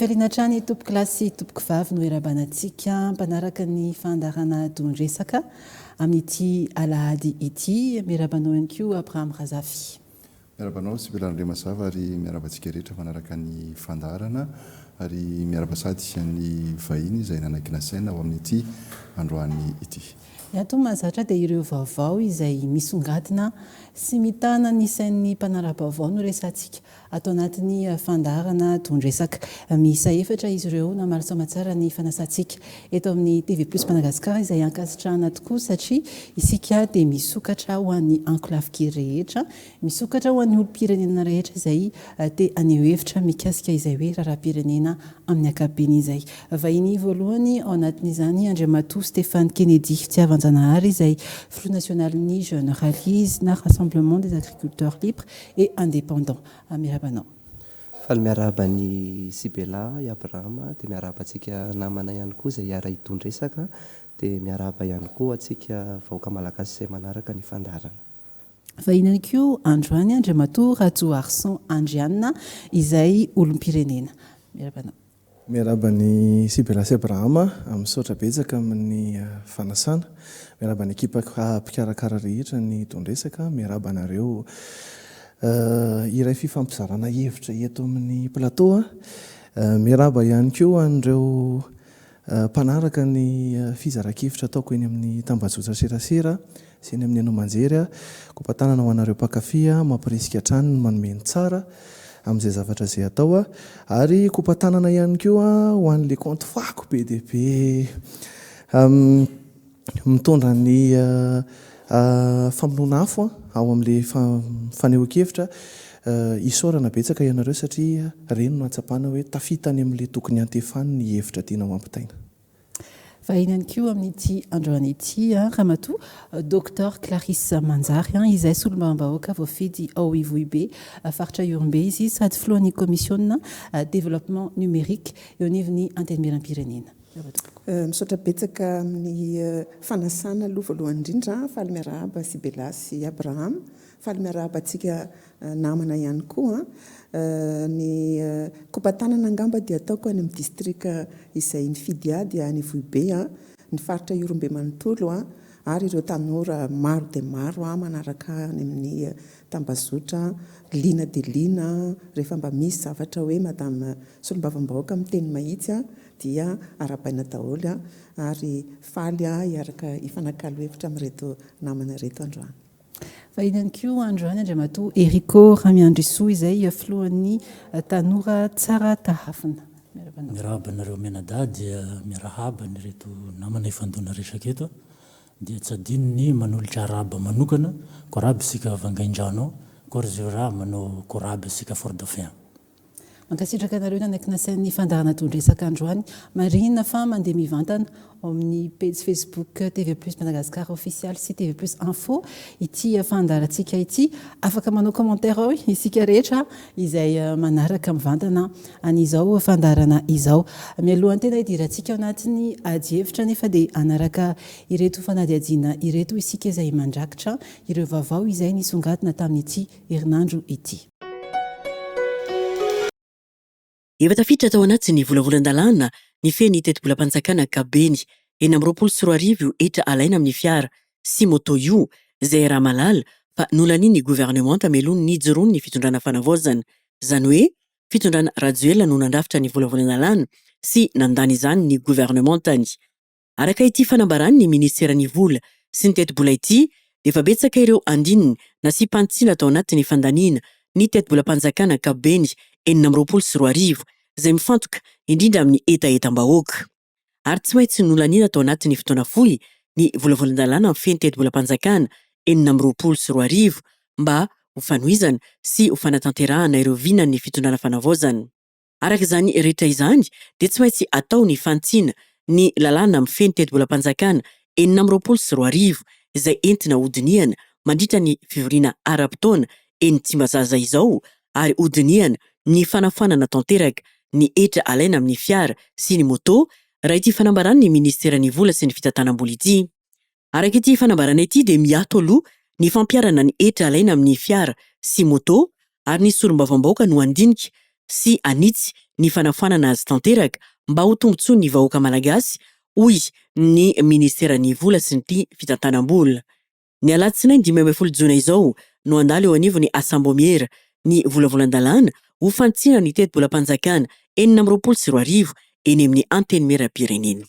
Am-pifaliana hatrany tompokolahy sy tompokovavy no iarahabana antsika mpanaraka ny fandaharana Don-dresaka amin'ity alahady ity. Miarahaba anao ihany koa Abraham Razafy. Miarahaba anao Sibella Randriamazava ary miarahaba antsika rehetra manaraka ny fandaharana ary miarahaba sady an'ny vahiny izay nanaiky nasaina ao amin'ity androany ity. Ny ato mahazatra dia ireo vaovao izay misongadina sy mitana ny sain'ny mpanara-baovao no resahantsika ato anatin'ny fandaharana Don-dresaka. Miisa efatra izy ireo namaly soamatsara ny fanasantsika eto amin'ny TV Plus Madagascar izay ankasitrahana tokoa satria isika dia misokatra ho an'ny ankolafin-kery rehetra, misokatra ho an'ny olom-pirenena rehetra izay te haneho hevitra mikasika izay hoe raharaham-pirenena amin'ny ankapobeny izay. Vahiny voalohany ao anatin'izany Andriamatoa Stéphane Kennedy Fitiavanjanahary izay filoha nasionalin'ny Jeunes Rallies na Rassemblement des Agriculteurs Libres et Indépendants. Miarahaba anao. Faly miarahaba an'i Sibella, i Abrahama, dia miarahaba antsika namana ihany koa izay hiara-hidon-dresaka, dia miarahaba ihany koa antsika vahoaka malagasy izay manaraka ny fandaharana. Vahiny ihany koa androany Andriamatoa Rajoharison Andrianina izay olom-pirenena. Miarahaba anao. Miarahaba an'i Sibella sy Abrahama, misaotra betsaka amin'ny fanasana. Miarahaba ny ekipa mpikarakara rehetra ny don-dresaka, miarahaba anareo iray fifampizarana hevitra eto amin'ny plateau. Miarahaba ihany koa an'ireo mpanaraka ny fizaran-kevitra ataoko eny amin'ny tambajotra serasera sy eny amin'ny haino aman-jery. Kopa-tanana ho anareo mpankafy, mampirisika hatrany ny manome ny tsara amin'izay zavatra izay atao. Ary kopa-tanana ihany koa ho an'ilay kaonty fako be dia be mitondra ny famonoana afo ao amin'ilay fanehoan-kevitra. Isaorana betsaka ianareo satria ireny no ahatsapana hoe tafita any amin'ilay tokony hiantefany ny hevitra tiana ho ampitaina. Vahiny ihany koa amin'ity androany ity Ramatoa Docteur Clarisse Manjary izay solombavambahoaka voafidy ao Ivohibe, faritra Ihorombe izy sady filohan'ny komisiona développement numérique eo anivon'ny Antenimierampirenena. Misaotra betsaka amin'ny fanasana aloha voalohany indrindra. Faly miarahaba Sibella sy Abraham. Faly miarahaba antsika namana ihany koa. Ny kopa-tanana angamba dia ataoko any amin'ny distrika izay nifidy ahy dia any Ivohibe, ny faritra Ihorombe manontolo ary ireo tanora maro dia maro manaraka ahy any amin'ny tambazotra, liana dia liana rehefa mba misy zavatra hoe madame solombavambahoaka miteny mahitsy dia arahabaina daholo ary faly aho hiaraka hifanakalo hevitra amin'ireto namana ireto androany. Vahiny ihany koa androany Andriamatoa Erico Ramiandrisoa izay filohan'ny Tanora Tsara Tahafina. Miarahaba anao. Miarahaba anareo mianadahy dia miarahaba an'ireto namana ifandona resaka eto. Dia tsy adino ny manolotra arahaba manokana, koraby isika Vangaindrano ao, koa ry zioraha manao koraby isika Fort Dauphin. Mankasitraka anareo nanaiky nasain'ny fandaharana Don-dresaka androany. Marihina fa mandeha mivantana ao amin'ny pejy Facebook TV Plus Madagascar Ofisialy sy TV Plus Info ity fandaharantsika ity. Afaka manao commentaire ao isika rehetra izay manaraka mivantana an'izao fandaharana izao. Mialohan'ny tena hidirantsika ao anatin'ny adihevitra anefa dia hanaraka ireto fanadihadiana ireto isika izay mandrakitra ireo vaovao izay nisongadina tamin'ity herinandro ity. Efa tafiditra tao anatin'ny volavolan-dalàna nifehy ny tetibolam-panjakana ankapobeny 2026 io hetra alaina amin'ny fiara sy moto io, izay iaraha-mahalala fa nolanian'ny governemanta mialoha ny nijoroan'ny fitondrana fanavaozana. Izany hoe, fitondrana Rajoelina no nandrafitra ny volavolan-dalàna sy nandany izany ny governemantany. Araka ity fanambaran'ny minisiteran'ny Vola sy ny tetibola ity dia efa betsaka ireo andininy nasiam-panitsiana tao anatin'ny fandaniana ny tetibolam-panjakana ankapobeny 2026 izay mifantoka indrindra amin'ny hetahetam-bahoaka. Ary tsy maintsy nolaniana tao anatin'ny fotoana fohy ny volavolan-dalàna mifehy ny tetibolam-panjakana 2026 mba ho fanohizana sy ho fanatanterahana ireo vinan'ny fitondrana fanavaozana. Araka izany rehetra izany dia tsy maintsy atao ny fanitsiana ny lalàna mifehy ny tetibolam-panjakana 2026 izay entina hodinihana mandritra ny fivoriana ara-potoana eny Tsimbazaza izao ary hodinihana ny fanafoanana tanteraka ny hetra alaina amin'ny fiara sy ny moto raha ity fanambaran'ny minisiteran'ny vola sy ny fitantanam-bola ity. Araka ity fanambarana ity dia miato aloha ny fampiharana ny hetra alaina amin'ny fiara sy moto ary ny solombavambahoaka no handinika sy hanitsy ny fanafoanana azy tanteraka mba ho tombontsoan'ny vahoaka malagasy, hoy ny minisiteran'ny Vola sy ny Fitantanam-bola. Ny alatsinainy 15 jona izao no handalo eo anivon'ny Asambômiera ny volavolan-dalàna ho fanitsiana ny tetibolam-panjakana 2026 eny amin'ny Antenimierampirenena.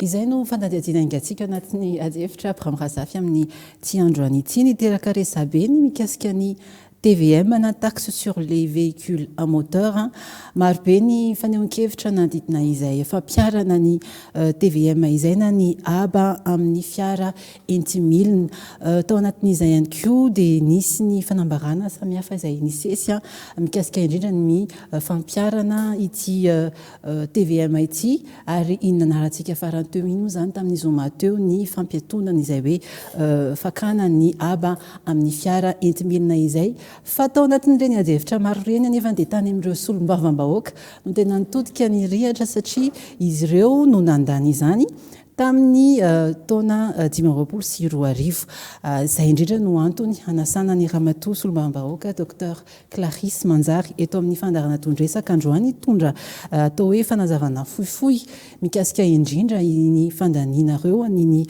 Izay no fanadihadiana haingantsika anatin'ny adihevitra Abraham Razafy amin'ity androany ity. Niteraka resabe ny mikasika ny tvm na taxe sur les véhicules à moteur. Marobe ny fanehoan-kevitra nanodidina izay fampiharana ny tvm izay na ny haba amin'ny fiara enti-milina. Tao anatin'izay ihany koa dia nisy ny fanambarana samihafa izay nisesy mikasika indrindra ny fampiharana ity tvm ity ary iny nanarantsika farany teo iny moa izany tamin'ny zoma teo ny fampiatoana izay hoe fakana ny haba amin'ny fiara enti-milina izay. Fa tao anatin'ireny adihevitra maro ireny anefa dia tany amin'ireo solombavambahoaka no tena nitodika ny rihatra satria izy ireo no nandany izany tamin'ny taona 2025. Izay indrindra no antony hanasana ny ramatoa solombavambahoaka Docteur Clarisse Manjary eto amin'ny fandaharana Tondresaka androany hitondra atao hoe fanazavana fohifohy mikasika indrindra iny fandanianareo an'iny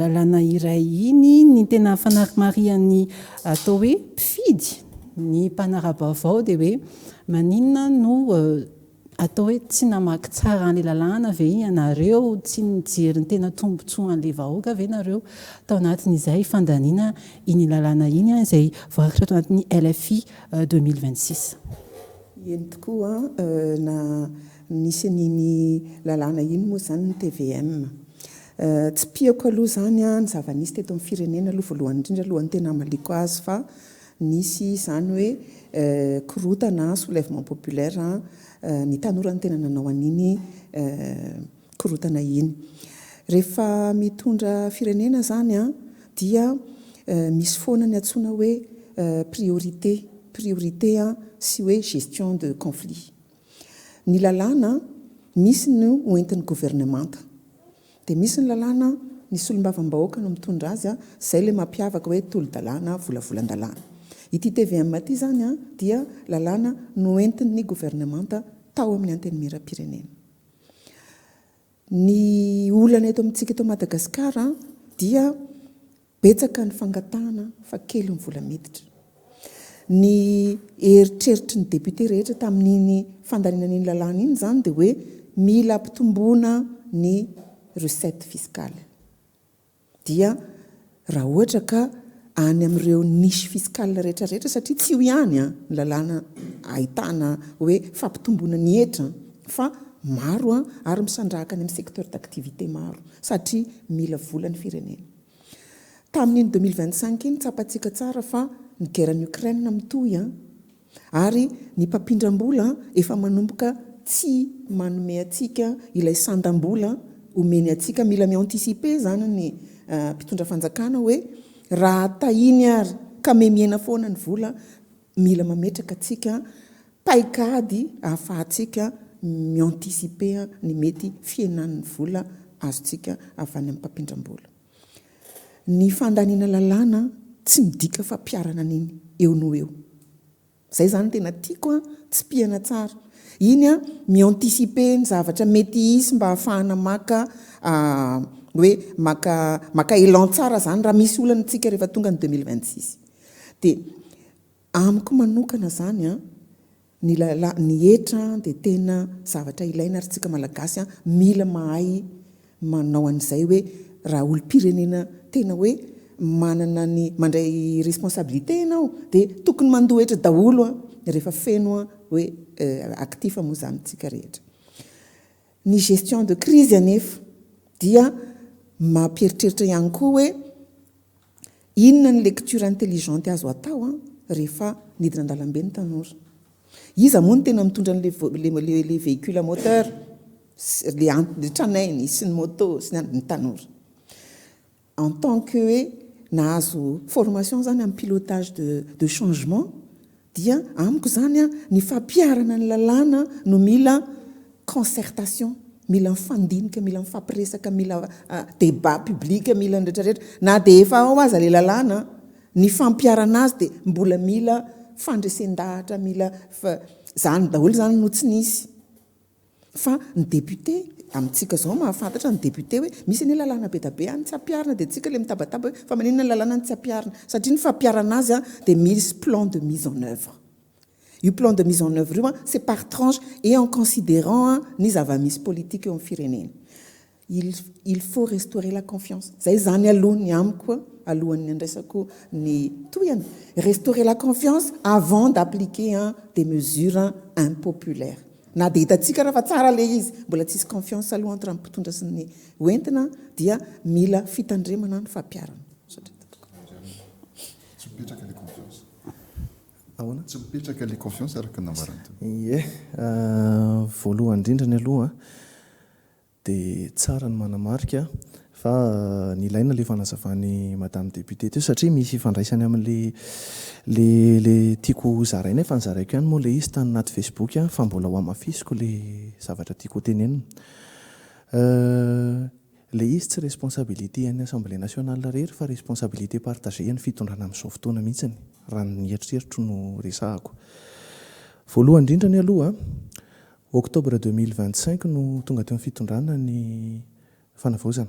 lalàna iray iny. Ny tena fanamarihan'ny atao hoe mpifidy ny mpanara-baovao dia hoe maninona no Atao hoe tsy namaky tsara an'ilay lalàna ve ianareo, tsy nijery ny tena tombotsoan'ilay vahoaka ve nareo tao anatin'izay fandaniana iny lalàna iny izay voarakitra tao anatin'ny LFI 2026? Eny tokoa, na nisy an'iny lalàna iny moa izany ny tvm. Tsipihako aloha izany ny zava-nisy teto amin'ny firenena aloha voalohany indrindra alohan'ny tena hamaliako azy fa Nisy izany hoe korontana, soulèvement populaire, ny tanora no tena nanao an'iny korontana iny. Rehefa mitondra firenena izany dia misy foana ny antsoina hoe priorité, priorité sy hoe gestion de conflit. Ny lalàna misy no hoentin'ny governemanta. Dia misy ny lalàna, ny solombavambahoaka no mitondra azy, izay ilay mampiavaka hoe tolo-dalàna, volavolan-dalàna. Ity tvm ity izany dia lalàna noentin'ny governemanta tao amin'ny Antenimierampirenena. Ny olana eto amintsika eto Madagasikara dia Betsaka ny fangatahana fa kely ny vola miditra. Ny eritreritry ny député rehetra tamin'iny fandaniana an'iny lalàna iny izany dia hoe mila ampitomboina ny recette fiscale. Dia raha ohatra ka any amin'ireo niche fiscale rehetra rehetra satria tsy io ihany ny lalàna ahitana hoe fampitomboana ny hetra fa maro ary misandrahaka any amin'ny secteur d'activité maro satria mila vola ny firenena. Tamin'iny 2025 iny tsapantsika tsara fa ny guerre any Ukraine mitohy an! Ary ny mpampindram-bola efa manomboka tsy manome antsika ilay sandam-bola omeny antsika, mila mi-anticiper izany ny mpitondra fanjakana hoe raha tahiny ary ka mihemihena foana ny vola, mila mametraka antsika paikady ahafahantsika mi-anticiper ny mety fihenan'ny vola azontsika avy any amin'ny mpampindram-bola. Ny fandaniana lalàna tsy midika fampiharana an'iny eo noho eo. Izay izany tena tiako an, tsipihana tsara. Iny an, mi-anticiper ny zavatra mety hisy mba hahafahana maka hoe maka maka élan tsara izany raha misy olana isika rehefa tonga ny 2026. Dia amiko manokana izany an, Ny lala, ny hetra dia tena zavatra ilaina ary tsika Malagasy mila mahay manao an'izay hoe raha olom-pirenena tena hoe manana ny mandray responsabilité ianao dia tokony mandoa hetra daholo rehefa feno hoe actif moa izany tsika rehetra. Ny gestion de crise anefa dia mampieritreritra ihany koa hoe inona ny lecture intelligente azo atao rehefa nidina an-dalambe ny tanora. Iza moa no tena mitondra an'ilay véhicule à moteur, ilay tranainy sy ny moto sy ny anona, ny tanora. En tant que hoe nahazo formation zany amin'ny pilotage de de changement dia amiko zany an ny fampiharana ny lalàna no mila concertation, mila mifandinika, mila mifampiresaka, mila débat public, mila ny rehetra rehetra, na dia efa ao aza ilay lalàna, ny fampiharana azy dia mbola mila fandresen-dahatra, mila. Izany daholo izany no tsy nisy. Fa ny député, amintsika izao mahafantatra ny député hoe misy anie lalàna be da be any tsy ampiharina dia tsika ilay mitabataba hoe fa maninona ny lalàna no tsy ampiharina? Satria ny fampiharana azy dia misy plan de mise en oeuvre. Io plan de mise en oeuvre io c'est par tranche et en considérant ny zava-misy politique eo amin'ny firenena. Il il faut restaurer la confiance. Zay izany aloha ny amiko alohan'ny andraisako ny tohiny. Restaurer la confiance avant d'appliquer des mesures impopulaires. Na dia hitantsika ara fa tsara ilay izy, mbola tsisy confiance aloha entre ny mpitondra sy ny hoentina dia mila fitandremana ny fampiharana. Misaotra tompoko. Tsy mipetraka ilay confiance. Ahoana? Tsy mipetraka ilay confiance araka ny nambarany teo. Ie, voalohany indrindrany aloha Dia tsara ny manamarika fa nilaina ilay fanazavan'i Madame Députée teo satria misy ifandraisany amin'ilay le le tiako ho zaraina, efa nozaraiko ihany moa ilay izy tany anaty Facebook fa mbola ho hamafisiko ilay zavatra tiako ho tenenina. Ilay izy tsy responsabilité an'ny Assemblée nationale irery fa responsabilité partagée an'ny fitondrana amin'izao fotoana mihitsiny raha ny eritreritro no resahako. Voalohany indrindrany aloha, Octobre 2025 no tonga teo amin'ny fitondrana ny fanavaozana.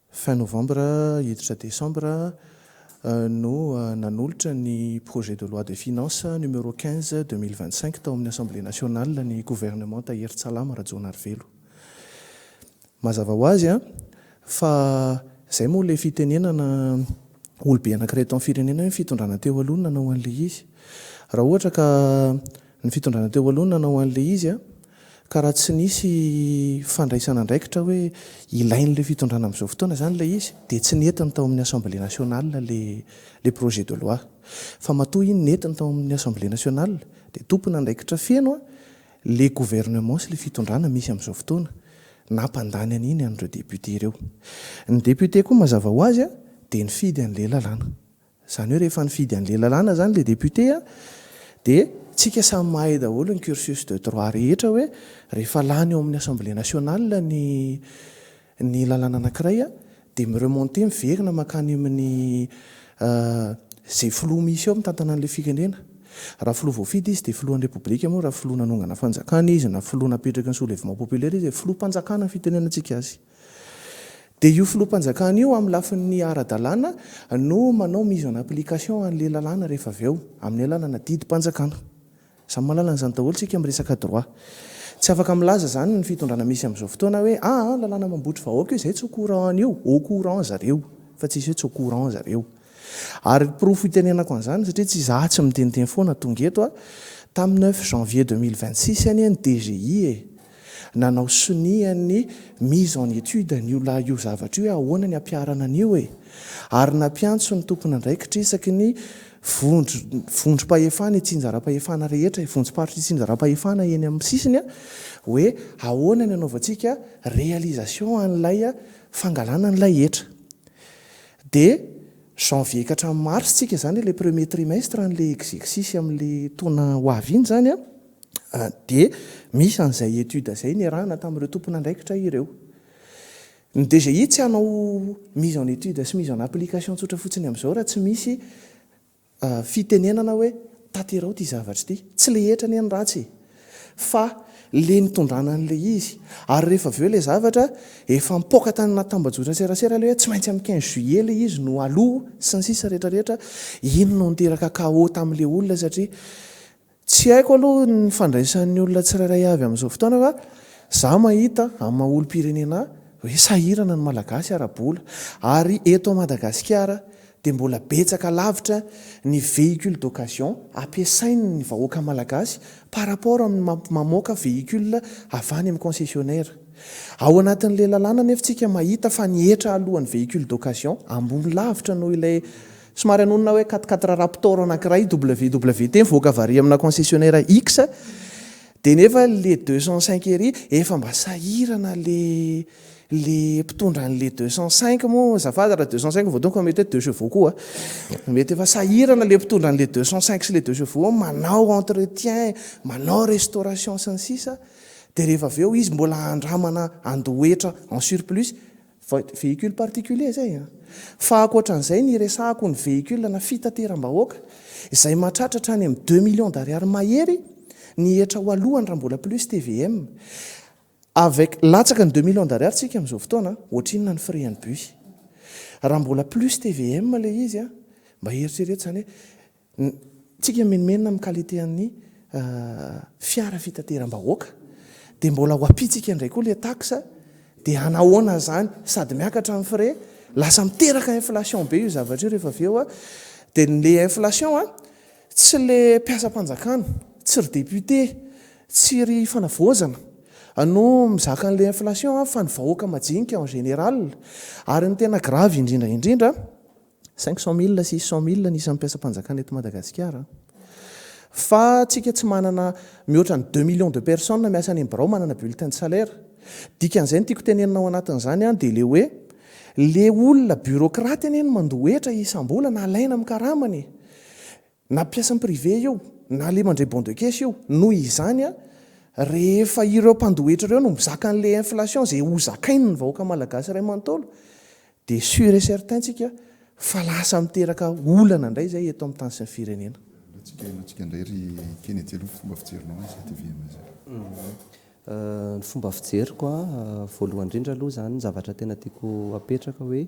Fin novembre hiditra décembre no nanolotra ny projet de loi de finances numéro 15 2025 tao amin'ny Assemblée nationale ny gouvernement Herintsalama Rajaonarivelo. Mazava ho azy fa izay moa ilay fitenenana olobe anankiray tao amin'ny firenena hoe ny fitondrana teo aloha no nanao an'ilay izy. Raha ohatra ka Ny fitondrana teo aloha no nanao an'ilay izy an, ka raha tsy nisy fandraisana andraikitra hoe ilain'ilay fitondrana amin'izao fotoana izany ilay izy dia tsy nentiny tao amin'ny Assemblée nationale ilay projet de loi. Fa matoa iny nentiny tao amin'ny Assemblée nationale dia tompon'andraikitra feno an ilay gouvernement sy ilay fitondrana misy amin'izao fotoana nampandany an'iny an'ireo députés ireo. Ny député koa mazava ho azy an dia nifidy an'ilay lalàna. Izany hoe rehefa nifidy an'ilay lalàna izany ilay député a, dia tsika samy mahay daholo ny cursus de droit rehetra hoe rehefa lany eo amin'ny assemblée nationale ny ny lalàna anankiray a, dia mi-remonter miverina mankany amin'ny izay filoha misy eo mitantana an'ilay firenena. Raha filoha voafidy izy dia filohan'ny repoblika moa raha filoha nanongana fanjakana izy na filoha napetraky ny soulèvement populaire izy dia filoham-panjakana ny fitenenantsika azy. Dia io filoham-panjakana io amin'ny lafiny ara-dalàna no manao mise en application an'ilay lalàna rehefa avy eo, amin'ny alalana didim-panjakana. Samy mahalala an'izany daholo isika amin'ny resaka droit. Tsy afaka milaza izany ny fitondrana misy amin'izao fotoana hoe aa lalàna mambotry vahoaka io, izay tsy au courant an'io. Au courant zareo, fa tsisy hoe tsy au courant zareo. Ary porofo itenenako an'izany satria tsy izaho tsy miteniteny foana tonga eto a, tamin'ny neuf janvier 2026 anie ny DGI e! nanao sonia ny mise en étude an'io lahy io zavatra io hoe ahoana ny hampiharana an'io e! Ary nampiantso ny tompon'andraikitra isaky ny vondro vondrom-pahefana itsinjaram-pahefana rehetra, vondrom-paritra itsinjaram-pahefana eny amin'ny sisiny hoe ahoana ny hanaovantsika réalisation an'ilay fangalana an'ilay hetra. Dia janvier ka hatramin'ny mars tsika izany ilay premier trimestre an'ilay exercice amin'ilay taona ho avy iny izany an, Dia misy an'izay étude izay niarahana tamin'ireo tompon'andraikitra ireo. Ny DGI tsy hanao mise en étude sy mise en application tsotra fotsiny amin'izao raha tsy misy fitenenana hoe tanterao ity zavatra ity. Tsy ilay hetra anie no ratsy e! Fa ilay nitondrana an'ilay izy. Ary rehefa avy eo ilay zavatra efa mipoaka tany anaty tambajotran-tserasera ilay hoe tsy maintsy amin'ny quinze juillet ilay izy no aloa sy ny sisa rehetra rehetra. Iny no niteraka chaos tamin'ilay olona satria Tsy haiko aloha ny fandraisan'ny olona tsirairay avy amin'izao fotoana fa za mahita amin'ny maha olom-pirenena ahy hoe sahirana ny Malagasy ara-bola ary eto Madagasikara dia mbola betsaka lavitra ny véhicule d'occasion ampiasain'ny vahoaka Malagasy par rapport amin'ny mamoaka véhicule avy any amin'ny concessionnaire. Ao anatin'ilay lalàna anefa tsika mahita fa ny hetra alohan'ny véhicule d'occasion ambony lavitra noho ilay Somary anonona hoe quatre quatre Raptor anankiray WWT mivoaka avy ary amina concessionnaire X dia nefa le 205 ery efa mba sahirana le le mpitondra an'le 205 moa azafady raha 205 vao tonga fa mety hoe deux chevaux koa mety efa sahirana le mpitondra an'le 205 sy le deux chevaux manao entretien manao restauration sy ny sisa dia rehefa avy eo izy mbola andramana andoha hetra en surplus Véhicule particulier zay an! Fa ankoatran'izay ny iresahako ny véhicule na fitateram-bahoaka izay mahatratra hatrany amin'ny deux millions d'ariary mahery ny hetra ho alohany raha mbola plus tvm. Avec latsaka ny deux millions d'ariary tsika amin'izao fotoana, ohatrinona ny frais an'ny bus? Raha mbola plus tvm ilay izy an, mba eritrereto izany hoe tsika mimenomenona amin'ny qualité an'ny fiara fitateram-bahoaka dia mbola ho ampiantsika indray koa ilay taxe dia hanahoana izany? Sady miakatra ny frais, lasa miteraka inflation be io zavatra io rehefa avy eo an, dia ilay inflation an, Tsy le mpiasam-panjakana, tsy ry député, tsy ry fanavaozana no mizaka an'le inflation fa ny vahoaka majinika en général. Ary ny tena grave indrindra indrindra, 500 mille, 600 mille ny isan'ny mpiasam-panjakana eto Madagasikara. Fa tsika tsy manana mihoatra ny deux millions de personnes miasa any amin'ny birao manana bulletin de salaire. Dikan'izay ny tiako tenenina ao anatin'izany dia le hoe le olona bureaucrate anie no mandoa hetra isam-bolana alaina amin'ny karamany e. Na mpiasa privé io, na le mandray bon de caisse io. Noho izany, rehefa ireo mpandoa hetra ireo no mizaka an'le inflation izay ho zakainy ny vahoaka malagasy iray manontolo, dia sûr et certain tsika fa lasa miteraka olana indray izay eto amin'ny tany sy ny firenena. Aleontsika indray ry Kennedy aloha fomba fijerinao izay tvm izay. Ny fomba fijeriko a, voalohany indrindra aloha izany ny zavatra tena tiako apetraka hoe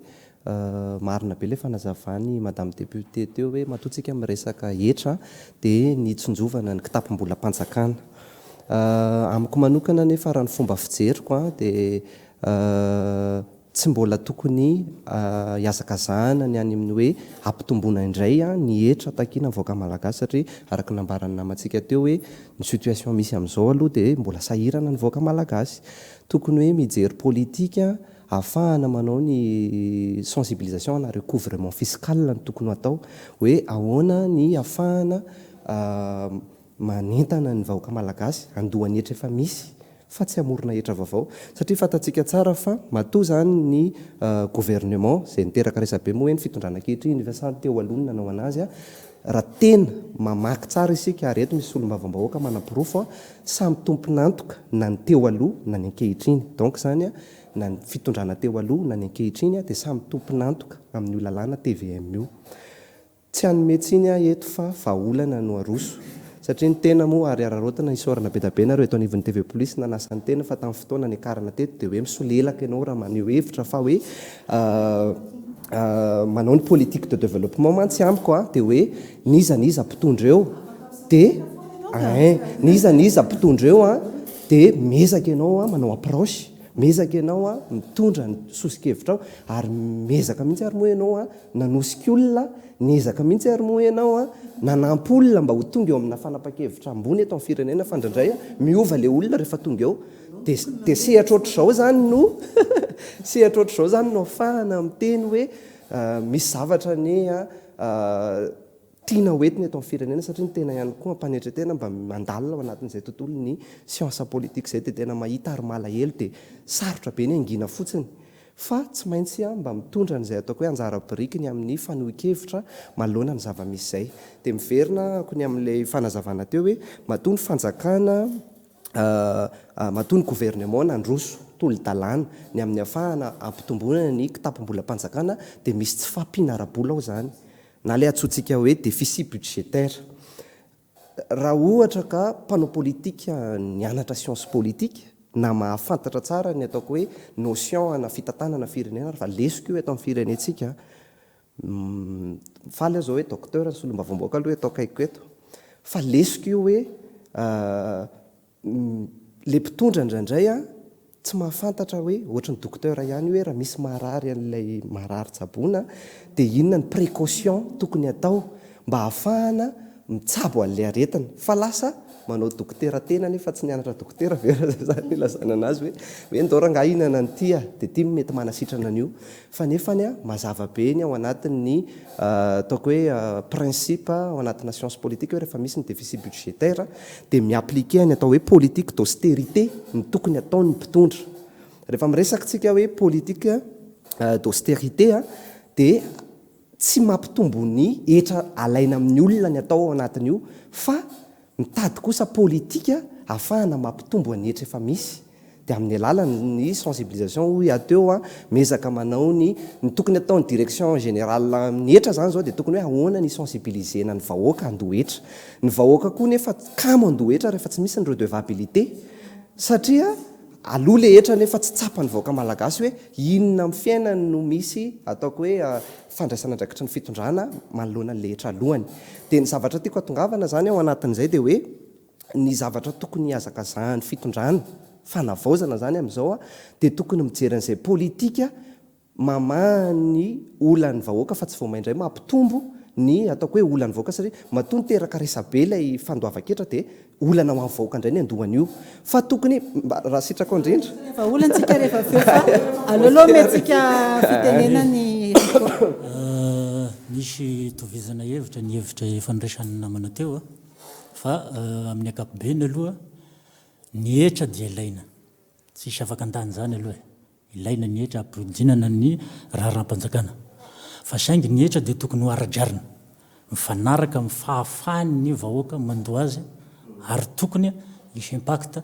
marina be ilay fanazavan'i madame député teo hoe matoa tsika miresaka hetra dia ny hitsinjovana ny kitapom-bolam-panjakana. Amiko manokana anefa raha ny fomba fijeriko a dia Tsy mbola tokony hihazakazahana ny any amin'ny hoe hampitomboana indray ny hetra takiana amin'ny vahoaka malagasy satria araka ny nambaran'ny namantsika teo hoe ny situation misy amin'izao aloha dia mbola sahirana ny vahoaka malagasy. Tokony hoe mijery politika ahafahana manao ny sensibilisation na recouvrement fiscal no tokony ho atao hoe ahoana ny ahafahana manentana ny vahoaka malagasy handoa ny hetra efa misy fa tsy hamorona hetra vaovao satria fantatsika tsara fa matoa izany ny gouvernement izay niteraka resabe moa hoe ny fitondrana ankehitriny efa sa ny teo aloha no nanao anazy raha tena mamaky tsara isika ary eto misy solombavambahoaka manaporofo samy tompon'antoka na ny teo aloha na ny ankehitriny donc izany na ny fitondrana teo aloha na ny ankehitriny dia samy tompon'antoka amin'io lalàna tvm io. Tsy hanome tsiny aho eto fa vahaolana no aroso. Satria ny tena moa ary araraotina isaorana be da be nareo eto anivon'ny TV Police nanasa ny tena fa tamin'ny fotoana niakarana teto dia hoe misolelaka ianao raha maneho hevitra fa hoe manao ny politique de développement mantsy amiko a dia hoe n'iza n'iza mpitondra eo dia ein n'iza n'iza mpitondra eo a dia miezaka ianao a manao approche miezaka ianao a mitondra ny soso-kevitrao ary miezaka mihitsy ary moa ianao a Nanosika olona, niezaka mihitsy ary moa ianao an, nanampy olona mba ho tonga eo amina fanapahan-kevitra ambony eto amin'ny firenena fa indraindray miova ilay olona rehefa tonga eo. Dia dia sehatra ohatr'izao izany no sehatra ohatr'izao izany no ahafahana miteny hoe misy zavatra anie an tiana ho entina eto amin'ny firenena satria ny tena ihany koa am-panetren-tena mba mandalina ao anatin'izay tontolon'ny siansa politika izay dia tena mahita ary malahelo dia sarotra be ny hangina fotsiny Fa tsy maintsy mba mitondra an'izay ataoko hoe anjara birikiny amin'ny fanohin-kevitra manoloana ny zava-misy izay. Dia miverina ako ny amin'ilay fanazavana teo hoe matoa ny fanjakana, matoa ny gouvernement nandroso tolo-dalàna ny amin'ny ahafahana hampitomboana ny kitapom-bolam-panjakana dia misy tsy fahampiana ara-bola ao izany, na ilay antsointsika hoe déficit budgétaire. Raha ohatra ka mpanao politika nianatra science politique na mahafantatra tsara ny ataoko hoe notion ana fitantanana firenena ary fa lesoka io eto amin'ny firenentsika a! Faly aho zao hoe docteur ny solombavambahoaka aloha eto akaikiko eto fa lesoka io hoe Le mpitondra indraindray an, tsy mahafantatra hoe, ohatry ny docteur ihany io hoe raha misy marary an'ilay marary tsaboina dia inona ny précaution tokony atao mba hahafahana mitsabo an'ilay aretina. Fa lasa manao dokotera tena nefa tsy nianatra dokotera ve raha zay zany no ilazana anazy hoe, hoe ndao rangahy hihinana an'ity a, dia ity no mety manasitrana an'io. Fa nefany an, mazava be ny ao anatin'ny ataoko hoe principe ao anatina science politique hoe rehefa misy ny déficit budgétaire dia mi-appliquer ny atao hoe politique d'austérité ny tokony ataon'ny mpitondra. Rehefa miresaka tsika hoe politique d'austérité dia tsy mampitombo ny hetra alaina amin'ny olona ny atao ao anatin'io fa mitady kosa politika ahafahana mampitombo ny hetra efa misy. Dia amin'ny alalan'ny sensibilisation hoy aho teo an, miezaka manao ny, ny tokony ataon'ny direction générale amin'ny hetra izany izao dia tokony hoe ahoana ny hi-sensibiliser-na ny vahoaka handoa hetra. Ny vahoaka koa nefa kamo handoa hetra rehefa tsy misy ny redevabilité satria aloa le hetra nefa tsy tsapan'ny vahoaka malagasy hoe inona amin'ny fiainany no misy ataoko hoe fandraisana andraikitry ny fitondrana manoloana an'le hetra aloany. Dia ny zavatra tiako hatongavana izany ao anatin'izay dia hoe ny zavatra tokony hihazakazahan'ny fitondrana, fanavaozana izany amin'izao dia tokony mijery an'izay politika mamaha ny olan'ny vahoaka fa tsy vao may indray mampitombo ny ataoko hoe olan'ny vahoaka satria matoa niteraka resabe ilay fandoavan-ketra dia olana ho an'ny vahoaka indray ny handoa an'io fa tokony mba raha sitrakao indrindra Vahaolana tsika rehefa avy eo fa aleo aloha omentsika fitenenana i Rico. Misy itovizana hevitra ny hevitra efa noresahan'ny namana teo fa amin'ny ankapobeny aloha ny hetra dia ilaina, tsisy afaka handany izany aloha e. Ilaina ny hetra hampidinana ny raharaham-panjakana. Fa saingy ny hetra dia tokony ho ara-drariny, mifanaraka amin'ny fahafahan'ny vahoaka mandoa azy ary tokony hisy impact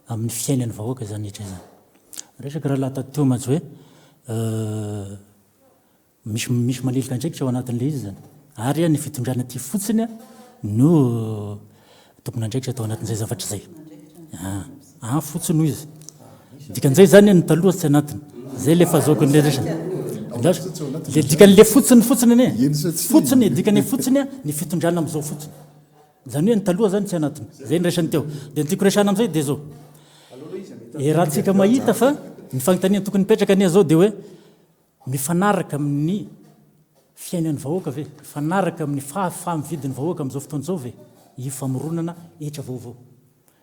amin'ny fiainan'ny vahoaka izany hetra izany. Resaka rahalahy tato teo mantsy hoe Misy misy manilika andraikitra ao anatin'ilay izy izany. Ary ny fitondrana aty fotsiny no tompon'andraikitra tao anatin'izay zavatra izay. Ah, ah fotsiny hoy izy. Dikan'izay izany ny taloha tsy anatiny. Izay ilay fahazoako an'ilay resaka. Andraso. Le dikan'ilay fotsiny fotsiny anie. Fotsiny, dikan'ilay fotsiny ny fitondrana amin'izao fotsiny. Izany hoe ny taloha izany tsy anatiny. Izay ny resany teo. Dia ny tiako resahana amin'izay dia izao. Iarahantsika mahita fa ny fanontaniana tokony hipetraka anie izao dia hoe Mifanaraka amin'ny fiainan'ny vahoaka ve? Mifanaraka amin'ny fahafaha-mividin'ny vahoaka amin'izao fotoana izao ve io famoronana hetra vaovao?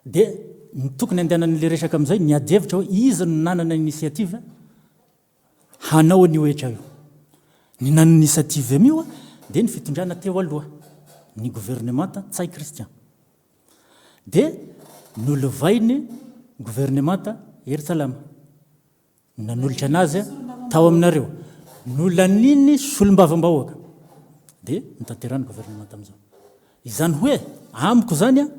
Dia ny tokony handehanan'ilay resaka amin'izay, ny ady hevitra hoe iza no nanana initiative hanao an'io hetra io? Ny nanana initiative amin'io dia ny fitondrana teo aloha, ny governemanta Ntsay Christian. Dia nolovain'ny governemanta Hery Salama. Nanolotra anazy tao aminareo. Nolanian'ny solombavambahoaka. Dia notanterahin'ny governemanta amin'izao. Izany hoe, amiko izany an,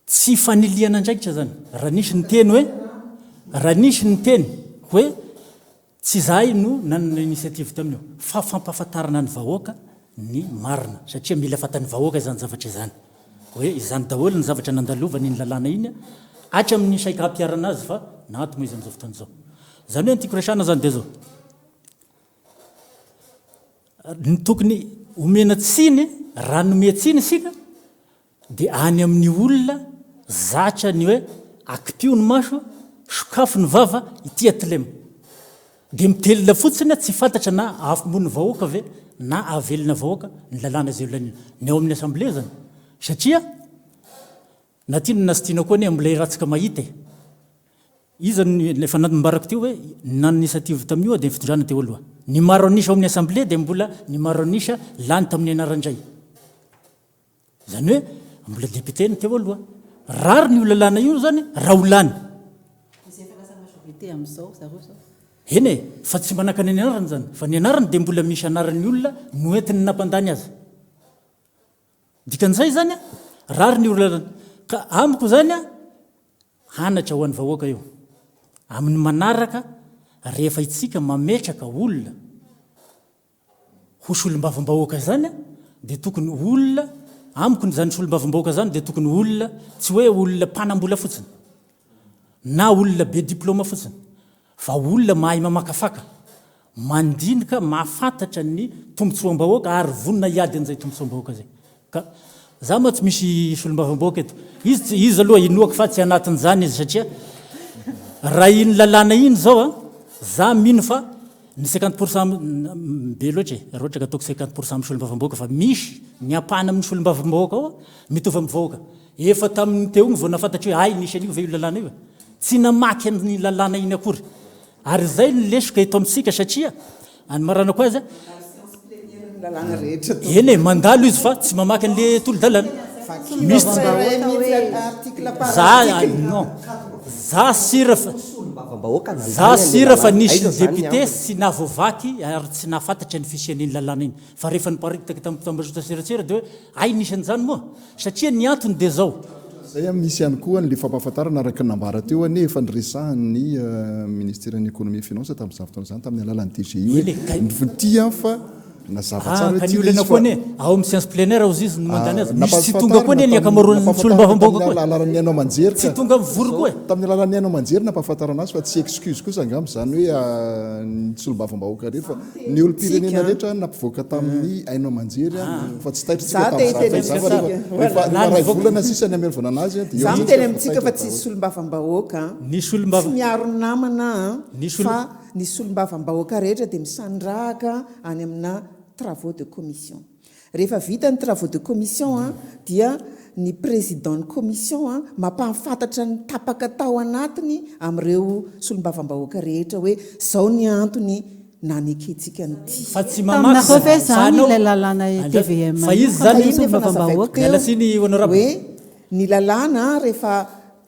tsy fanilihana andraikitra izany. Raha nisy niteny hoe, raha nisy niteny hoe tsy izahay no nanana initiative tamin'io, fa fampahafantarana ny vahoaka ny marina. Satria mila fantan'ny vahoaka izany zavatra izany. Hoe izany daholo ny zavatra nandalovany iny lalàna iny hatramin'ny saika hampiharana azy fa naato moa izy amin'izao fotoana izao. Izany hoe ny tiako resahana izany dia izao, ny tokony omena tsiny, raha nomen-tsiny isika dia any amin'ny olona zatra ny hoe akipio ny maso, sokafo ny vava, ity atlem. Dia mitelina fotsiny tsy fantatra na afombon'ny vahoaka ve na avelona vahoaka ny lalàna izay laniana. Ny ao amin'ny assemblée zany. Satria na tiana na tsy tiana koa anie mbola iratsaka mahita e. Iza no efa nambarako teo hoe ny nanana initiative tamin'io dia ny fitondrana teo aloha. Ny maro an'isa ao amin'ny assemblée dia mbola ny maro an'isa lany tamin'ny anaran-dray. Izany hoe mbola député ny teo aloha. Rariny io lalàna io izany raha ho lany. Izay efa lasa majorité amin'izao zareo izao. Eny e, fa tsy manakana ny anarany izany, fa ny anarany dia mbola misy anaran'ny olona noentiny nampandany azy. Dikan'izay izany, rariny io lalàna. Ka amiko izany, hanatra ho an'ny vahoaka io. Amin'ny manaraka, rehefa itsika mametraka olona, Ho solombavambahoaka izany dia tokony olona, amiko izany solombavambahoaka izany dia tokony olona tsy hoe olona mpanambola fotsiny na olona be diploma fotsiny fa olona mahay mamakafaka, mandinika, mahafantatra ny tombotsoam-bahoaka ary vonona hiady an'izay tombotsoam-bahoaka izay. Ka za moa tsy misy solombavambahoaka eto. Izy tsy, izy aloha inoako fa tsy anatin'izany izy satria raha iny lalàna iny izao an, za mino fa ny 50 pour cent be loatra e, raha ohatra ka ataoko 50 pour cent amin'ny solombavambahoaka fa misy ny ampahany amin'ny solombavambahoaka ao mitovy amin'ny vahoaka. Efa tamin'ny teo iny vao nahafantatra hoe hay nisy an'io ve io lalàna io e. Tsy namaky an'iny lalàna iny akory. Ary izay no lesoka eto amintsika satria anomaranako azy Eny e, mandalo izy fa tsy mamaky an'le tolo-dalana. Misy za non. Za sira fa za sira fa nisy député tsy nahavoavaky ary tsy nahafantatra ny fisian'iny lalàna iny. Fa rehefa niparitaka tamin'ny tambajotra serasera dia hoe hay nisy an'izany moa. Satria ny antony dia zao. Ankoatr'izay, misy ihany koa ny fampahafantarana araka ny nambara teo anie efa niresahan'ny Ministeran'ny Économie et Finance tamin'izany fotoana izany tamin'ny alalan'ny DGI hoe ity an fa nazava tsara hoe Ka ity ny ilay olana izy koa fa anie ao amin'ny séance plénière hozy izy no mandany azy. Misy tsy tonga koa nampahafantarina anie ny tamin'ny ankamaroan'ny nampahafantarina solombavambahoaka tamin'ny koa e. alalan'ny haino aman-jery Tsy ka. tonga mivory koa e. Tamin'ny alalan'ny haino aman-jery nampahafantarana azy fa tsy excuse kosa angamba izany hoe ny solombavambahoaka irery fa ny olom-pirenena Tsika. rehetra nampivoaka tamin'ny haino aman-jery fa tsy taitra Za tsika te hiteny tamin'izany fa amintsika. rehefa Voilà. rehefa iray volana sisa ny hamerovana anazy dia eo Za amin'izay miteny tsika vao amintsika fa taitra tsisy daholo. solombavambahoaka an. Ny solombava. Tsy miaro namana an, Ny solo. fa ny solombavambahoaka rehetra dia misandrahaka any amina travaux de commission. Rehefa vita ny travaux de commission an, dia ny président ny commission an mampahafantatra ny tapaka tao anatiny amin'ireo solombavambahoaka rehetra hoe zao ny antony nanekentsika an'ity. Fa tsy mamaky Taminareo ve zany zany ao ilay lalàna Andra tvm fa io izy fa zany ny Iny efa nazavaiko solombavambahoaka? teo Miala tsiny honorable. hoe ny lalàna rehefa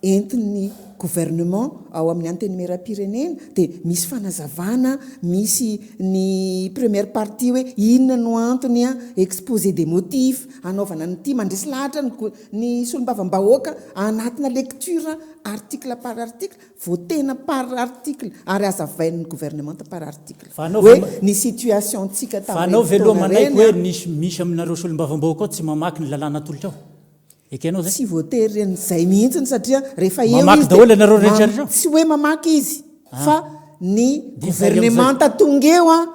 entin'ny gouvernement ao amin'ny antenimierampirenena dia misy fanazavana, misy ny première partie hoe inona no antony an, exposé des motifs hanaovana an'ity, mandresy lahatra ny ny solombavambahoaka anatina lecture article par article, votena par article ary hazavain'ny gouvernementa par article Fa anao hoe ve ny situation-tsika Fa anao tamin'ireny ve aloha fotoana manaiky ireny hoe an. nisy misy aminareo solombavambahoaka ao tsy mamaky ny lalàna atolotra ao? Ekenao zay? Tsy voatery an'izay mihitsiny satria rehefa eo Mamaky izy dia daholo ianareo rehetra rehetra? tsy hoe mamaky izy fa ny Dia izay amin'izay. governemanta tonga eo an,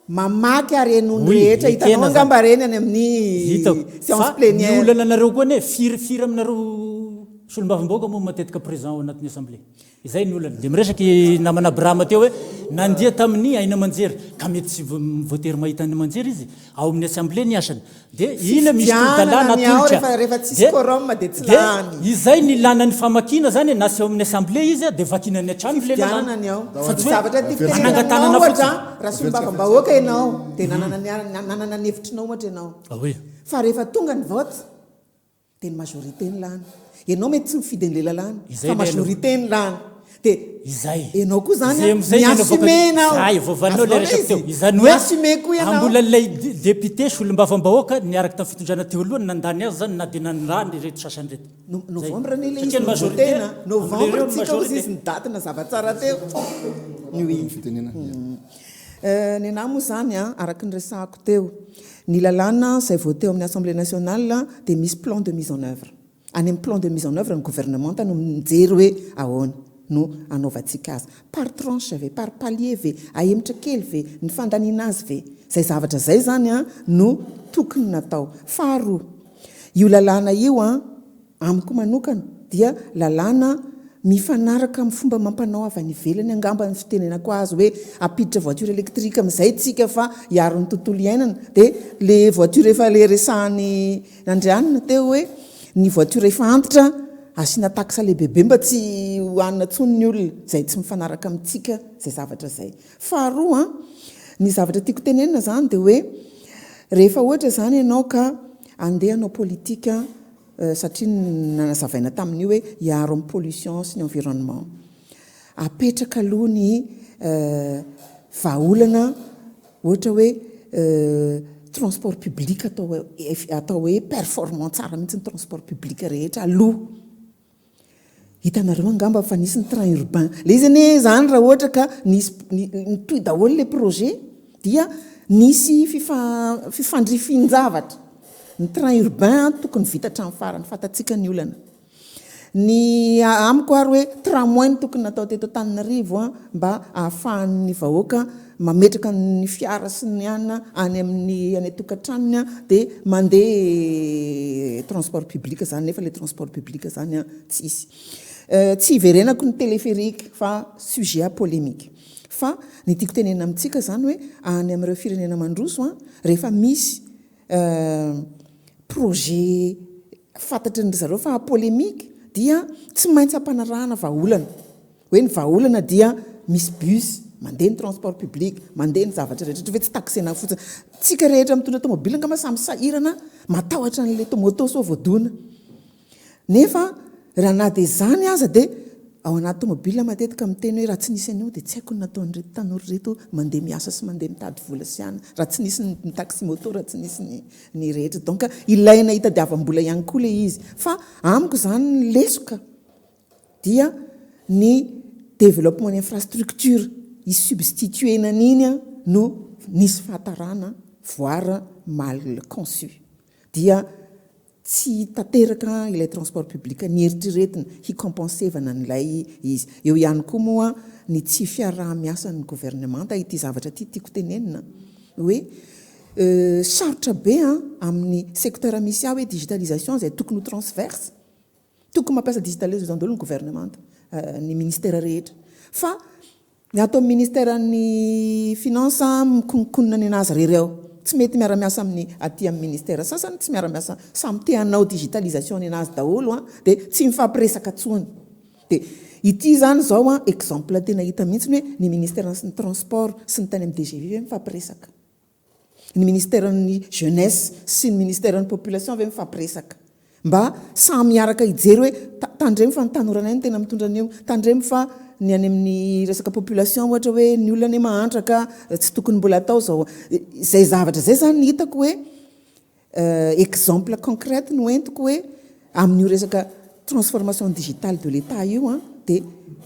mamaky ary henoiny Oui, rehetra, hitanao ekena zany. angamba ireny any amin'ny Hitako. séance Fa ny plénière. olana anareo koa anie, firy firy aminareo solombavambahoaka moa matetika présent ao anatin'ny assemblée? Izay ny olana. Dia miresaka i namana Abrahama teo hoe nandeha tamin'ny haino aman-jery, ka mety tsy voatery mahita haino aman-jery izy, ao amin'ny assemblée ny asany. Dia ina misy Fifidianana tolo-dalàna ny ao atolotra. rehefa rehefa tsisy Dia quorum dia tsy dia lany. izay ny ilàna ny famakiana izany e, na tsy ao amin'ny assemblée izy dia vakiana any an-trano ilay Fifidianana lalàna. ny ao. Fa Ny tsy hoe zavatra tiako tenenina aminao manangan-tanana ohatra, fotsiny. raha solombavambahoaka ianao dia nanana ny nanana ny hevitrinao ohatra ianao. Ah oui. Fa rehefa tonga ny vote Dia ny majorité no lany. Ianao mety tsy mifidy an'ilay lalàna Izay fa ilay aloha. majorité no lany. Dia Izay. ianao koa izany Izay an, amin'izay ny anaovako mi-assumer ianao. Zay, voavalinao ilay Azonao ilay resako teo. izy? Izany hoe Mi-assumer koa ianao. mbola ilay député solombavambahoaka niaraka tamin'ny fitondrana teo aloha no nandany azy izany na dia nandany ireto sasany ireto. No- Zay. Novembre anie ilay izy Satria ny no majorité, votena. Novembre amin'ireo ny tsika hozy majorité. izy ny daty nazava tsara teo. Oui. Ny fitenenana. Eh, ny anahy moa izany an, araka ny resahako teo, ny lalàna izay vao teo amin'ny Assemblée nationale dia misy plan de mise en œuvre. Any amin'ny plan de mise en œuvre ny governemanta no mijery hoe ahoana no hanaovantsika azy. Par tranche ve, par palier ve, ahemotra kely ve, ny fandaniana azy ve. Izay zavatra izay izany an no tokony natao. Faharoa, io lalàna io an, Amiko manokana dia lalàna mifanaraka amin'ny fomba amam-panao avy any ivelany angamba ny fitenenako azy hoe hampiditra voiture électrique amin'izay tsika fa hiaro ny tontolo iainana dia le voiture efa le resahan'i Andrianina teo hoe ny voiture efa antitra asiana taxe lehibebe mba tsy ho hanina intsony ny olona izay tsy mifanaraka amintsika izay zavatra izay. Faharoa an, ny zavatra tiako tenenina izany dia hoe rehefa ohatra izany ianao ka andeha hanao politika satria nanazavaina tamin'io hoe hiaro amin'ny pollution sy ny environnement. Apetraka aloha ny vahaolana ohatra hoe transport public atao atao hoe performant tsara mihitsy ny transport public rehetra aloha. Hitanareo angamba fa nisy ny train urbain. Ilay izy anie izany raha ohatra ka nisy nitohy daholo ilay projet dia nisy fifandrifian-javatra. Ny train urbain tokony vita hatramin'ny farany, fantatsika ny olana. Ny amiko ary hoe tramway no tokony natao teto Antananarivo mba ahafahan'ny vahoaka mametraka ny fiara sy ny anona any amin'ny any an-tokantranony dia mandeha transport public izany nefa ilay transport public izany tsisy. Tsy hiverenako ny téléphérique fa sujet à polémique. Fa ny tiako tenenina amintsika izany hoe any amin'ireo firenena mandroso rehefa misy projet fantatry ny zareo fa à polémique dia tsy maintsy ampanarahana vahaolana. Hoe ny vahaolana dia misy bus, mandeha ny transport public, mandeha ny zavatra rehetra, ohatra hoe tsy taxena fotsiny. Tsika rehetra mitondra tomobile angamba samy sahirana matahotra an'ilay moto sao voadona. Nefa raha na dia izany aza dia. ao anaty tomobile matetika miteny hoe raha tsy nisy an'io dia tsy haiko ny nataon'ireto tanora ireto mandeha miasa sy mandeha mitady vola sy ana raha tsy nisy ny taxi moto raha tsy nisy ny ny rehetra. Donc ilaina hitadiavam-bola ihany koa ilay izy. Fa amiko izany ny lesoka dia ny développement ny infrastructure hi-substituer-na an'iny no nisy fahatarana voire mal conçu. Dia tsy tanteraka ilay transport public nieritreretina hi-compenser-vana an'ilay izy. Eo ihany koa moa ny tsy fiaraha-miasan'ny governemanta, ity zavatra ity tiako tenenina hoe sarotra be amin'ny secteur misy ahy hoe digitalisation izay tokony ho transverse, tokony mampiasa digitalisation daholo ny governemanta, ny ministera rehetra fa Ny ato amin'ny ministeran'ny finance mikononkonona ny anazy irery ao. Tsy mety miara-miasa amin'ny aty amin'ny ministera sasany, tsy miara-miasa, samy te hanao digitalisation ny anazy daholo an, dia tsy mifampiresaka tsony. Dia ity izany izao an, exemple tena hita mihitsy hoe ny ministeran'ny transport sy ny tany amin'ny DGV ve mifampiresaka? Ny ministeran'ny jeunesse sy ny ministeran'ny population ve mifampiresaka? Mba samy hiaraka hijery hoe tandremo fa ny tanoranay no tena mitondra an'io, tandremo fa ny any amin'ny resaka population ohatra hoe ny olona anie mahantra ka tsy tokony mbola atao izao. Izay zavatra izay izany no hitako hoe Exemple concrète no entiko hoe amin'io resaka transformation digitale de l'Etat io an, dia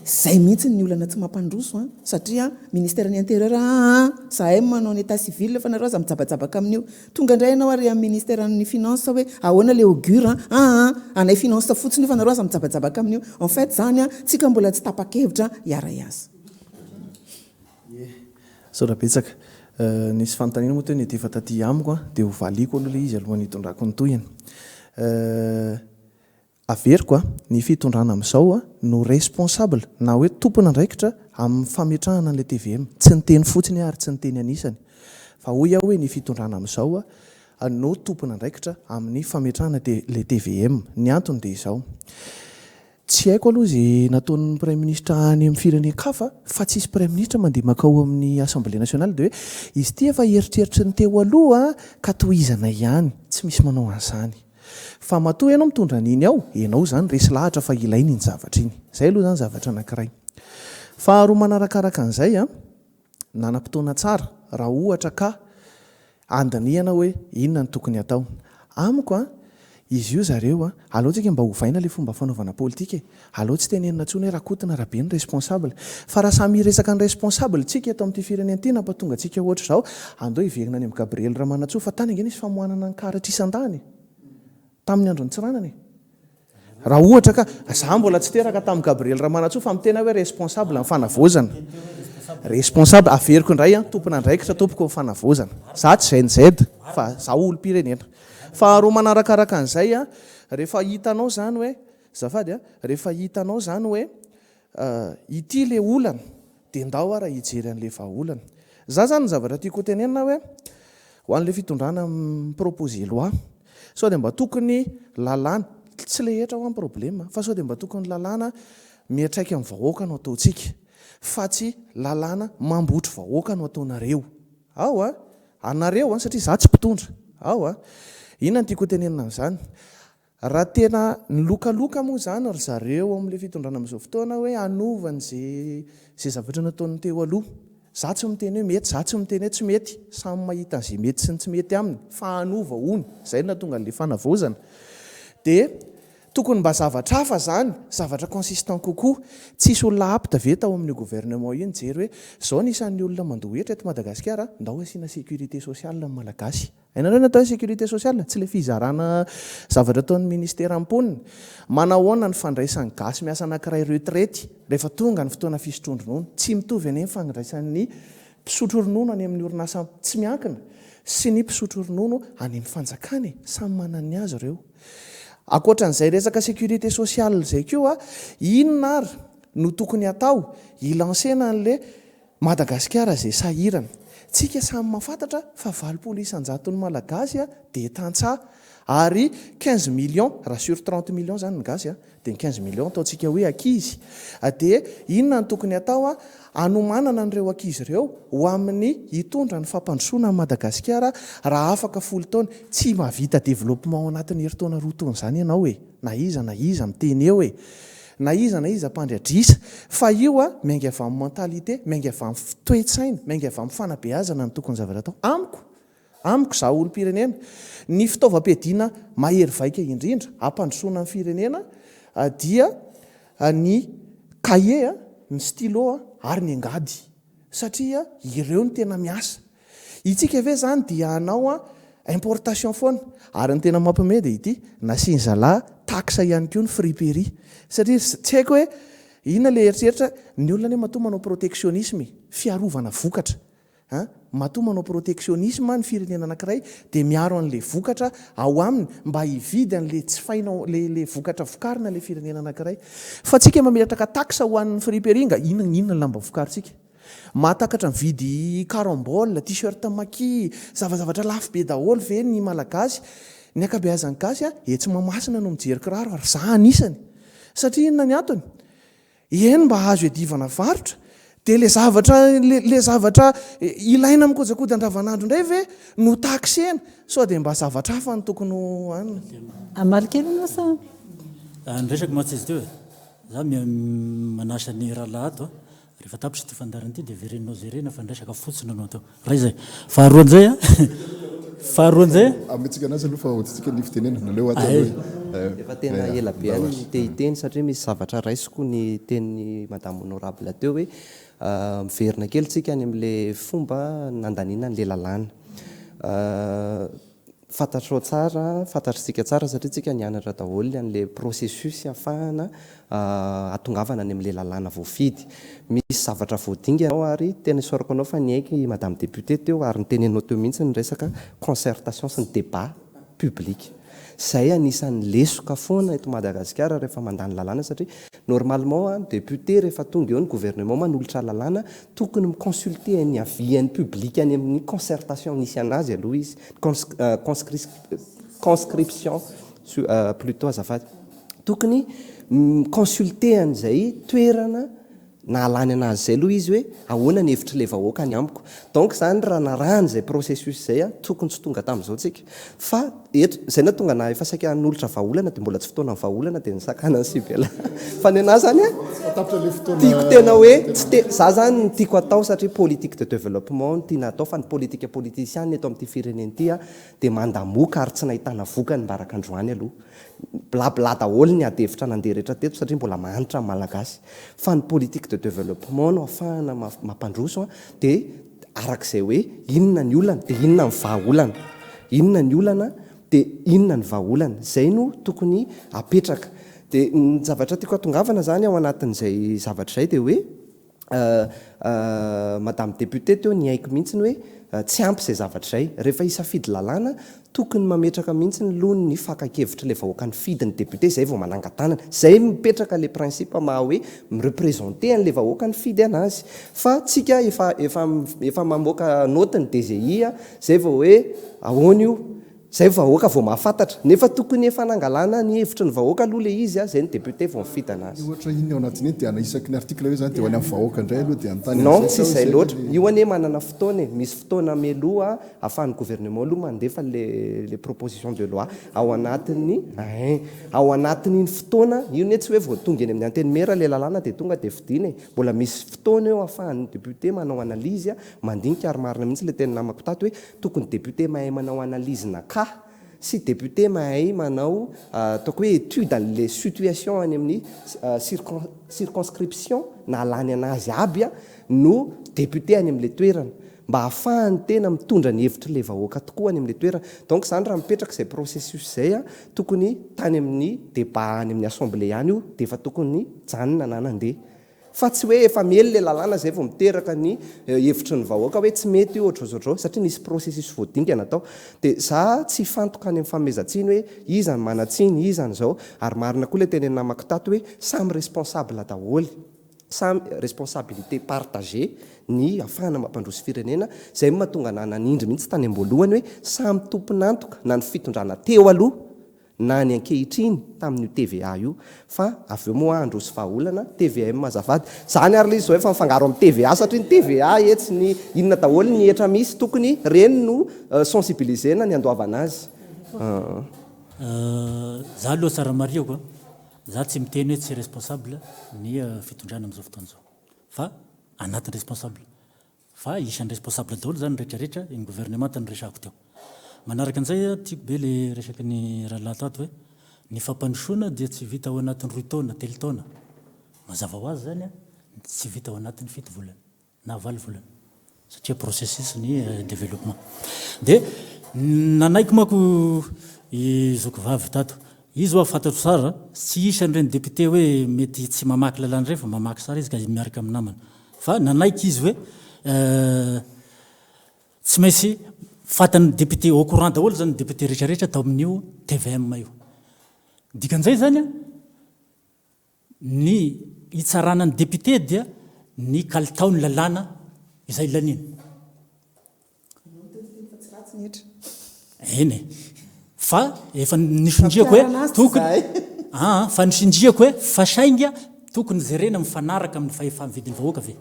izay mihitsy ny olana tsy mampandroso an, satria ministère ny intérieur aa zahay manao ny état civil fa nareo aza mijabajabaka amin'io, tonga indray ianao ary amin'ny ministère ny finance hoe ahoana le augure an, aa anay finance fotsiny io fa nareo aza mijabajabaka amin'io, en fait zany an tsika mbola tsy tapa-kevitra hiara-hiasa. Ie. Misaotra betsaka. Nisy fanontaniana moa teo niantefa taty amiko an, dia hovaliako aloha ilay izy alohan'ny hitondrako ny tohiny. Averiko an, ny fitondrana amin'izao no responsable na hoe tompon'andraikitra amin'ny fametrahana an'ilay tvm. Tsy niteny fotsiny aho ary tsy niteny anisany. Fa hoy aho hoe ny fitondrana amin'izao no tompon'andraikitra amin'ny fametrahana ilay tvm. Ny antony dia izao. Tsy haiko aloha izay nataon'ny praiminisitra any amin'ny firenen-kafa fa tsisy praiminisitra mandeha mankao amin'ny assemblée nationale dia hoe izy ity efa eritreritry ny teo aloha ka tohizana ihany, tsy misy manao an'izany. Fa matoa ianao mitondra an'iny ao, ianao izany resy lahatra fa ilaina iny zavatra iny. Izay aloha izany zavatra anankiray. Faharoa manarakaraka an'izay an, nanam-potoana tsara raha ohatra ka andinihana hoe inona no tokony hatao. Amiko an, izy io zareo an, aleo tsika mba ovaina le fomba fanaovana politika e, aleo tsy tenenina intsony hoe Rakoto na Rabe no responsable, fa raha samy hiresaka ny responsable tsika eto amin'ity firenena ity nampatonga antsika ohatr'izao, andao hiverina any amin'i Gabriel Ramanantsoa fa tany ange nisy famohanana ny karatra isan-dany e. Tamin'ny andron'i Tsiranana e. Raha ohatra ka, za mbola tsy teraka tamin'i Gabriel Ramanantsoa fa miteny aho hoe responsable ny fanavaozana. Responsable, averiko indray an, tompon'andraikitra tompoko ny fanavaozana. Za tsy Gen Z fa za olom-pirenena. Faharoa manarakaraka an'izay an, rehefa hitanao izany hoe, azafady an, rehefa hitanao izany hoe ity ilay olana dia ndao ara hijery an'ilay vahaolana. Za zany ny zavatra tiako ho tenenina hoe ho an'ilay fitondrana mi-proposer loi, sao dia mba tokony lalàna, tsy ilay hetra hoa ny problème fa sao dia mba tokony lalàna miantraika amin'ny vahoaka no ataontsika fa tsy lalàna mambotry vahoaka no ataonareo. Ao a! Anareo an, satria za tsy mpitondra. Ao a! Inona no tiako ho tenenina amin'izany? Raha tena nilokaloka moa izany ry zareo ao amin'ilay fitondrana amin'izao fotoana hoe hanova an'izay izay zavatra nataon'ny teo aloha. Za tsy miteny hoe mety, za tsy miteny hoe tsy mety, samy mahita an'izay mety sy ny tsy mety aminy fa hanova hono, izay no nahatonga an'ilay fanavaozana. Dia tokony mba zavatra hafa izany, zavatra consistant kokoa. Tsisy olona apte ve tao amin'io gouvernement io nijery hoe izao ny isan'ny olona mandoa hetra eto Madagasikara, ndao asiana sécurité sociale ny Malagasy. Hainareo ny atao hoe sécurité sociale? Tsy ilay fizarana zavatra ataon'ny ministeran'ny mponina. Manahoana ny fandraisan'ny gasy miasa anankiray retraite rehefa tonga ny fotoana fisotroan-dronono? Tsy mitovy anie ny fandraisan'ny mpisotro ronono any amin'ny orinasa tsy miankina sy ny mpisotro ronono any amin'ny fanjakana e! Samy manana ny azy ireo. Ankoatran'izay resaka sécurité sociale izay koa, inona ary no tokony hatao hi-lancer-na an'ilay Madagasikara izay sahirana. Tsika samy mahafantatra fa 80 isan-jaton'ny Malagasy dia tantsaha ary 15 millions, raha sur 30 millions izany ny gasy dia ny 15 millions ataontsika hoe ankizy. Dia inona no tokony hatao hanomanana an'ireo ankizy ireo ho amin'ny hitondra ny fampandrosoana an'i Madagasikara raha afaka folo taona? Tsy mahavita développement ao anatin'ny herintaona roa taona izany ianao e! Na iza na iza miteny eo e! na iza na iza mpandry adrisa fa io a miainga avy amin'ny mentalité, miainga avy amin'ny toe-tsaina, miainga avy amin'ny fanabeazana ny tokony zavatra atao. Amiko, amiko izaho olom-pirenena, ny fitaovam-piadiana mahery vaika indrindra hampandrosoana ny firenena dia ny kahie, ny stylo ary ny angady satria ireo no tena miasa. Itsika ve zany dia hanao importation foana? Ary ny tena mampiomehy dia ity, nasian'ny zalahy taxe ihany koa ny friperie. Satria tsy haiko hoe inona ilay eritreritra, ny olona anie matoa manao protectionnisme e, fiarovana vokatra an, matoa manao protectionnisme ny firenena anankiray dia miaro an'ilay vokatra ao aminy mba hividy an'ilay jifaina ao, ilay ilay vokatra vokarina ilay firenena anankiray. Fa tsika mametraka taxe ho an'ny friperie nga inona inona ny lamba vokarintsika? Mahatakatra mividy carambole, t-shirt maki, zavazavatra lafo be daholo ve ny Malagasy? Ny ankabeazan'ny gasy etsy Mahamasina no mijery kiraro ary za anisany. Satria inona ny antony? Eny mba azo iadivana varotra, dia le zavatra le zavatra ilaina amin'ny kojakoja andavanandro indray ve no taxena? Sao dia mba zavatra hafa no tokony ho hanina? Hamaly kely ianao sa? Ny resako mantsy izy teo e, za manasa ny rahalahy ato a, Rehefa tapitra ity fandaharana ity dia vereninao jerena fa ny resaka fotsiny no atao. Iray izay. Faharoa indray a. Faharoa indray a. Ametsika anazy aloha fa hodintsika ny fitenenana. Aleo ato aloha e. Efa tena ela be aho no te hiteny satria misy zavatra raisiko ny tenin'i Madame Honorable teo hoe miverina kely tsika any amin'ilay fomba nandaniana an'ilay lalàna. Fantatrao tsara, fantatr'tsika tsara satria tsika nianatra daholo an'le processus ahafahana ahatongavana any amin'le lalàna voafidy. Misy zavatra voadingana ao ary tena isaorako anao fa niaiky madame députée teo ary niteneninao teo mihitsy ny resaka concertation sy ny débat public. Izay anisan'ny lesoka foana eto Madagasikara rehefa mandany lalàna satria normalement ny député rehefa tonga eo ny gouvernement manolotra lalàna Tokony mi-consulter ny avis an'ny public any amin'ny concertation nisy anazy aloha izy, conscription plutot azafady. Tokony mi-consulter an'izay toerana nahalany anazy izay aloha izy hoe ahoana ny hevitr'ilay vahoaka any amiko. Donc izany raha narahana izay processus izay tokony tsy tonga tamin'izao tsika. Fa eto, izay nahatonga anah efa saika hanolotra vahaolana dia mbola tsy fotoanan'ny vahaolana dia nisakana an'i Sibela. Fa ny anah zany an, tiako tena hoe tsy te, za zany ny tiako atao satria politique de développement no tiana atao fa ny politique politicienne eto amin'ity firenena ity an dia mandamoka ary tsy nahitana vokany mbaraka androany aloha. Bla bla daholo ny ady hevitra nandeha rehetra teto satria mbola mahantra ny Malagasy. Fa ny politique de développement no ahafahana mampandroso an, dia araka izay hoe inona ny olana dia inona ny vahaolana. Inona ny olana dia inona ny vahaolana. Izay no tokony apetraka. Dia ny zavatra tiako hatongavana izany ao anatin'izay zavatra izay dia hoe Madame député teo niaiky mihitsy hoe tsy ampy izay zavatra izay. Rehefa hisafidy lalàna, tokony mametraka mihitsy ny loha ny fakan-kevitr'ilay vahoaka nifidy ny député izay vao manangan-tanana. Izay mipetraka ilay principe maha hoe mi-representer an'ilay vahoaka nifidy anazy. Fa tsika efa efa efa mamoaka note ny DGI izay vao hoe ahoana io? Zay vahoaka vao mahafantatra. Nefa tokony efa nangalana ny hevitry ny vahoaka aloha le izy a, zay ny député vao nifidy anazy. Ny ohatra iny ao anatin'iny dia ana isaky ny article hoe zany dia ho any amin'ny vahoaka indray aloha dia anontany Non, amin'izay tsy sao izay izay loatra. Io anie manana fotoana e. Misy fotoana mialoha ahafahan'ny gouvernement aloha mandefa le le proposition de loi ao anatin'ny ein. Ao anatin'iny fotoana io anie tsy hoe vao tonga eny amin'ny antenimiera le lalàna dia tonga dia fidiana e. Mbola misy fotoana eo ahafahan'ny député manao analyse, mandinika ary marina mihitsy le tenin'ny namako tato hoe Tokony député mahay manao analyse na cas sy député mahay manao ataoko hoe étude an'le situation any amin'ny circonscription nahalany anazy aby no député any amin'le toerana mba ahafahany tena mitondra ny hevitr'le vahoaka tokoa any amin'le toerana. Donc zany raha mipetraka izay processus izay tokony tany amin'ny débat any amin'ny assemblée any io dia efa tokony nijanona na nandeha. Fa tsy hoe efa miely le lalàna zay vao miteraka ny hevitry ny vahoaka hoe tsy mety io ohatr'izao ohatr'izao satria nisy processus voadingana tao. Dia za tsy hifantoka any amin'ny fanomezan-tsiny hoe iza no manan-tsiny, iza no izao. Ary marina koa ilay tenenin'ny namako tato hoe samy responsable daholo. Samy responsabilité partagée ny ahafahana mampandroso firenena. Izay no mahatonga anah nanindry mihitsy tany am-boalohany hoe samy tompon'antoka na ny fitondrana teo aloha na ny ankehitriny tamin'io TVA io fa avy eo moa handroso vahaolana tvm azafady zany ary le izy zao efa mifangaro amin'ny TVA satria ny TVA etsy ny inona daholo ny hetra misy tokony reny no sensibiliser-na ny andoavana azy. Za aloha tsara marihako a! Za tsy miteny hoe tsy responsable ny fitondrana amin'izao fotoana izao fa anatin'ny responsable. Fa isan'ny responsable daholo zany ny rehetra rehetra, iny gouvernemanta noresahako teo. Manaraka an'izay, tiako be le resaky ny rahalahy tato hoe ny fampandrosoana dia tsy vita ao anatin'ny roy taona, telo taona. Mazava ho azy zany tsy vita ao anatin'ny fito volana na valo volana satria processus ny développement. Dia nanaiky manko i zoky vavy tato, izy hoa fantatro tsara, tsy isan'ireny député hoe mety tsy mamaky lalàna ireny fa mamaky tsara izy ka miaraka amin'ny namana. Fa nanaiky izy hoe tsy maintsy fatan'ny député au courant daholo zany ny député rehetra rehetra tao amin'io tvm io. Dikan'izay zany an, ny hitsarana ny député dia ny kalitaon'ny lalàna izay laniany. Ianao miteniteny fa tsy ratsy ny hetra. Eny e. Fa efa nisondriako hoe tokony aa fa nisondriako hoe fa saingy tokony jerena mifanaraka amin'ny fahefa-mividin'ny vahoaka ve?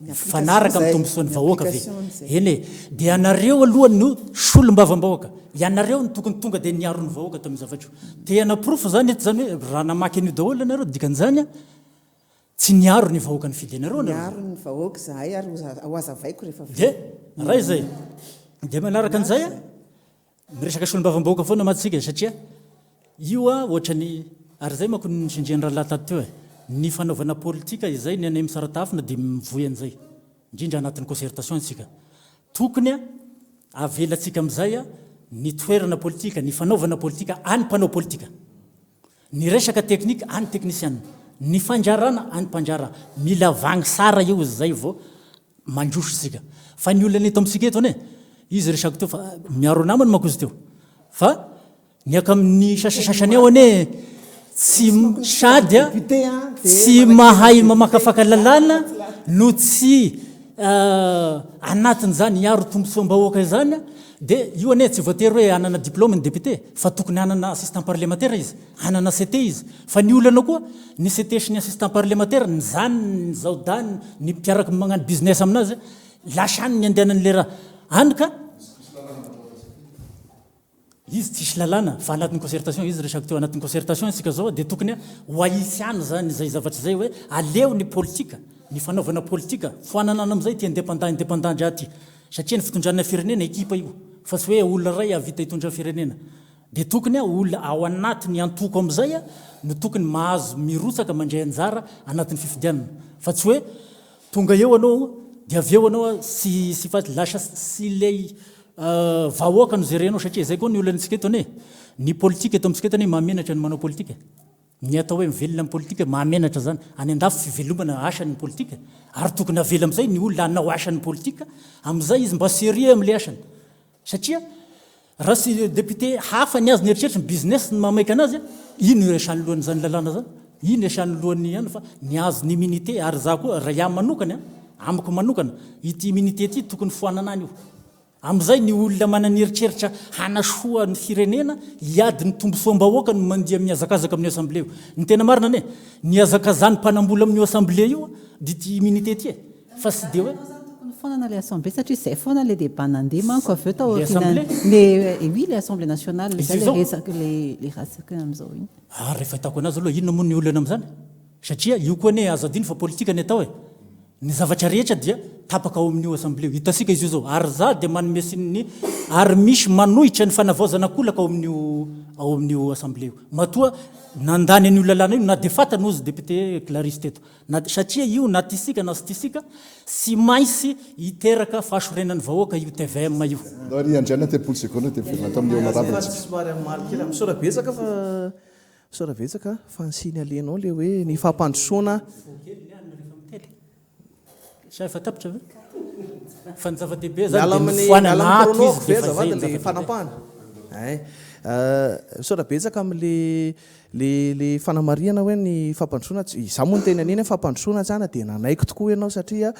Mifanaraka amin'ny tombontsoan'ny vahoaka ve? Eny e. Dia ianareo aloha no solombavambahoaka. Ianareo no tokony tonga dia niaro ny vahoaka tamin'io zavatra io. Te hanaporofo izany eto izany hoe raha namaky an'io daholo ianareo dikan'izany an, Tsy niaro ny vahoaka nifidy anareo nareo Niaro ny vahoaka izahay ary ho hazavaiko rehefa avy eo. Dia ray izay. Dia manaraka an'izay a, miresaka solombavambahoaka foana mantsy isika satria io a ohatran'ny, ary izay manko no nitsindrian'ny rahalahy tato teo e, ny fanaovana politika izay ny anay misaratafina dia mivoy an'izay, indrindra anatin'ny concertation isika. Tokony a avelantsika amin'izay a ny toerana politika, ny fanaovana politika any mpanao politika. Ny resaka teknika any teknisiana, ny fandrarana any mpandrara, mila vagny sara io zay vao mandroso isika. Fa ny olana eto amintsika eto anie, izy resako teo fa miaro namany manko izy teo, fa ny akamin'ny sasasasany ao anie tsy sady a tsy mahay mamakafaka lalàna no tsy anatin'izany hiaro tombontsoam-bahoaka izany dia io anie tsy voatery hoe hanana diplôme ny député fa tokony hanana assistant parlemantera izy, hanana CT izy. Fa ny olana koa, ny CT sy ny assistant parlemantera, ny zaniny, ny zaodahiny, ny mpiaraka magnano business aminazy, lasa any ny andehanan'ilay raha. Any ka. Izy tsisy lalàna fa anatin'ny concertation izy resako teo anatin'ny concertation isika zao dia tokony ho ahitsy ihany zany izay zavatra izay hoe aleo ny politika ny fanaovana politika foanana any amizay ity indépendant indépendant dra ty satria ny fitondrana firenena ekipa io fa tsy hoe olona iray hahavita hitondra firenena dia tokony olona ao anatin'ny antoko amizay no tokony mahazo mirotsaka mandray anjara anatin'ny fifidianana fa tsy hoe Tonga eo anao dia avy eo anao sy sy fa lasa sy ilay vahoaka no jerenao satria izay koa ny olantsika eto anie. Ny politika eto amintsika eto anie mahamenatra ny manao politika. Ny atao hoe mivelona amin'ny politika mahamenatra zany. Any andafy fivelomana asany ny politika ary tokony avela amin'izay ny olona hanao asany politika amin'izay izy mba sérieux amin'ilay asany. Satria raha sy député hafa ny azy ny eritreritra ny business no mahamaika anazy, ino no iresahan'ny lohan'izany lalàna zany? Ino iresahan'ny lohan'ny ihany fa ny azy ny immunité ary za koa raha iaho manokana, amiko manokana, ity immunité ity tokony foanana any io. Amin'izay ny olona manana eritreritra hanasoa ny firenena, hiady ny tombontsoam-bahoaka no mandeha mihazakazaka amin'io assemblée io. Ny tena marina anie, ny hazakazahan'ny mpanambola amin'io assemblée io dia ity immunité ity e. Fa tsy dia hoe. Ianao zany tokony foanana ilay assemblée satria izay foana ilay débat nandeha manko avy eo tao Le aoriana assemblée? le oui le assemblée nationale Izy izay io ilay zao? resaka ilay ilay resaka amin'izao iny. Ary rehefa hitako anazy aloha inona moa ny olana amin'izany? Satria io koa anie azo adino fa politika ny atao e! Ny zavatra rehetra dia tapaka ao amin'io assemblée io. Hitantsika izy io zao. Ary za dia manome tsiny ny ary misy manohitra ny fanavaozana ankolaka ao amin'io ao amin'io assemblée io. Matoa nandany an'io lalàna io na dia fantany hozy député Clarisse teto. Na satria io na tisika na tsy tisika, tsy maintsy hiteraka fahasorenan'ny vahoaka io tvm io. Ndao ry Andriana, 30 segondra dia miverina ato amin'ny honorable tsika. Somary hamaly kely, misaotra betsaka fa misaotra betsaka fa ny signaler-nao le hoe ny fampandrosoana. Vao kely ny anona rehefa mitely. Sa efa tapitra ve? Fa ny zava-dehibe zany Miala dia amin'ny mifoanana miala amin'ny ato chrono izy ve dia efa izay azafady ny le zava-dehibe. fanapahana? Ein. Misaotra betsaka amin'le Le le fanamarihana hoe ny fampandrosoana tsy, izaho moa niteny an'iny hoe fampandrosoana tsy ana dia nanaiky tokoa ianao satria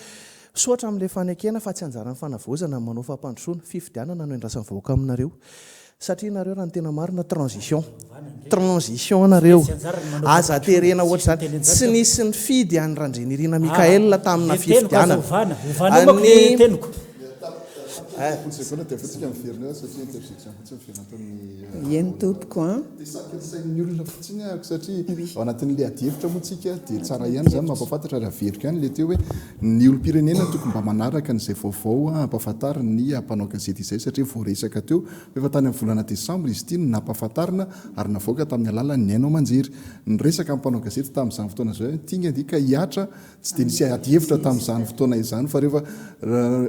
misaotra amin'ilay fanekena fa tsy anjaran'ny fanavaozana ny manao fampandrosoana, fifidianana no iandrasan'ny vahoaka aminareo satria nareo raha ny tena marina transition, transition nareo, aza terena ohatr'izany, tsy nisy nifidy an'i Randrianirina Mickaël tamina fifidianana, ny. Folo segonda dia avy eo tsika miverina eo satria interjection fotsiny miverina ataon'ny Eny tompoko an. Dia sady ny sain'ny olona fotsiny ahako satria ao anatin'ilay adihevitra moa tsika dia tsara ihany izany mampahafantatra ary averiko ihany ilay teo hoe ny olom-pirenena tokony mba manaraka an'izay vaovao ampahafantarin'ny mpanao gazety izay satria voaresaka teo fa efa tany amin'ny volana desambra izy ity no nampahafantarina ary navoaka tamin'ny alalan'ny haino aman-jery. Niresaka amin'ny mpanao gazety tamin'izany fotoana izay hoe ity nge ka hihatra Tsy dia nisy adihevitra tamin'izany fotoana izany fa rehefa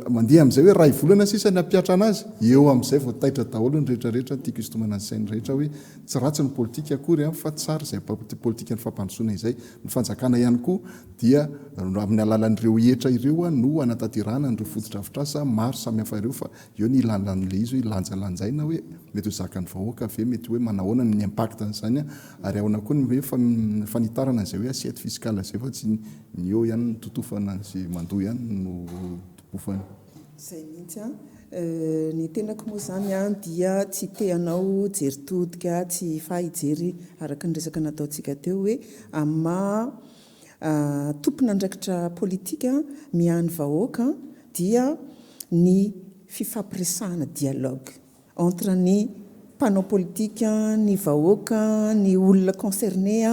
mandeha amin'izay hoe iray volana sisa ny hampihatrana azy, eo amin'izay vao taitra daholo ny rehetra rehetra, tiako hisintomana ny sain'ny rehetra hoe tsy ratsy ny politika akory an, fa tsara izay politikan'ny fampandrosoana izay. Ny fanjakana ihany koa dia amin'ny alalan'ireo hetra ireo no hanatanterahana an'ireo fotodrafitrasa maro samihafa ireo fa Eo ny ilana an'ilay izy hoe lanjalanjaina hoe mety ho zakan'ny vahoaka ve, mety hoe manahoana ny impact an'izany ary ahoana koa ny hoe fanitarana an'izay hoe assiette fiscale izay fa tsy ny eo ihany no totofana, izay mandoa ihany no totofana. Izay mihitsy an. Ny tenako moa izany an dia tsy te hanao jery todika, tsy fa hijery araka ny resaka nataontsika teo hoe amin'ny maha tompon'andraikitra politika miahy ny vahoaka dia ny fifampiresahana, dialogue, entre ny mpanao politika, ny vahoaka, ny olona concerné,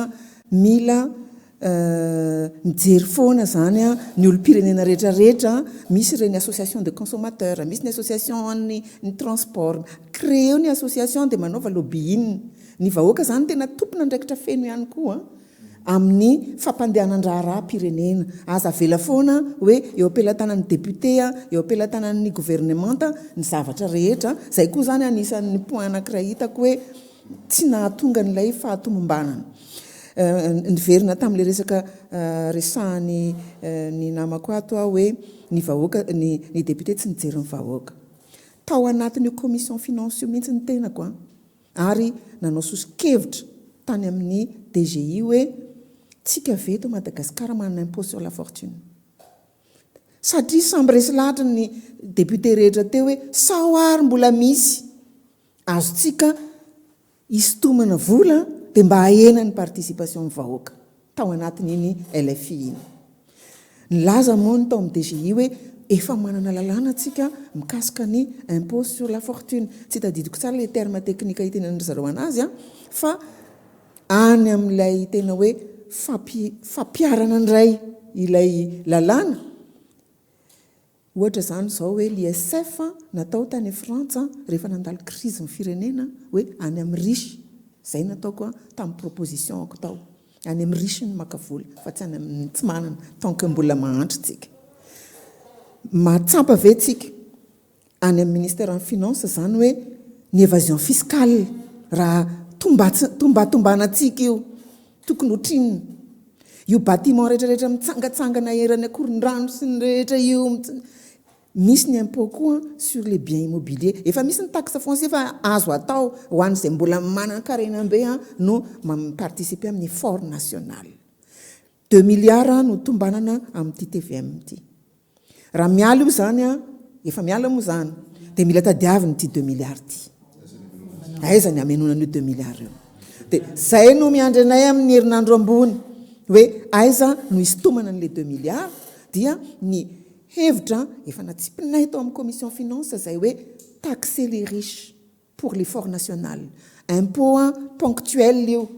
mila mijery foana izany ny olom-pirenena rehetra rehetra, misy ireny association de consommateurs, misy ny association an'ny ny transport, créer-o ny association dia manaova lobbying, ny vahoaka izany tena tompon'andraikitra feno ihany koa. amin'ny fampandehanan-draharaham-pirenena. Aza avela foana hoe eo am-pelatanan'ny député, eo am-pelatanan'ny governemanta ny zavatra rehetra. Izay koa izany anisan'ny point anankiray hitako hoe tsy nahatonga an'ilay fahatomombanana. Niverina tamin'ilay resaka resahan'ny ny namako ato aho hoe ny vahoaka, ny ny député tsy nijery ny vahoaka. Tao anatin'io commission finance io mihitsy ny tenako an. Ary nanao soso-kevitra tany amin'ny DGI hoe tsika ve eto Madagascar manana impôt sur la fortune? Satria samby resy lahatra ny député rehetra teo hoe sao ary mbola misy azontsika hisintomana vola dia mba ahena ny participation ny vahoaka tao anatin'iny LFI iny. Nilaza moa ny tao amin'ny DGI hoe efa manana lalàna tsika mikasika ny impôt sur la fortune. Tsy tadidiko tsara ilay terme technique itenenan-dry zareo anazy an, fa any amin'ilay tena hoe fampiharana indray ilay lalàna, Ohatra izany izao hoe l'ISF natao tany Frantsa rehefa nandalo crise ny firenena hoe any amin'ny riche, izay nataoko tamin'ny proposition-ko tao, any amin'ny riche no maka vola fa tsy any amin'ny tsy manana tant que mbola mahantra tsika. Mahatsampa ve tsika any amin'ny ministère ny finance izany hoe ny évasion fiscale raha tombatombanantsika io tokony hotrinina? Io bâtiment rehetra rehetra mitsangatsangana eran'ny Akorondrano sy ny rehetra io, misy ny impôt koa sur les biens immobiliers. Efa misy ny taxe foncier fa azo atao ho an'izay mbola manan-karenam-be no mi-participer amin'ny effort national. Deux milliards no tombanana amin'ity tvm ity. Raha miala io izany an, efa miala moa izany, dia mila tadiavina ity deux milliards ity. Aiza ny hamenoana an'io deux milliards io? Dia izay no miandry anay amin'ny herinandro ambony, hoe aiza no hisintomana an'ilay deux milliards, dia ny hevitra efa natsipinay tao amin'ny commission finance izay hoe taxer les riches. Pour l'effort national. Impôt ponctuel io.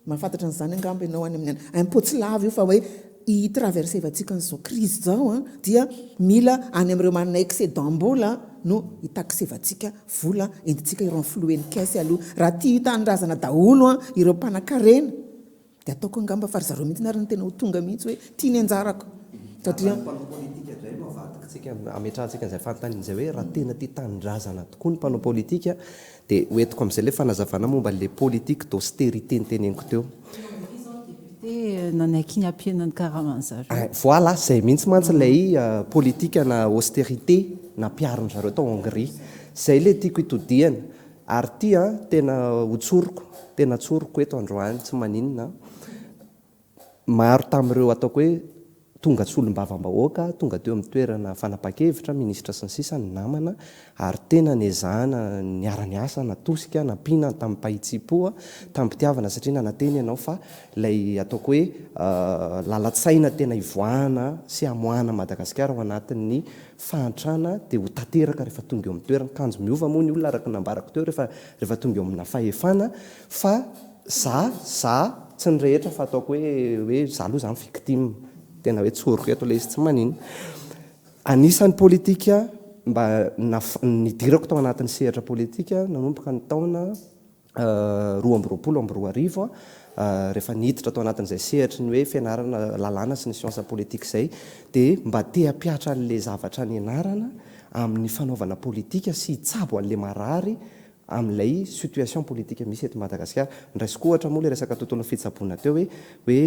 Mahafantatra an'izany angamba ianao any amin'ny any. Impôt tsy lava io fa hoe hi-traverser-vantsika an'izao crise izao an, dia mila any amin'ireo manana excédent-mbola no hi-taxer-vantsika vola entintsika hi-renflouer ny caisse aloha. Raha tia tanindrazana daholo an ireo mpanakarena Dia ataoko angamba fa ry zareo mihitsy ary no tena ho tonga mihitsy hoe ity ny anjarako satria. Raha ny mpanao politika indray no avadikitsika, ametrahantsika an'izay fanontaniana izay hoe raha tena tia tanindrazana tokoa ny mpanao politika dia ho entiko amin'izay ilay fanazavana momba an'ilay politique d'austérité noteneniko teo. Député nanaiky ny hampihena ny karaman'zareo. Voilà, izay mihitsy mantsy ilay politique-na austérité nampiharin-dry zareo tao Hongrie. Izay ilay tiako hitodihana. Ary ity an, tena ho tsoriko, tena tsoriko eto androany, tsy maninona an, maro tamin'ireo ataoko hoe Tonga solombavambahoaka, tonga teo amin'ny toerana fanapahan-kevitra, minisitra sy ny sisa ny namana ary tena nezahana niara-niasa, natosika, nampiana tamim-pahitsiam-po, tamim-pitiavana satria nanantena ianao fa ilay ataoko hoe lalan-tsaina tena hivoahana sy hamoahana an'i Madagasikara ao anatin'ny fahantrana dia ho tanteraka rehefa tonga eo amin'ny toerana. Kanjo miova moa ny olona araka ny nambarako teo rehefa rehefa tonga eo amina fahefana fa Za, za, tsy ny rehetra fa ataoko hoe hoe za aloha zany victime, tena hoe tsoriko eto ilay izy tsy maninona. Anisan'ny politika mba naf- nidirako tao anatin'ny sehatra politika nanomboka ny taona 2022 rehefa niditra tao anatin'izay sehatry ny hoe fianarana lalàna sy ny siansa politika izay dia mba te hampihatra an'ilay zavatra nianarana amin'ny fanaovana politika sy hitsabo an'ilay marary amin'ilay situation politique misy eto Madagasikara. Noraisiko ohatra moa ilay resaka tontolon'ny fitsaboana teo hoe hoe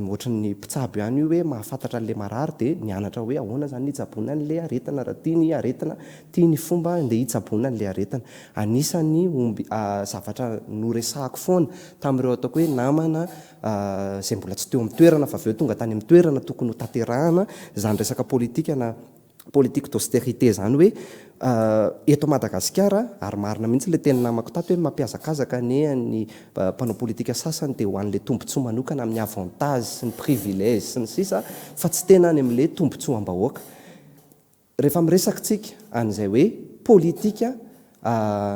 ohatran'ny mpitsabo ihany io hoe mahafantatra an'ilay marary dia nianatra hoe ahoana izany ny hitsaboana an'ilay aretina raha tia ny aretina, tia ny fomba andeha hitsaboana an'ilay aretina. Anisan'ny omby zavatra noresahako foana tamin'ireo ataoko hoe namana izay mbola tsy teo amin'ny toerana fa avy eo tonga tany amin'ny toerana tokony ho tanterahana izany resaka politika na politique d'austérité zany hoe eto Madagasikara, ary marina mihitsy ilay tenin'ny namako tato hoe mampihazakazaka anie ny mpanao politika sasany dia ho an'ilay tombotsoa manokana amin'ny avantage sy ny privilège sy ny sisa fa tsy tena any amin'ilay tombotsoam-bahoaka. Rehefa miresaka tsika an'izay hoe politika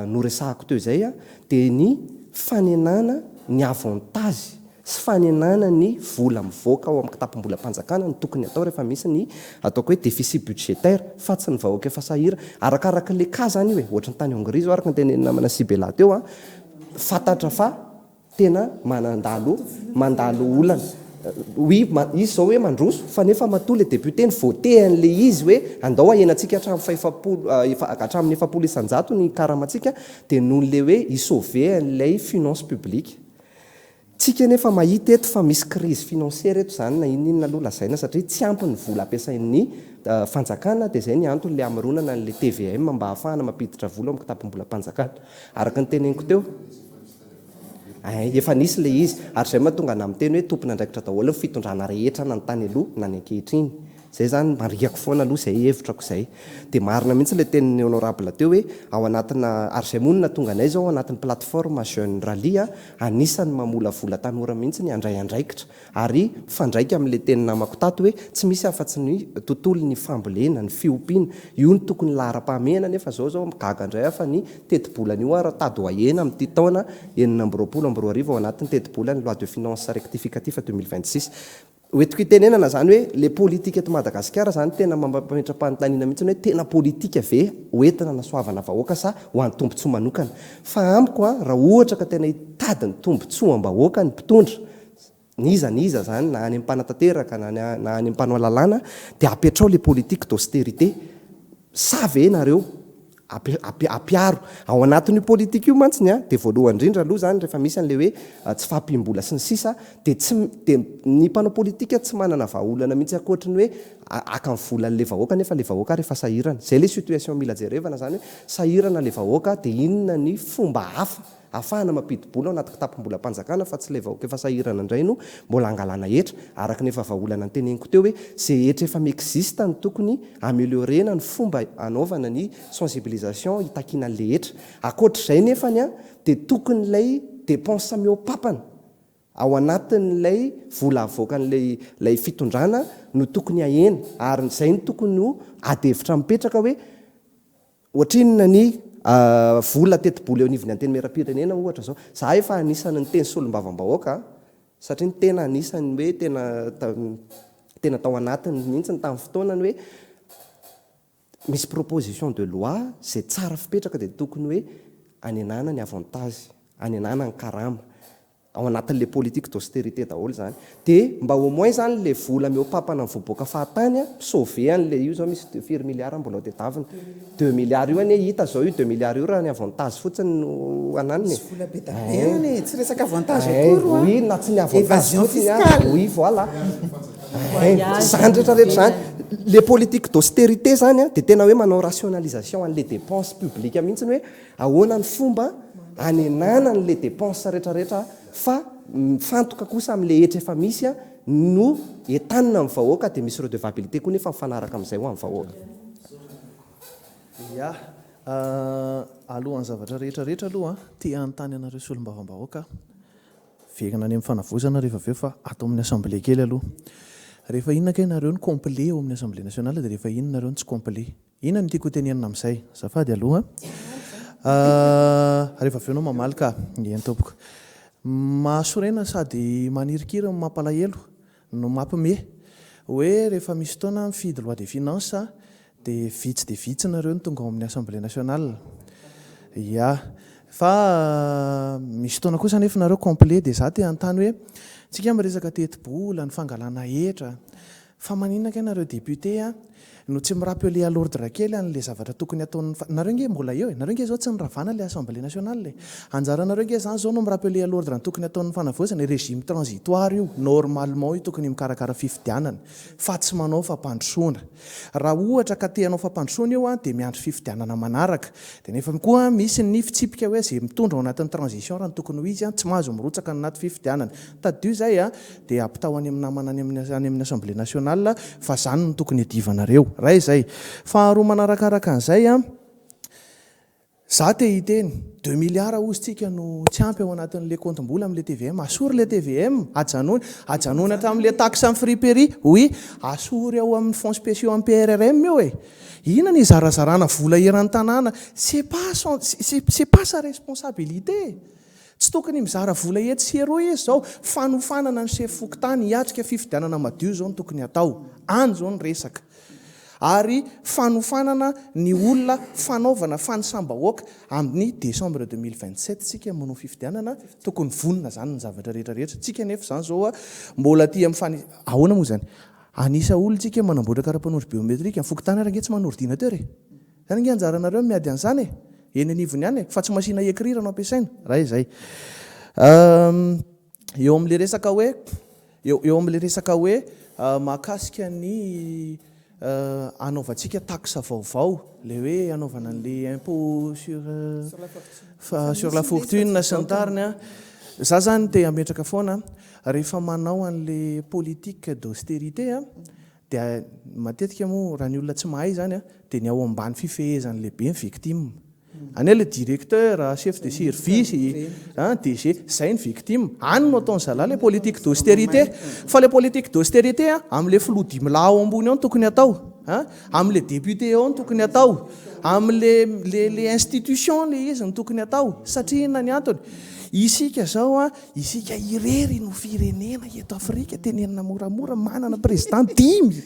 noresahako teo izay dia ny fanenana ny avantage sy fanenana ny vola mivoaka ao amin'ny kitapom-bolam-panjakana no tokony atao rehefa misy ny ataoko hoe déficit budgétaire fa tsy ny vahoaka efa sahirana. Arakaraka ilay cas izany io e, ohatry ny tany Hongrie izao araka ny tenenin'ny namana Sibela teo an, fantatra fa Tena manandalo mandalo olana. Oui, izy zao hoe mandroso fa nefa matoa le député ni voter an'le izy hoe andao ahenantsika hatramin'ny fahefapolo hatramin'ny 40% ny karamantsika dia noho le hoe hi sauver an'ilay finance publique. Tsika nefa mahita eto fa misy crise financière eto zany na inona inona aloha lazaina satria tsy ampy ny vola ampiasain'ny fanjakana dia zay ny antony le hamoronana an'le tvm mba hahafahana mampiditra vola ao amin'ny kitapom-bolam-panjakana. Araka ny teneniko teo. Ein, efa nisy ilay izy. Ary izay mahatonga anà miteny hoe tompon'andraikitra daholo ny fitondrana rehetra na ny tany aloha na ny ankehitriny. Izay izany marihako foana aloha izay hevitrako izay. Dia marina mihitsy ilay tenin'ny honorable teo hoe ao anatina, ary izay moa no nahatonga anay izao ao anatin'ny plateforme Jeune Rallye a, anisan'ny mamolavola tanora mihitsy ny handray andraikitra. Ary mifandraika amin'ilay tenin'ny namako tato hoe tsy misy afa-tsy ny tontolon'ny fambolena, ny fiompiana, io no tokony laharam-pahamehana nefa zao zao gaga indray aho fa ny tetibolan'io ara tady ho ahena amin'ity taona 2026 ao anatin'ny tetibolan'ny loi de finances rectificatif 2026. Hoentiko hitenenana izany hoe ilay politika eto Madagasikara izany tena mampametra-panontaniana mihitsy hoe tena politika ve hoentina hanasoavana vahoaka sa ho an'ny tombontsoa manokana? Fa amiko an, raha ohatra ka tena hitady ny tombontsoam-bahoaka ny mpitondra N'iza n'iza zany na any amin'ny mpanatanteraka na na any amin'ny mpanao lalàna dia apetrao le politique d'austérité sa ve nareo ampiharo ao anatin'io politique io mantsiny a dia voalohany indrindra aloha zany rehefa misy an'le hoe tsy fahampiam-bola sy ny sisa dia tsy dia ny mpanao politika tsy manana vahaolana mihitsy ankoatry ny hoe haka ny volan'le vahoaka nefa le vahoaka ary efa sahirana zay le situation mila jerevana zany hoe sahirana le vahoaka dia inona ny fomba hafa Ahafahana mampidi-bola ao anaty kitapom-bolam-panjakana fa tsy ilay vahoaka efa sahirana indray no mbola hangalana hetra, araka ny efa vahaolana noteneniko teo hoe ze hetra efa mi-existe no tokony ameliorer-na ny fomba hanaovana ny sensibilisation hitakiana an'ilay hetra. Ankoatr'izay nefany an, dia tokony ilay dépense mihoa-papana ao anatin'ilay vola avoakan'ilay ilay fitondrana no tokony hahena ary izay no tokony ho ady hevitra mipetraka hoe Ohatrinona ny vola tetibola eo anivon'ny Antenimierampirenena ohatra izao? Za efa anisan'ny niteny solombavambahoaka an, satria ny tena anisan'ny hoe tena tena tao anatiny mihitsy tamin'ny fotoanany hoe misy proposition de loi izay tsara fipetraka dia tokony hoe hanenana ny avantage, hanenana ny karama. Ao anatin'le politique d'austérité daholo izany. Dia mba au moins izany le vola mihoa-papana mivoaboaka fahatany an, mi-sauver an'le io izao misy firy milliards mbola ho tedavina. Deux milliards io anie hita izao io deux milliards io raha ny avantage fotsiny no ananina e. Misy vola be dia be any e, tsy resaka avantage akory hoa. Oui, na tsy ny avantage Évasion fotsiny ary. fiscale. Oui, voilà. Ein, izany rehetra rehetra izany. Le politique d'austérité izany an, dia tena hoe manao rationalisation an'le dépense publique mihitsy hoe Ahoana ny fomba hanenana an'le dépense retraretra fa mifantoka kosa amin'le hetra efa misy. no entanina amin'ny vahoaka dia misy redevabilité koa nefa mifanaraka amin'izay ho an'ny vahoaka. Ya, alohan'ny zavatra rehetra rehetra aloha te hanontany anareo solombavambahoaka aho. Miverina any amin'ny fanavaozana rehefa avy eo fa ato amin'ny assemblée kely aloha. Rehefa inona kay nareo no complet ao amin'ny assemblée nationale dia rehefa inona nareo no tsy complet? Inona no tiako hotenenina amin'izay? Azafady aloha an. Rehefa avy eo ianao mamaly ka. Eny tompoko. Mahasorena sady manirikiry no mampalahelo no mampime hoe rehefa misy fotoana mifidy loi des finances dia vitsy dia vitsy nareo no tonga ao amin'ny assemblée nationale. Ya. Fa misy fotoana kosa anefa nareo complet dia za te hanontany hoe tsika miresaka tetibola, ny fangalana hetra, fa maninona kay nareo député a no tsy mi-rappeler à l'ordre kely an'le zavatra tokony ataon'ny fa nareo nge mbola eo e, nareo nge zao tsy niravana le assemblée nationale e, anjaranareo nge zany zao no mi-rappeler à l'ordre ny tokony ataon'ny fanavaozana e, régime transitoire io, normalement io tokony mikarakara fifidianana fa tsy manao fampandrosoana. Raha ohatra ka te hanao fampandrosoana io dia miandry fifidianana manaraka. Dia nefa koa misy ny fitsipika hoe izay mitondra ao anatin'ny transition raha ny tokony ho izy tsy mahazo mirotsaka any anaty fifidianana. Tadidio izay dia ampitao any amin'ny namana any amin'ny any amin'ny Assemblée nationale fa izany no tokony hiadivanareo. Iray izay. Faharoa manarakaraka an'izay, Za te hiteny, deux milliards ozy tsika no tsy ampy ao anatin'le kaontim-bola amle tvm, asory le tvm, ajanony, ajanony hatramin'le taxe amin'ny friperie, oui, asory ao amin'ny fonds spéciaux amin'ny PRRM io e! Inona ny hizarazarana vola eran'ny tanàna, c'est pas son, c'est pas sa responsabilité e! Tsy tokony mizara vola etsy sy eroa izy zao, fanofanana ny sefo fokontany hiatrika fifidianana madio zao no tokony hatao, any zao ny resaka. Ary fanofanana ny olona fanaovana fanisam-bahoaka amin'ny décembre 2027 tsika manao fifidianana, tokony vonona zany ny zavatra rehetra rehetra, tsika nefa zany zao mbola aty amin'ny fani-, ahoana moa zany? Anisa olona tsika manamboatra kara-panondro biométrique, ny fokontany ary ange tsy manana ordinateur e! Zany ange anjaranareo ny miady an'izany e! Eny anivony ihany e! Fa tsy machine à écrire no ampiasaina, raha izay. Eo amin'ilay resaka hoe, eo eo amin'ilay resaka hoe mahakasika ny hanaovantsika taxe vaovao, ilay hoe hanaovana an'ilay impôt sur sur la fortune sy ny tariny an, za zany te hametraka foana, rehefa manao an'ilay politique d'austérité an, dia matetika moa raha ny olona tsy mahay izany an, dia ny ao ambany fifehezan'ny lehibe ny victime. Any le directeur, chef de service, DG, zay ny victime. Any no ataon'ny zalahy le politique d'austérité. Fa le politique d'austérité amin'le filoha dimilahy ao ambony ao no tokony atao, amin'le député ao no tokony atao, amin'le le le institution le izy no tokony atao. Satria inona ny antony? Isika zao, isika irery no firenena eto Afrika, tenenina moramora, manana président dimy.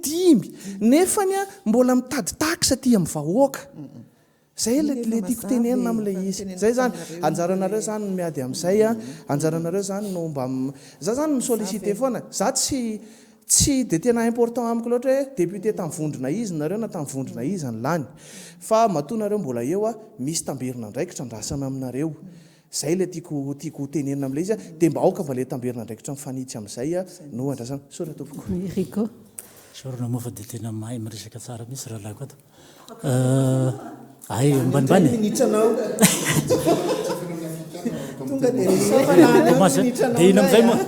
Dimy. Nefany mbola mitady taxe aty amin'ny vahoaka. Zay le le tiako tenenina amin'ilay izy. Zay zany, anjaranareo zany ny miady amin'izay an, anjaranareo zany no mba, za zany mi-solliciter foana, za tsy tsy dia tena important amiko loatra hoe député tamin'ny vondrona iza nareo na tamin'ny vondrona iza ny lany. Fa matoa nareo mbola eo an, misy tamberin'andraikitra andrasana aminareo. Zay ilay tiako tiako ho tenenina amin'ilay izy dia mba aoka mba ilay tamberin'andraikitra mifanitsy amin'izay no andrasana. Misaotra tompoko. Rico. Isaorana moa fa dia tena mahay miresaka tsara mihitsy rahalahiko ato. Hay ambanimbany e. Dia ina amin'izay moa?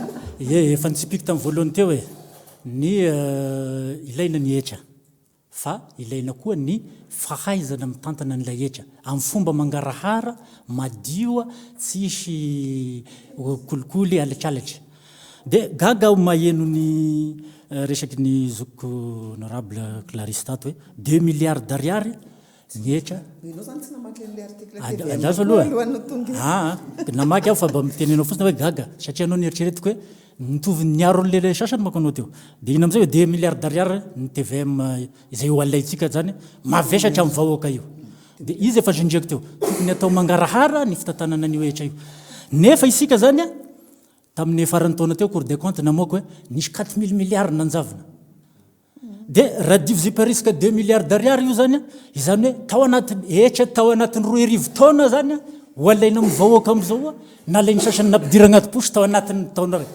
Ie, efa nitsipiko tamin'ny voalohany teo e. Ny ilaina ny hetra. Fa ilaina koa ny fahaizana mitantana an'ilay hetra amin'ny fomba mangarahara, madio, tsy hisy kolikoly, halatralatra. Dia gaga aho maheno ny resaky ny zokiko honorable Clarisse tato hoe deux milliards d'ariary ny hetra. Ianao izany tsy namaky an'ilay article TVM Andraso koa aloha e. alohan'ny ho tonga eto. Aa, namaky aho fa mba miteny anao fotsiny hoe gaga satria ianao nieritreretiko hoe Mitovy ny niaro an'ilay sasany manko anao teo. Dia inona amin'izay hoe deux milliards d'ariary ny tvm izay ho alaintsika izany, mavesatra amin'ny vahoaka io. Dia izy efa zindriako teo, tokony atao mangarahara ny fitantanana an'io hetra io. Nefa isika izany, tamin'ny faran'ny taona teo Cour des comptes namoaka hoe nisy 4000 milliards nanjavona. Dia raha divisé par risque deux milliards d'ariary io zany, izany hoe tao anatin'ny hetra tao anatin'ny 2000 taona zany ho alaina amin'ny vahoaka amin'izao, nalain'ny sasany nampidirana anaty posy tao anatin'ny taona iray.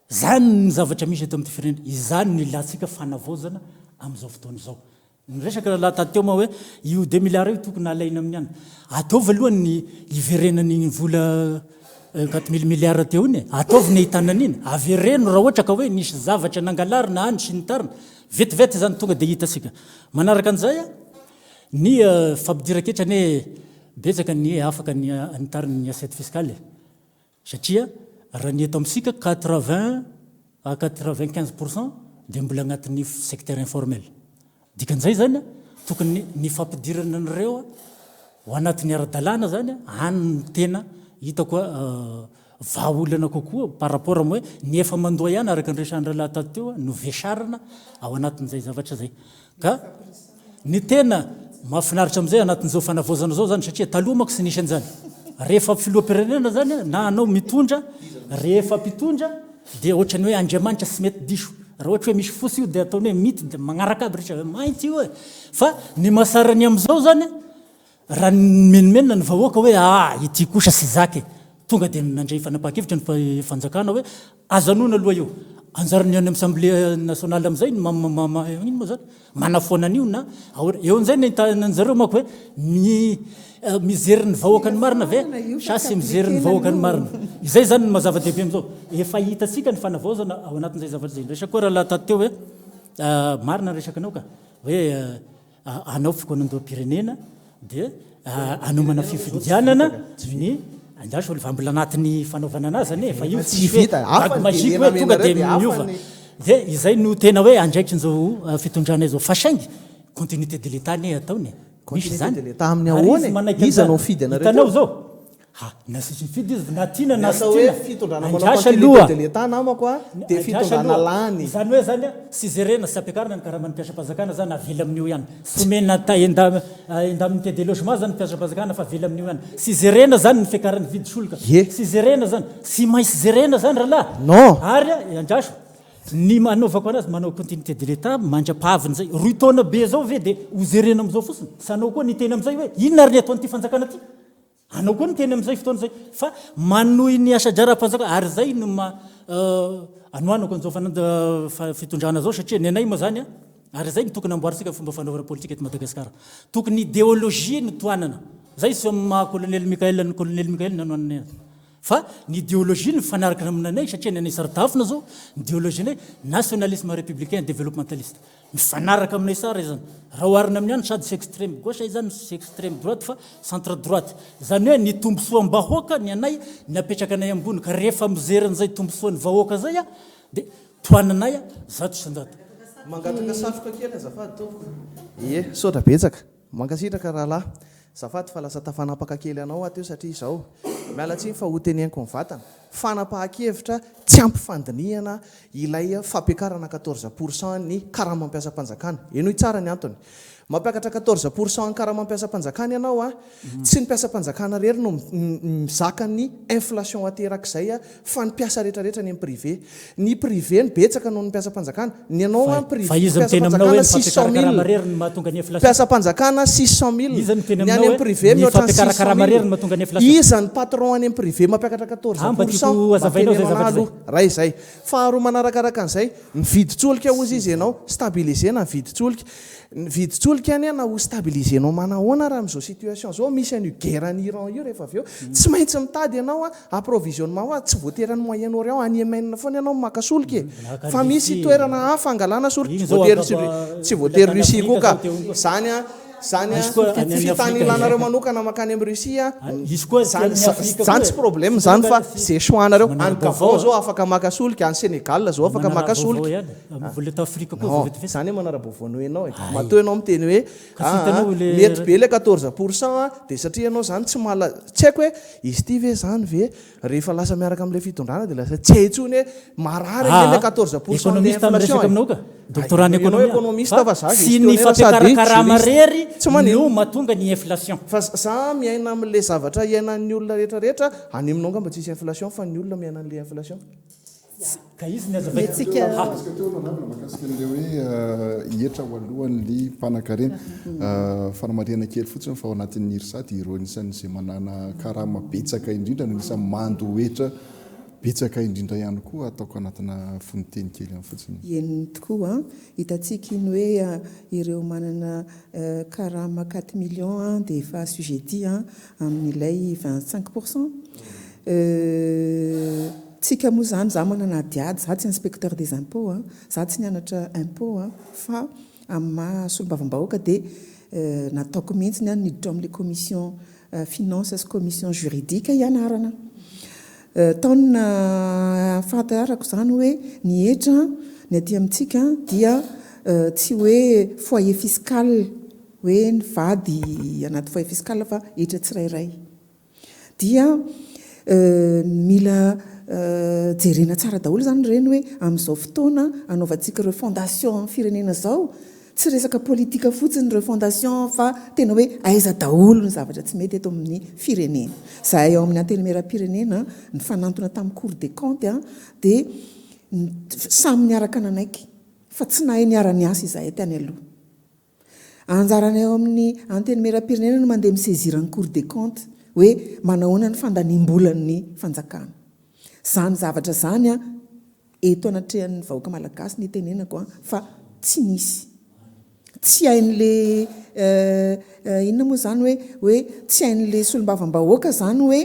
Zany ny zavatra misy eto amin'ity firenena, izany no ilantsika fanavaozana amin'izao fotoana izao. Niresaka rahalahy tato teo moa hoe io deux milliards io tokony alaina amin'ny any. Ataovy aloha ny hiverenan'iny vola. 4000 milliards teo iny e, ataovy ny ahitana an'iny, avereno raha ohatra ka hoe nisy zavatra nangalarina any sy ny tariny, vetivety izany tonga dia hitantsika. Manaraka an'izay, ny fampidiran-ketra anie betsaka ny afaka ny ny tariny ny assiette fiscale e, satria raha ny eto amintsika 80 à 95 pour cent dia mbola agnatin'ny secteur informel. Dikan'izay izany, tokony ny fampidirana an'ireo ho anatin'ny ara-dalàna izany, any no tena hitako vahaolana kokoa par rapport amin'ny hoe ny efa mandoa ihany araka ny resahan'ny rahalahy tato teo no vesarina ao anatin'izay zavatra izay. Ka ny tena mahafinaritra amin'izay anatin'izao fanavaozana izao izany satria taloha manko tsy nisy an'izany. Rehefa filoham-pirenena izany na anao mitondra, rehefa mpitondra Dia ohatran'ny hoe Andriamanitra tsy mety diso. Raha ohatra hoe misy fotsy io dia ataony hoe mity dia magnaraka aby rehetra hoe mainty io e. Fa ny mahasara ny amin'izao zany, raha nimenomenona ny vahoaka hoe aa ity kosa tsy zaka e. Tonga dia nandray fanapahan-kevitra ny fanjakana hoe azanona aloha io. Anjaran'ny any amin'ny assemblée nationale amin'izay ny ino moa zany? Manafoana an'io na ahoana? Eo amin'izay ny ahitana an'zareo manko hoe ny mijery ny vahoaka ny marina ve sa tsy mijery ny vahoaka ny marina? Izay izany no maha zava-dehibe amin'izao. Efa hitantsika ny fanavaozana ao anatin'izay zavatra izay. Niresaka koa rahalahy tato teo hoe marina ny resakanao ka, hoe hanao fikaonandoham-pirenena dia hanomana fifidianana ny andraso aloha fa mbola anatin'ny fanaovana anazy anie fa io tsy hoe bague magique hoe tonga dia miova dia izay no tena hoe andraikin'izao fitondrana izao fa saingy continuité de l'Etat anie ataony e misy izany ary izy manaiky an'izany hitanao izao Ha, na tsy mifidy izy, na tiana na tsy tiana. Fitondrana manao Andraso continuité aloha. de l'Etat namako a, dia Andraso fitondrana aloha. lany. Izany hoe zany a, tsy jerena, tsy ampiakarina ny karaman'ny mpiasam-panjakana zany, avela amin'io ihany. Tsy omena ta- enda- indemnité de logement zany ny mpiasam-panjakana fa avela amin'io ihany. Tsy jerena zany ny fiakaran'ny vidin-tsolika. Ye. Tsy jerena zany. Tsy maintsy jerena zany rahalahy. Non. Ary a, andraso, ny anaovako anazy manao continuité de l'Etat mandra-pahavin'izay. Roy taona be zao ve dia ho jerena amin'izao fotsiny? Sa anao koa niteny amin'izay hoe inona ary ny ataon'ity fanjakana ity? Anao koa niteny amin'izay fotoana izay fa manohy ny asa-draharaham-panjakana ary izay no maha anohanako an'izao fitondrana izao satria ny anay moa izany ary izay no tokony hamboarintsika ny fomba fanaovana politika eto Madagasikara. Tokony idéologie no tohanana. Izay tsy amin'ny maha colonel Mickaël an'i colonel Mickaël no anohananay azy. Fa ny idéologie no mifanaraka aminanay satria ny anay saro-dafina izao ny idéologie-nay nationalisme républicain développementaliste. Mifanaraka aminay tsara izany. Raha oharina amin'ny any sady tsy extreme gauche izany no tsy extreme droite fa centre droite. Izany hoe ny tombotsoam-bahoaka ny anay ny apetraka anay ambony ka rehefa mijery an'izay tombotsoan'ny vahoaka izay aho dia tohananay 100%. Mangataka satroka kely azafady tompoko. Ie, misaotra betsaka. Mankasitraka rahalahy. Azafady fa lasa tafanapaka kely anao aho teo satria izao. Miala tsiny fa hoteneniko mivantana. Fanapahan-kevitra tsy ampy fandinihana ilay fampiakarana 14 pour cent ny karamam-piasam-panjakana. Henoy tsara ny antony. Mampiakatra 14 pour cent ny karamam-piasam-panjakana ianao a, tsy ny mpiasam-panjakana irery no mizaka ny inflation aterak'izay fa ny mpiasa rehetrarehetra any amin'ny privé. Ny privé no betsaka noho ny mpiasam-panjakana. Ny anao an privé, Fa iza miteny aminao hoe mpiasam-panjakana ny 600 fampiakaran-karama mille. irery no mahatonga ny inflation? Mpiasam-panjakana 600 mille. Iza miteny Ny any aminao amin'ny hoe privé ny mihoatra ny 600 fampiakaran-karama mille. irery no mahatonga ny inflation? Iza ny patron any amin'ny privé mampiakatra 14 Ah, mba pour tiako cent? ho hazavainao Mba izay teneno anah zavatra izay. aloha. Raha izay. Faharoa manarakaraka an'izay, ny vidin-tsolika hozy izy ianao, stabiliser-na ny vidin-tsolika. Ny vidin-tsolika anie na ho stabiliser-nao manahoana raha amin'izao situation izao misy an'io guerre any Iran io rehefa avy eo, tsy maintsy mitady ianao an, approvisionnement hoa tsy voatery any Moyen Orient, any Yemen foana ianao no maka solika e! Fa misy toerana hafa angalana solika, tsy voatery tsy voatery Russie koa ka! Zany an, zany an, fitanilanareo manokana mankany amin'i Russie an, zany zany tsy problème zany fa ze choix-nareo, any Gabon zao afaka maka solika, any Sénégal zao afaka maka solika. Non, zany hoe manara-baovao noho ianao e! Matoa ianao miteny hoe Aa mety be ilay 14 pour cent a, dia satria ianao izany tsy mahala, tsy haiko hoe izy ity ve izany ve rehefa lasa miaraka amin'ilay fitondrana dia lasa tsy hay intsony hoe marary ange ilay 14 pour cent an'ilay inflation e. Doctorat en Ianao économie économiste fa za Tsy ny gestionnaire sady fampiakaran-karama juriste. irery Tsy maninona. no mahatonga ny inflation. Fa za miaina amin'ilay zavatra iainan'ny olona rehetra rehetra, any aminao angamba tsisy inflation fa ny olona miaina an'ilay inflation. Ka izy ny azavaiko. Mihetsika. Mahakasika teo honorable, mahakasika an'ilay hoe hetra ho alohan'ny mpanankarena. Fanamarihana kely fotsiny fa ao anatin'ny IRSA dia ireo anisan'izay manana karama betsaka indrindra no anisan'ny mandoa hetra betsaka indrindra ihany koa ataoko anatina fononteny kely ihany fotsiny. Eny tokoa, hitantsika iny hoe ireo manana karama quatre millions dia efa assujetti amin'ilay 25 pour cent. Tsika moa izany, izaho manana adiady, izaho tsy inspecteur des impôts an, izaho tsy nianatra impôts an, fa amin'ny maha solombavambahoaka dia nataoko mihitsy ny ahy niditra ao amin'ilay commission finance sy commission juridique hianarana. Tao no nahafantarako izany hoe ny hetra ny aty amintsika dia tsy hoe foyer fiscal hoe ny vady anaty foyer fiscal fa hetra tsirairay. Dia mila jerena tsara daholo izany ireny hoe amin'izao fotoana anaovantsika refondation amin'ny firenena izao, tsy resaka politika fotsiny ny refondation fa tena hoe aiza daholo ny zavatra tsy mety eto amin'ny firenena. Izahay ao amin'ny Antenimierampirenena nifanantona tamin'ny Cour des comptes dia samy niaraka nanaiky fa tsy nahay niara-niasa izahay tany aloha. Anjaranay ao amin'ny Antenimierampirenena no mandeha mi-saisir ny Cour des comptes hoe manahoana ny fandaniam-bolan'ny fanjakana. Izany zavatra izany an, eto anatrehan'ny vahoaka malagasy no itenenako an, fa tsy nisy. Tsy hain'le inona moa izany hoe, hoe tsy hain'le solombavambahoaka izany hoe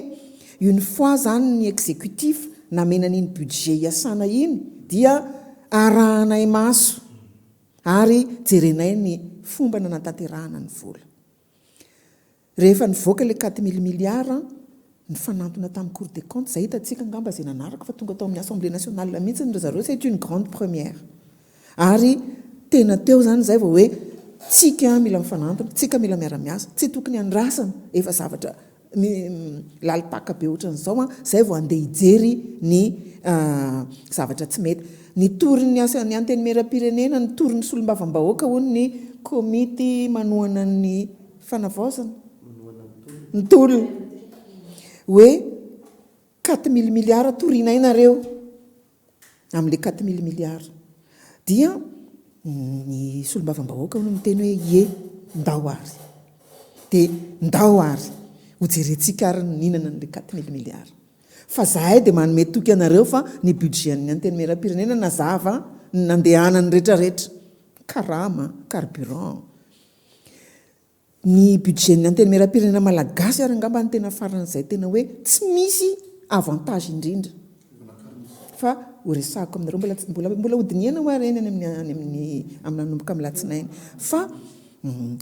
une fois izany ny exécutif namena an'iny budget hiasana iny dia arahanay maso. Ary jerenay ny fomba nanatanterahana ny vola. Rehefa nivoaka ilay quatre mille milliards, nifanantona tamin'ny Cour des comptes, izay hitantsika angamba izay nanaraka fa tonga tao amin'ny Assemblée nationale mihitsy ry zareo, c'est une grande première. Ary tena teo izany izay vao hoe tsika mila mifanantona, tsika mila miara-miasa, tsy tokony andrasana efa zavatra Lalim-paka be ohatran'izao an, zay vao handeha hijery ny zavatra tsy mety. Nitory ny asa ny antenimierampirenena, nitory ny solombavambahoaka hono ny komity manohana ny fanavaozana, ny tolona, hoe 4000 milliards torianay nareo. Amin'ilay 4000 milliards. Dia ny solombavambahoaka hono niteny hoe ie, ndao ary. Dia ndao ary hojerentsika ary ny nihinana an'ilay 4000 milliards. Fa zahay dia manome toky anareo fa ny budget an'ny Antenimierampirenena nazava ny nandehanany retraretra, karama, carburant, Ny budget-n'ny Antenimierampirenena Malagasy ary angamba no tena faran'izay tena hoe tsy misy avantage indrindra fa ho resahako aminareo mbola tsy mbola mbola hodinihana hoa ireny any amin'ny any amin'ny amin'ny nanomboka amin'ny alatsinainy fa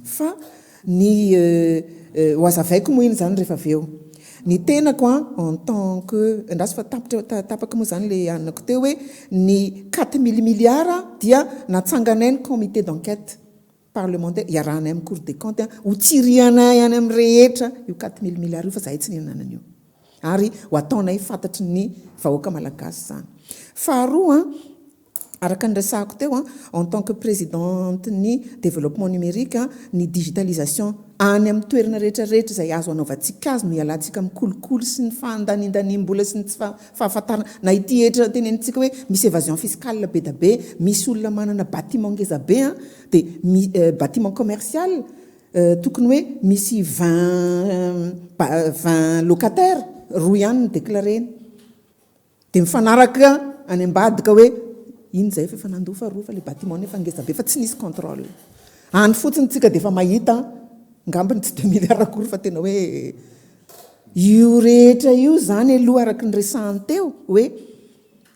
fa ny ho hazavaiko moa iny izany rehefa avy eo. Ny tenako an en tant que andraso fa tapitra tapaka moa izany ilay anako teo hoe ny 4000 milliards dia natsanganay ny comité d'enquête parlementaire iarahanay amin'ny cour des comptes ho tsirihanay any amin'ny rehetra io 4000 milliards io fa zahay tsy nihinana an'io ary ho ataonay fantatry ny vahoaka malagasy izany. Faharoa araka ny resahako teo en tant que présidente ny développement numérique ny digitalisation any amin'ny toerana rehetra rehetra izay azo anaovantsika azy no hialantsika amin'ny kolikoly sy ny fandanindaniam-bola sy ny tsy fahafantarana na ity hetra tenenintsika hoe misy évasion fiscale be da be, misy olona manana bâtiment ngeza be an, dia mi bâtiment commercial tokony hoe misy 20 20 locataires, roa ihany no déclarena. Dia mifanaraka any ambadika hoe iny izay fa efa nandoa fa roa fa ilay bâtiment nefa ngeza be fa tsy nisy contrôle. Any fotsiny tsika dia efa mahita angambany tsy deux milliards akory fa tena hoe Io rehetra io izany aloha araka ny resahany teo hoe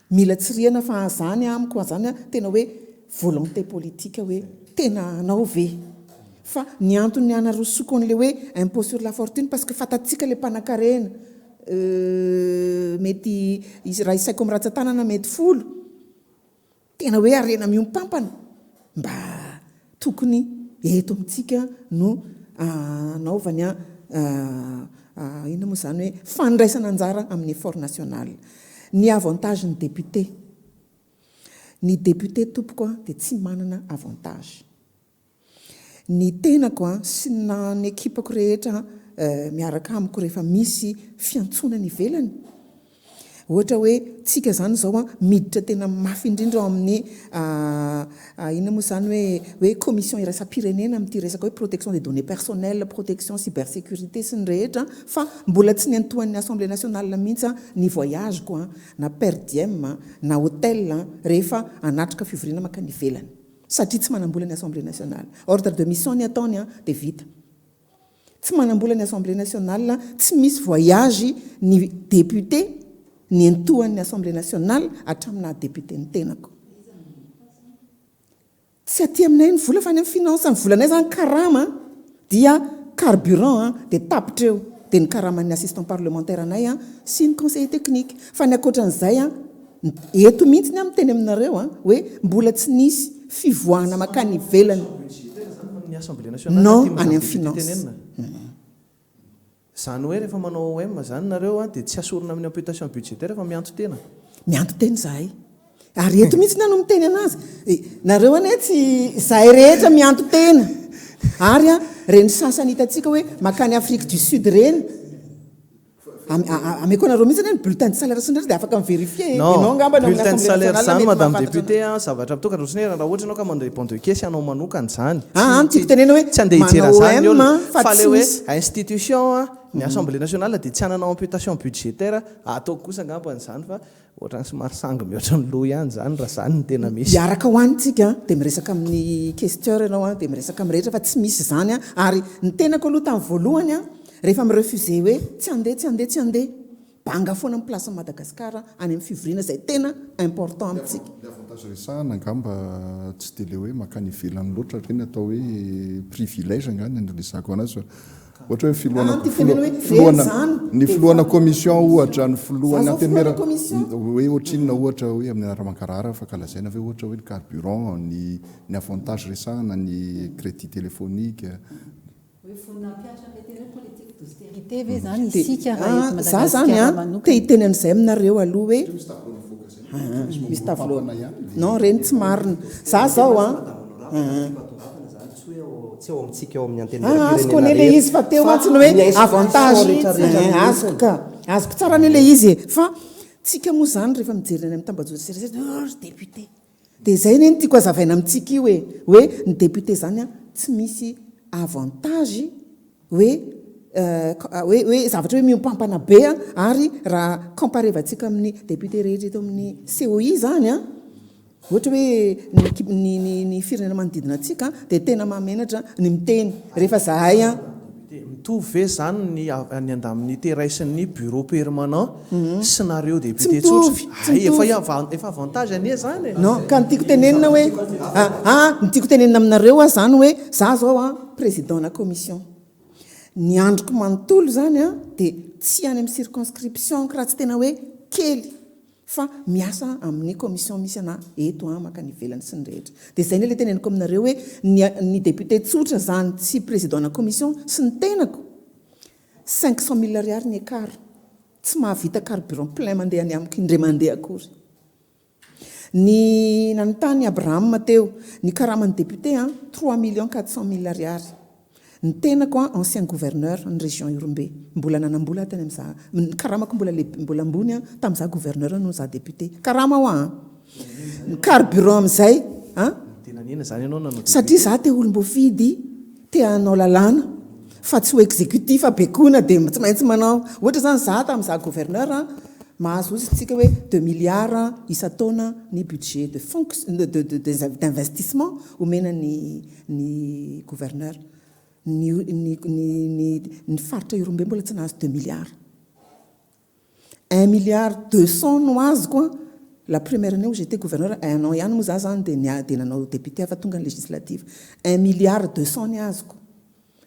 mila tsirihana fa zany amiko zany tena hoe volonté politique hoe tena hanao ve? Fa ny antony hanarosoko an'ilay hoe impôt sur la fortune parce que fantatsika ilay mpanankarena mety raha isaiko amin'ny ratsan-tanana mety folo Tena hoe harena miompampana mba tokony eto amintsika no hanaovany inona moa izany hoe fandraisana anjara amin'ny effort national. Ny avantage ny député. Ny député tompoko dia tsy manana avantage. Ny tenako sy na ny ekipako rehetra miaraka amiko rehefa misy fiantsoana any ivelany, ohatra hoe tsika izany izao miditra tena mafy indrindra ao amin'ny inona moa izany hoe hoe commission iraisam-pirenena amin'ity resaka hoe protection des données personnelles, protection cybersécurité sy ny rehetra fa mbola tsy niantohan'ny assemblée nationale mihitsy ny voyage-ko na per diem na hotel rehefa hanatrika fivoriana mankany ivelany. Satria tsy manambola ny Assemblée nationale. Ordre de mission ny ataony an, dia vita. Tsy manam-bola ny Assemblée nationale, tsy misy voyage ny député niantohan'ny Assemblée nationale hatramin'ny naha député ny tenako. Tsy aty aminay ny vola fa any amin'ny finance, ny volanay zany karama dia carburant dia tapitra eo, dia ny karaman'ny assistant parlementaire anay sy ny conseiller technique. Fa ny ankoatran'izay eto mihitsy aho miteny aminareo hoe mbola tsy nisy fivoahana mankany ivelany. Non, any amin'ny finance. Izany hoe rehefa manao OM izany nareo dia tsy asorina amin'ny amputation budgétaire fa mianto-tena? Mianto-tena izahay. Ary eto mihitsy aho no miteny anazy. Nareo anie tsy, izahay rehetra mianto-tena. Ary ireny sasany hitantsika hoe mankany Afrique du Sud ireny, Ameko anareo mihitsy anie ny bulletin de salaire sy ny rehetra dia afaka mi-verifier e. Non, Ianao angamba ny ao amin'ny bulletin de Assemblée salaire nationale zany mety madame mahafantatra député an, zavatra mitokana ohatran'ny hoe raha ohatra ianao ka mandeha bon de caisse anao manokana izany, Ah, tsy ny tiako tenena hoe tsy handeha hijery manao an'izany ny OM olona, fa fa tsy le hoe misy. institution an, ny Assemblée nationale dia tsy hanana amputation budgétaire, ataoko kosa angambany izany fa Ohatran'ny somary sangy mihoatra ny loha ihany izany raha izany no tena misy. Hiaraka ho any tsika dia miresaka amin'ny questeur ianao dia miresaka amin'ny rehetra fa tsy misy izany ary ny tenako aloha tamin'ny voalohany rehefa mi-refuser hoe tsy handeha tsy handeha tsy handeha banga foana ny place-n'i Madagascar any amin'ny fivoriana izay tena important amintsika. Ilay avantage resahana angamba tsy dia ilay hoe mankany ivelany loatra ireny atao hoe privilège angaha ny andraisako anazy fa Ohatra hoe filohana filohana ny filohana commission ohatra ny filohana antenimiera hoe ohatrinona ohatra hoe amin'ny anara-mankarahara afaka lazaina ve ohatra hoe ny carburant ny ny avantage resahana ny crédit téléphonique. Hoe vonona hampihatra an'ilay teny hoe politique d'austérité ve izany isika raha eto Za zany Madagasikara an, manokana? te hiteny an'izay aminareo aloha hoe Misy tableau mivoaka izay. Misy misy tableau. mampampana ihany. Non, ireny tsy marina. Za zao an, Tsy ao amintsika ao amin'ny Ah, azoko Antenimierampirenena anie ilay rehetra izy fa teo fa mantsy ny hoe ny institution avantage. rehetra rehetra Eh, mihitsy. azoko ka. Azoko tsara anie ilay izy e. Fa tsika moa izany rehefa mijery any amin'ny tambajotra serasera dia oh ry député. Dia izay anie no tiako hazavaina amintsika io e. Hoe ny député izany an, tsy misy avantage hoe hoe hoe zavatra hoe miompampana be an, ary raha comparer-vantsika amin'ny député rehetra eto amin'ny COI izany an, Ohatra hoe ny ny ny ny firenena manodidina antsika dia tena mahamenatra ny miteny rehefa zahay an. Mitovy ve zany ny ny indemnité raisin'ny bureau permanent sy nareo Tsy député tsotra? mitovy, tsy Hay efa mitovy. efa avantage anie zany e! Non, ka ny tiako tenenina hoe ah ny tiako tenenina aminareo ah zany hoe za zao an président na commission. Ny androko manontolo zany an dia tsy any amin'ny circonscription-ko raha tsy tena hoe kely. Fa miasa amin'ny commission misy anà eto an, mankany ivelany sy ny rehetra. Dia izay anie ilay teneniko aminareo hoe ny ny député tsotra izany tsy président-na commission sy ny tenako, 500 mille ariary ny écart. Tsy mahavita carburant plein mandeha any amiko indray mandeha akory. Ny nanontany Abraham teo, ny karaman'ny député an, trois millions quatre cent mille ariary. Ny tenako an ancien gouverneur ny région Ihorombe, mbola nanambola aho tany am za, ny karamako mbola lehibe mbola ambony an tam za gouverneur noho za député, karama hoa an! Ny carburant amizay an! Dia nanina izany ianao nanao député? Satria za te olom-boafidy, te hanao lalàna, fa tsy ho exécutif bekoina dia tsy maintsy manao, ohatra zany za tam za gouverneur an, mahazo ozy tsika hoe deux milliards isan-taona ny budget de fonction de de de d'investissement omena ny ny gouverneur, ny ny ny ny faritra Ihorombe mbola tsy nahazo deux milliards. Un milliard 200 no azoko an, la première année où j'étais gouverneur, un an ihany moa za zany dia nia dia nanao député aho fa tonga ny législative. Un milliard 200 ny azoko.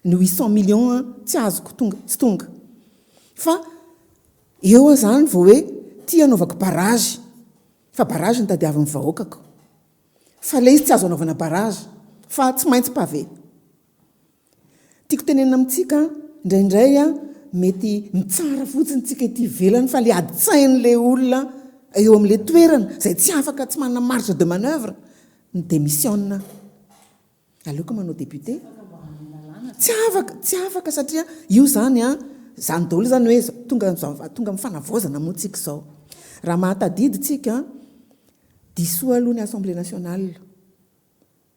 Ny 800 millions an tsy azoko tonga, tsy tonga. Fa eo aho zany vao hoe ty hanaovako barrage, fa barrage no tadiavin'ny vahoakako. Fa ilay izy tsy azo anaovana barrage fa tsy maintsy pavé. Tiako tenenina amintsika, indraindray mety mitsara fotsiny tsika ety ivelany fa ilay adin-tsain'ilay olona eo amin'ilay toerana izay tsy afaka, tsy manana marge de manoeuvre, mi-demissionne. Aleoko manao député. Tsy afaka, tsy afaka satria io zany an, zany daholo zany hoe tonga tonga amin'ny fanavaozana moa tsika izao. Raha mahatadidy tsika, disoa aloha ny assemblée nationale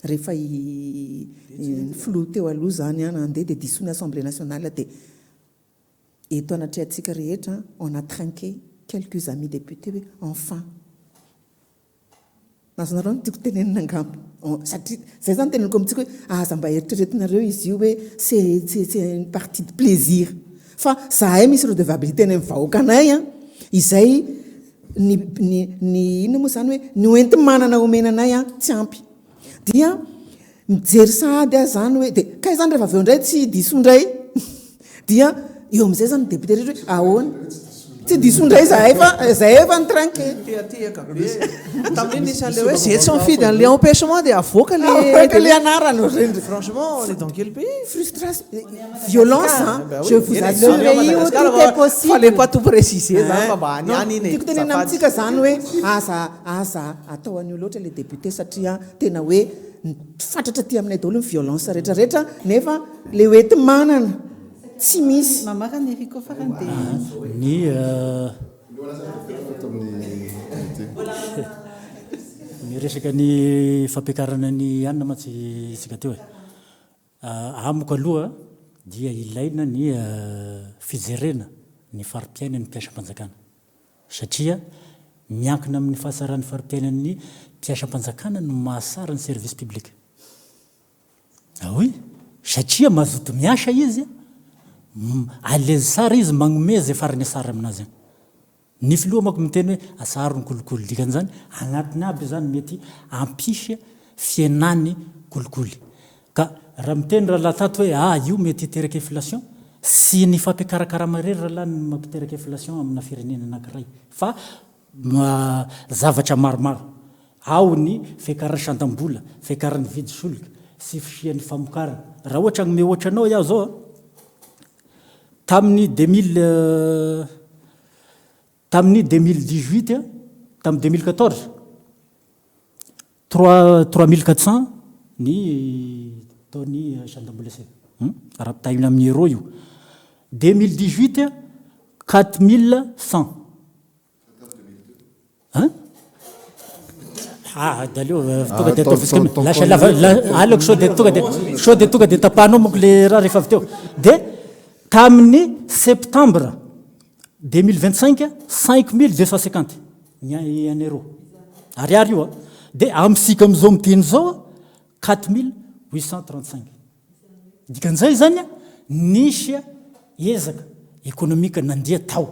rehefa i ny filoha teo aloha zany an nandeha dia disoa ny assemblée nationale dia eto anatrehantsika rehetra on a trinqué quelques amis députés hoe enfin. Azonareo ny tiako tenenina angamba. Satria izay izany teneniko amintsika hoe aza mba eritreretinareo izy io hoe c'est c'est une partie de plaisir. Fa zahay misy redevabilité any amin'ny vahoakanay an, izay ny ny ny inona moa izany hoe ny hoenti-manana omena anay an tsy ampy. Dia mijery sahady aho izany hoe dia kay izany rehefa avy eo indray tsy diso indray dia eo amin'izay izany ny député rehetra hoe ahoana? Tsy diso indray izahay fa izay efa ni-trinquer. Tehatehaka be. Tamin'iny nisy an'ilay hoe izay tsy mifidy an'ilay empêchement dia avoaka ilay Avoaka ilay anarana ohatran'ny. Franchement on est dans quel pays? Frustration, violence an, je vous assure. Le pays où tout est possible. Fallait pas tout préciser zany fa mba any ihany iny e. Tiako tenenina amintsika izany hoe aza aza atao an'io loatra ilay député satria tena hoe fatratra aty aminay daholo ny violence rehetra rehetra nefa le hoenti-manana tsy misy. Mamarana Erico farany dia. Ny Miresaka ny fampiakarana ny hanina mantsy isika teo e. Amiko aloha dia ilaina ny fijerena ny fari-piainan'ny mpiasam-panjakana satria miankina amin'ny fahatsaran'ny fari-piainan'ny mpiasam-panjakana no mahasara ny service public. Ah oui, satria mazoto miasa izy, à l'aise tsara izy magnome izay farany tsara aminazy agny. Ny filoha manko miteny hoe atsaharo ny kolikoly, dikan'izany agnatiny aby izany mety hampisy fihenany kolikoly. Ka raha miteny rahalahy tato hoe ah io mety hiteraka inflation, tsy ny fampiakarakarama irery rahalahy no mampiteraka inflation amina firenena anakiray fa zavatra maromaro. Ao ny fiakaran'ny sandam-bola, fiakaran'ny vidy solika, sy fisian'ny famokarana. Raha ohatra hanome ohatra anao iaho zao an, Tamin'ny 2000, tamin'ny 2018, tamin'ny 2014, trois, 3400 ny taon'ny sandam-bola sy, raha ampitahaina amin'ny euro io. 2018, 4100. Hein? Ah, de aleo tonga de ataovy izy lasa lava alako sao de tonga de sao de tonga de tapahanao manko le raha rehefa avy teo. De tamin'ny septembre 2025, 5250 ny en euro. Ariary io a. De amintsika amin'izao miteny izao 4835. Dikan'izay zany a, nisy ezaka ekonomika nandeha tao.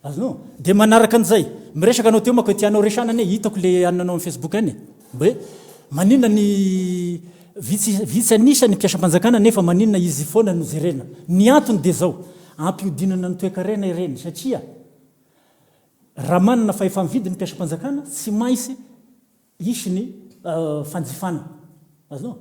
Azonao? Dia manaraka an'izay, miresaka anao teo manko e, tianao resahana anie, hitako le anona anao amin'ny Facebook any e, hoe maninona ny vitsy vitsy an'isa ny mpiasam-panjakana nefa maninona izy foana no jerena. Ny antony dia izao, ampihodinana ny toekarena ireny satria raha manana fahefa-mividy ny mpiasam-panjakana tsy maintsy hisy ny fanjifana. Azonao?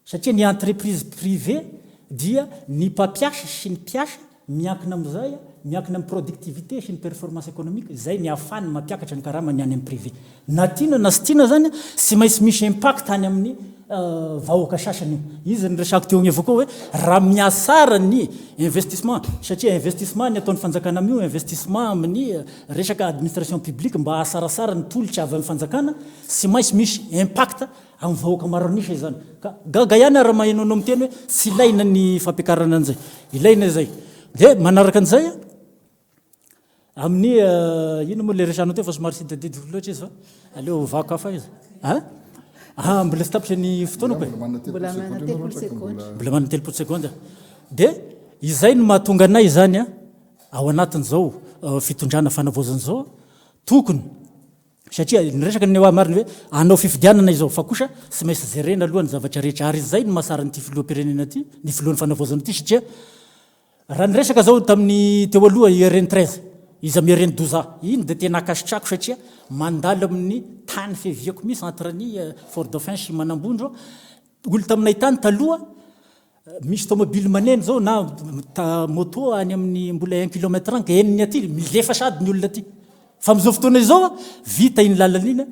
Satria ny entreprise privée dia ny mpampiasa sy ny mpiasa miankina amin'izay, miankina amin'ny productivité sy ny performance économique, izay ny ahafahany mampiakatra ny karamany any amin'ny privé. Na tiana na tsy tiana izany, tsy maintsy misy impact any amin'ny vahoaka sasany io. Izy no resahako teo agny avao koa hoe raha mihatsara ny investissement, satria investissement ny ataon'ny fanjakana amin'io, investissement amin'ny resaka administration publique mba hahasarasara ny tolotra avy amin'ny fanjakana, tsy maintsy misy impact amin'ny vahoaka maro an'isa izany. Ka gaga ihany aho raha maheno anao miteny hoe tsy ilaina ny fampiakarana an'izay. Ilaina izay. Dia manaraka an'izay, amin'ny inona moa ilay resahanao teo fa somary tsy tadidiko loatra izy fa aleo ovako hafa izy. Hein? Ah, mbola tsy tapitra ny fotoanako e. Mbola manana 30 segondra. Mbola manana 30 segondra. Dia izay no mahatonga anay izany a, ao anatin'izao fitondrana fanavaozana izao, tokony Satria niresaka ny marina hoe hanao fifidianana izao fa kosa tsy maintsy jerena aloha ny zavatra rehetra ary izay no mahasara an'ity filoham-pirenena ity, ny filohan'ny fanavaozana ity satria raha niresaka zao tamin'ny teo aloha i RN 13 izy amin'ny RN 12 A iny dia tena ankasitrako satria mandalo amin'ny tany fiaviako mihitsy entre ny Fort Dauphin sy Manambondro olo taminay tany taloha Misy tomobile maneno zao na moto any amin'ny mbola un kilomètre any ka henony aty, milefa sahady ny olona aty. Fa amin'izao fotoana izao vita iny lalana iny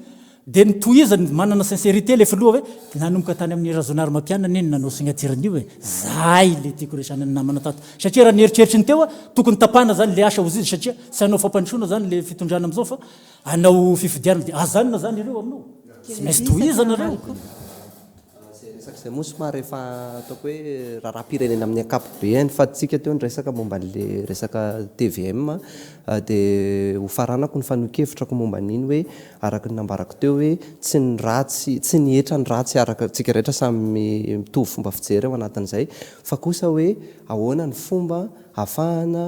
dia notohizany, manana sincérité ilay filoha hoe nanomboka tany amin'ny Rajaonarimampianina anie no nanao signature an'io e, zay le tiako resahana ny namana tato. Satria raha ny eritreritry ny teo tokony tapahana zany le asa hozy izy satria tsy hanao fampandrosoana zany le fitondrana amin'izao fa hanao fifidianana dia azanona zany ireo aminao, tsy maintsy tohizana ireo. resaka izay moa somary efa ataoko hoe raharaham-pirenena amin'ny ankapobeany fa tsika teo niresaka momba an'ilay resaka tvm dia ho faranako ny fanehoan-kevitrako momba an'iny hoe araka ny nambarako teo hoe tsy ny ratsy tsy ny hetra ny ratsy araka tsika rehetra samy mitovy fomba fijery ao anatin'izay fa kosa hoe ahoana ny fomba ahafahana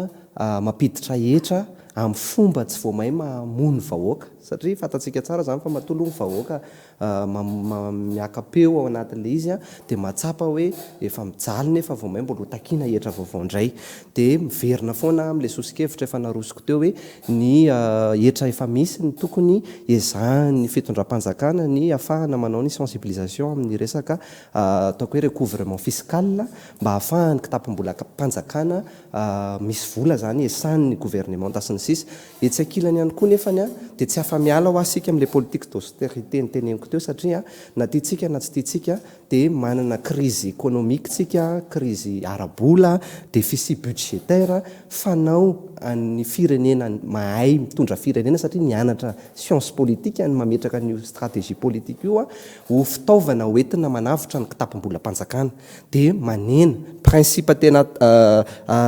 mampiditra hetra amin'ny fomba tsy vao may mamono vahoaka satria fantatsika tsara izany fa matoa aloha ny vahoaka miaka-peo ao anatin'ilay izy dia mahatsapa hoe efa mijaly nefa vao may mbola ho takiana hetra vaovao indray. Dia miverina foana amin'ilay soso-kevitra efa narosoko teo hoe ny hetra efa misy no tokony ezahan'ny fitondram-panjakana ny ahafahana manao ny sensibilisation amin'ny resaka ataoko hoe recouvrement fiscal mba ahafahan'ny kitapom-bolam-panjakana misy vola izany esahan'ny governemanta sy ny sisa Etsy ankilany ihany koa nefany dia tsy afa-miala hoa isika amin'ilay politique d'austérité noteneniko teo satria na tiantsika na tsy tiantsika dia manana crise économique tsika, crise ara-bola, déficit budgétaire, fanao an'ny firenena mahay mitondra firenena satria nianatra science politique ny mametraka an'io stratégie politique io ho fitaovana hoentina manavotra ny kitapom-bolam-panjakana. dia manena, principe tena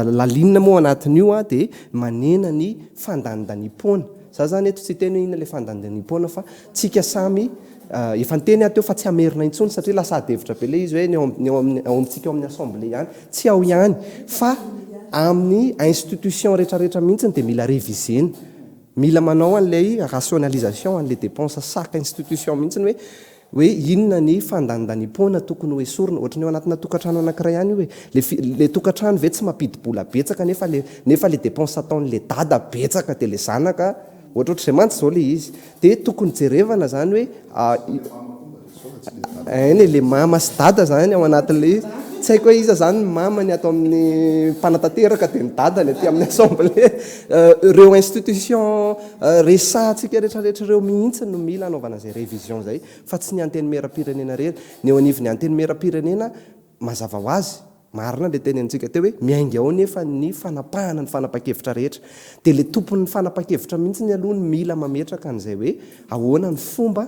lalina moa ao anatin'io dia manena ny fandanindaniam-poana, za zany eto tsy hiteny hoe inona ilay fandanindaniam-poana fa tsika samy efa niteny aho teo fa tsy hamerina intsony satria lasa ady hevitra be ilay izy hoe ny ao ny ao amin'ny ao amintsika ao amin'ny assemblée ihany, tsy ao ihany fa amin'ny institution rehetrarehetra mihitsy dia mila reviser-na, mila manao an'ilay rationalisation an'ilay dépense chaque institution mihitsy hoe Hoe inona ny fandanindaniam-poana tokony ho esorina? Ohatran'ny ao anatina tokantrano anankiray ihany io e. Le fi, le tokantrano ve tsy mampidi-bola betsaka nefa le, nefa le dépense ataon'le dada betsaka dia le zanaka ohatrohatr'izay mantsy izao le izy. Dia tokony jerevana izany hoe Eny e, le mama sy dada izany ao anatin'le izy. Tsy haiko hoe iza izany ny mamany ato amin'ny mpanatanteraka dia ny dadany aty amin'ny assemblée. Ireo institution Resahantsika rehetrarehetra ireo mihitsy no mila hanaovana izay révision izay fa tsy ny Antenimierampirenena irery. Ny eo anivon'ny Antenimierampirenena mazava ho azy, marina ilay tenenintsika teo hoe miainga ao nefa ny fanapahana ny fanapahan-kevitra rehetra. Dia ilay tompon'ny fanapahan-kevitra mihitsy aloha no mila mametraka an'izay hoe ahoana ny fomba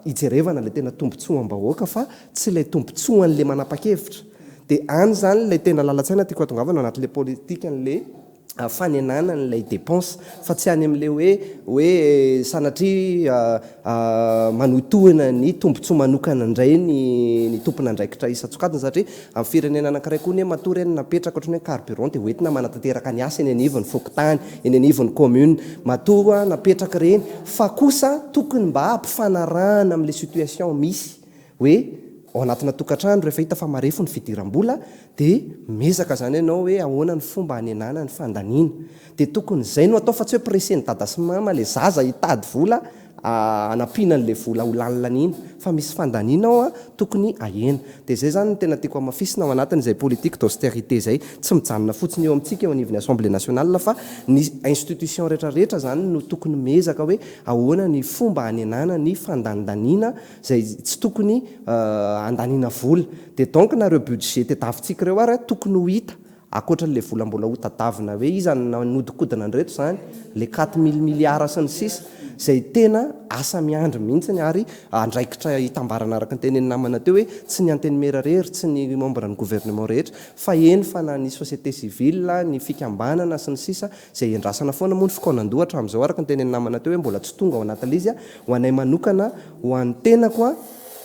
hijerevana ilay tena tombontsoam-bahoaka fa tsy ilay tombontsoan'ilay manapa-kevitra. Dia any izany ilay tena lalan-tsaina tiako hatongavana ao anatin'ilay politikan'ilay fanenana an'ilay dépense fa tsy any amin'ilay hoe hoe sanatria manohitohina ny tombontsoa manokana indray ny ny tompon'andraikitra isan-tsokajiny satria amin'ny firenena anankiray koa anie matoa ireny napetraka ohatran'ny hoe carburant dia hoentina manatanteraka ny asa eny anivon'ny fokontany, eny anivon'ny commune matoa napetraka ireny fa kosa tokony mba hampifanarahana amin'ilay situation misy Hoe ao anatina tokantrano rehefa hita fa marefo ny fidiram-bola dia miezaka izany ianao hoe ahoana ny fomba hanenana ny fandaniana. Dia tokony izay no atao fa tsy hoe presser-n'i dada sy mama ilay zaza hitady vola hanampiana an'ilay vola ho lanilaniana fa misy fandaniana ao tokony ahena. Dia izay izany no tena tiako hamafisina ao anatin'izay politique d'austérité izay. Tsy mijanona fotsiny eo amintsika eo anivon'ny Assemblée nationale fa ny institution rehetrarehetra izany no tokony miezaka hoe ahoana ny fomba hanenana ny fandanindaniana izay tsy tokony handaniana vola. Dia donc na ireo budget tedavitsika ireo ary tokony ho hita, ankoatran'ilay vola mbola ho tadavina hoe iza no nanodikodina an'ireto izany, ilay 4000 milliards sy ny sisa, izay tena asa miandry mihitsy ary andraikitra hitambarana araka ny tenenin'ny namana teo hoe tsy ny antenimiera irery, tsy ny membre ny gouvernement rehetra fa eny fa na ny société civile, ny fikambanana sy ny sisa Izay iandrasana foana moa ny fikaonandoha hatramin'izao araka ny tenenin'ny namana teo hoe mbola tsy tonga ao anatin'ilay izy ho anay manokana ho an'ny tenako a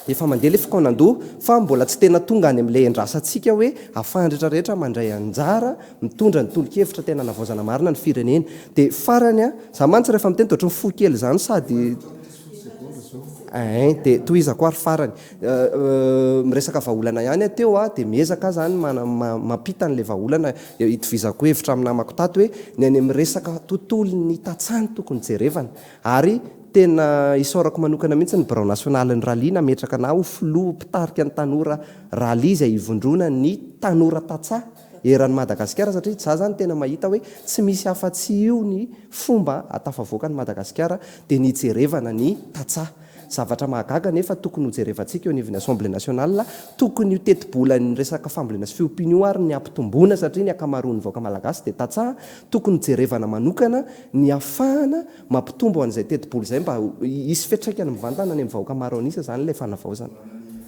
efa mandeha ilay fikaonandoha fa mbola tsy tena tonga any amin'ilay iandrasantsika hoe ahafahan'ny rehetra rehetra mandray anjara mitondra ny tolo-kevitra tena hanavaozana marina ny firenena dia farany a za mantsy rehefa miteny dia ohatran'ny fo kely izany sady Ein, dia tohizako ary farany. Miresaka vahaolana ihany aho teo dia miezaka aho izany mampita an'ilay vahaolana itovizako hevitra amin'ny namako tato hoe ny any amin'ny resaka tontolon'ny tantsaha no tokony jerevana. Ary tena isaorako manokana mihitsy ny birao nasionalin'ny Rallye nametraka anah ho filoha mpitarika ny tanora Rallye izay ivondronan'ny tanora tantsaha eran'i Madagasikara satria za zany tena mahita hoe tsy misy afa-tsy io ny fomba ahatafavoaka an'i Madagasikara dia ny hijerevana ny tantsaha. Zavatra mahagaga anefa tokony hojerevantsika eo anivon'ny Assemblée nationale, tokony io tetibolan'ny resaka fambolena sy fiompiana io ary ny hampitomboana satria ny ankamaroan'ny vahoaka malagasy dia tantsaha, tokony hojerevana manokana ny hafahana mampitombo an'izay tetibola izay mba hisy fiantraikany mivantana any amin'ny vahoaka maro an'isa izany ilay fanavaozana.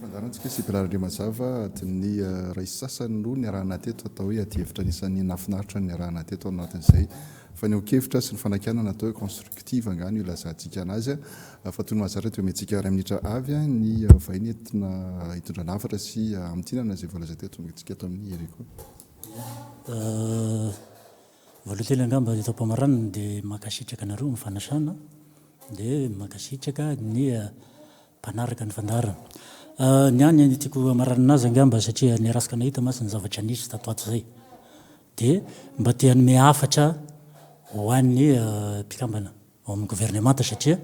fandaharantsika Sibila Randriamazava, adin'ny iray sy sasany no niarahana teto, atao hoe adihevitra anisan'ny nahafinaritra ny niarahana teto ao anatin'izay fanehoan-kevitra sy ny fanakianana atao hoe constructive angaha no ilazantsika anazy fa toy ny mahazatra dia omentsika iray minitra avy ny vahiny entina hitondrana hafatra sy hamintinana izay voalaza teto tonga antsika ato amin'ny Erico. Voalohany teny angamba eto am-pamaranana dia mankasitraka anareo amin'ny fanasana dia mankasitraka ny mpanaraka ny fandaharana. Ny ahy ny tiako hamaranana azy angamba satria niarasika nahita mantsy ny zavatra nisy tato ato izay dia mba te hanome hafatra ho an'ny mpikambana ao amin'ny governemanta satria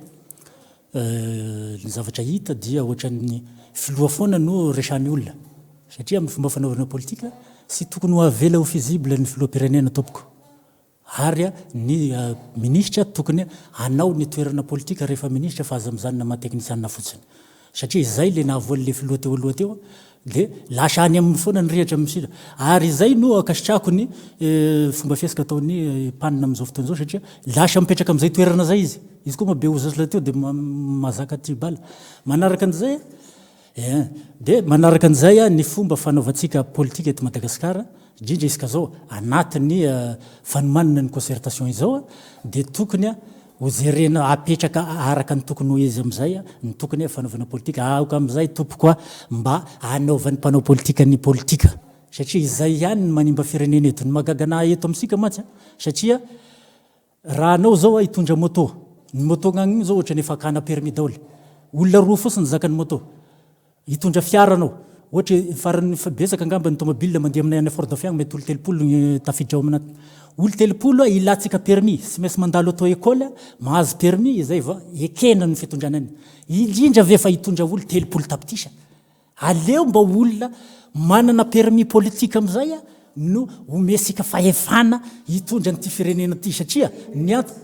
ny zavatra hita dia ohatran'ny filoha foana no resahan'ny olona satria amin'ny fomba fanaovana politika tsy tokony ho avela ho fusible ny filoham-pirenena tompoko. Ary ny minisitra tokony hanao ny toerana politika rehefa minisitra fa aza mijanona maha teknisianina fotsiny. Satria izay le nahavoa an'le filoha teo aloha teo de lasa any aminy foana ny rihatra misy ary izay no ankasitrahako ny fomba fihetsika ataon'ny PAN amin'izao fotoana izao satria lasa mipetraka amin'izay toerana izay izy. Izy koa moa be hozatra teo de mahazaka tribal. Manaraka an'izay Ein. Dia manaraka an'izay ny fomba fanaovantsika politika eto Madagasikara, indrindra isika izao anatin'ny fanomanana ny concertation izao dia tokony ho jerena apetraka araka ny tokony ho izy amin'izay ny tokony fanaovana politika. Aoka amin'izay tompoko a mba hanaovan'ny mpanao politika ny politika satria izay ihany no manimba firenena eto. Ny mahagaga anah eto amintsika mantsy satria Raha anao zao hitondra moto, ny moto gnagny igny zao ohatrany efa akana permis daoly, olona roa fotsiny zakan'ny moto, hitondra fiara anao, ohatra hoe farany betsaka angamba ny tomobile mandeha aminay any Fort Dauphin agny mety olo 30 ny tafiditra ao aminat, olo 30 ilatsika permis, tsy maintsy mandalo auto école mahazo permis izay vao ekena ny fitondrana an'iny, indrindra ve fa hitondra olo 30 tapitrisa. Aleo mba olona manana permis politique amizay no omesika fahefana hitondra an'ity firenena ity satria ny antony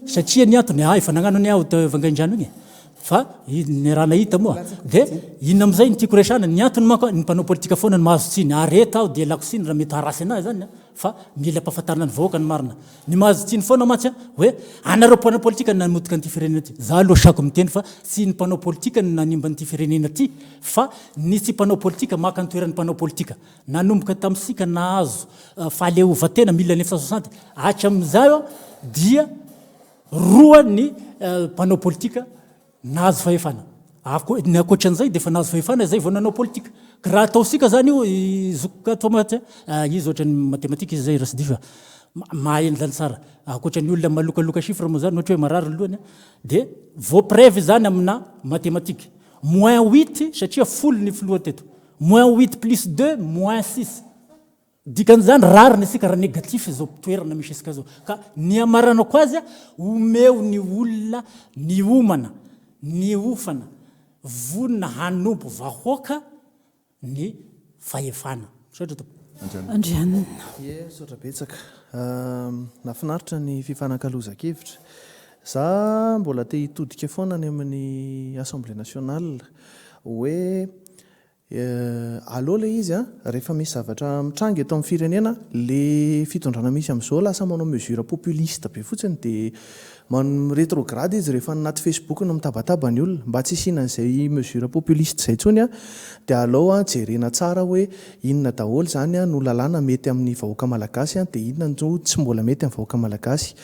satria ny antony ah efa nagnano anie aho teo Vangaindrano igny e fa ny raha nahita moa de inona amizay no tiako resahana ny antony manko ny mpanao politika foana no mahazo tsiny ary eto aho dia ialako tsiny raha mety haharatsy anahy zany fa mila ampahafantarina ny vahoaka ny marina Ny mahazo tsiny foana mantsy hoe anareo mpanao politika no namotika an'ity firenena ity. Za aloha sako miteny fa tsy ny mpanao politika no nanimba an'ity firenena ity fa ny tsy mpanao politika maka ny toeran'ny mpanao politika. Nanomboka tamintsika nahazo fahaleovantena 1960 hatramin'izay dia roa ny mpanao politika Nahazo fahefana. Ako, ny ankoatran'izay dia efa nahazo fahefana izay vao nanao politika. Ka raha ataontsika zany io, i zokiko ato mantsy a, izy ohatran'ny matematika izy zay raha tsy diso aho, mahay an'izany tsara. Ankoatran'ny olona malokaloka chiffre moa zany, ohatra hoe marary ny lohany a, dia voapreuve izany amina matematika. Moins huit satria folo ny filoha teto. Moins huit plus deux, moins six. Dikan'izany rariny isika raha negatif izao toerana misy isika izao. Ka ny hamaranako azy, omeo ny olona niomana, niofana, vonona hanompo vahoaka ny fahefana. Misaotra tompoko. Andrianina. Ie, misaotra betsaka. Nahafinaritra ny fifanakalozan-kevitra. Za mbola te hitodika foana any amin'ny Assemblée nationale hoe Aleo ilay izy an, rehefa misy zavatra mitranga eto amin'ny firenena, le fitondrana misy amin'izao lasa manao mesure populiste be fotsiny dia mi-retrograde izy rehefa any anaty facebook no mitabataba ny olona. Mba tsy hisianan'izay mesure populiste izay intsony an, dia aleo an jerena tsara hoe inona daholo izany an no lalàna mety amin'ny vahoaka malagasy an, dia inona no tsy mbola mety amin'ny vahoaka malagasy.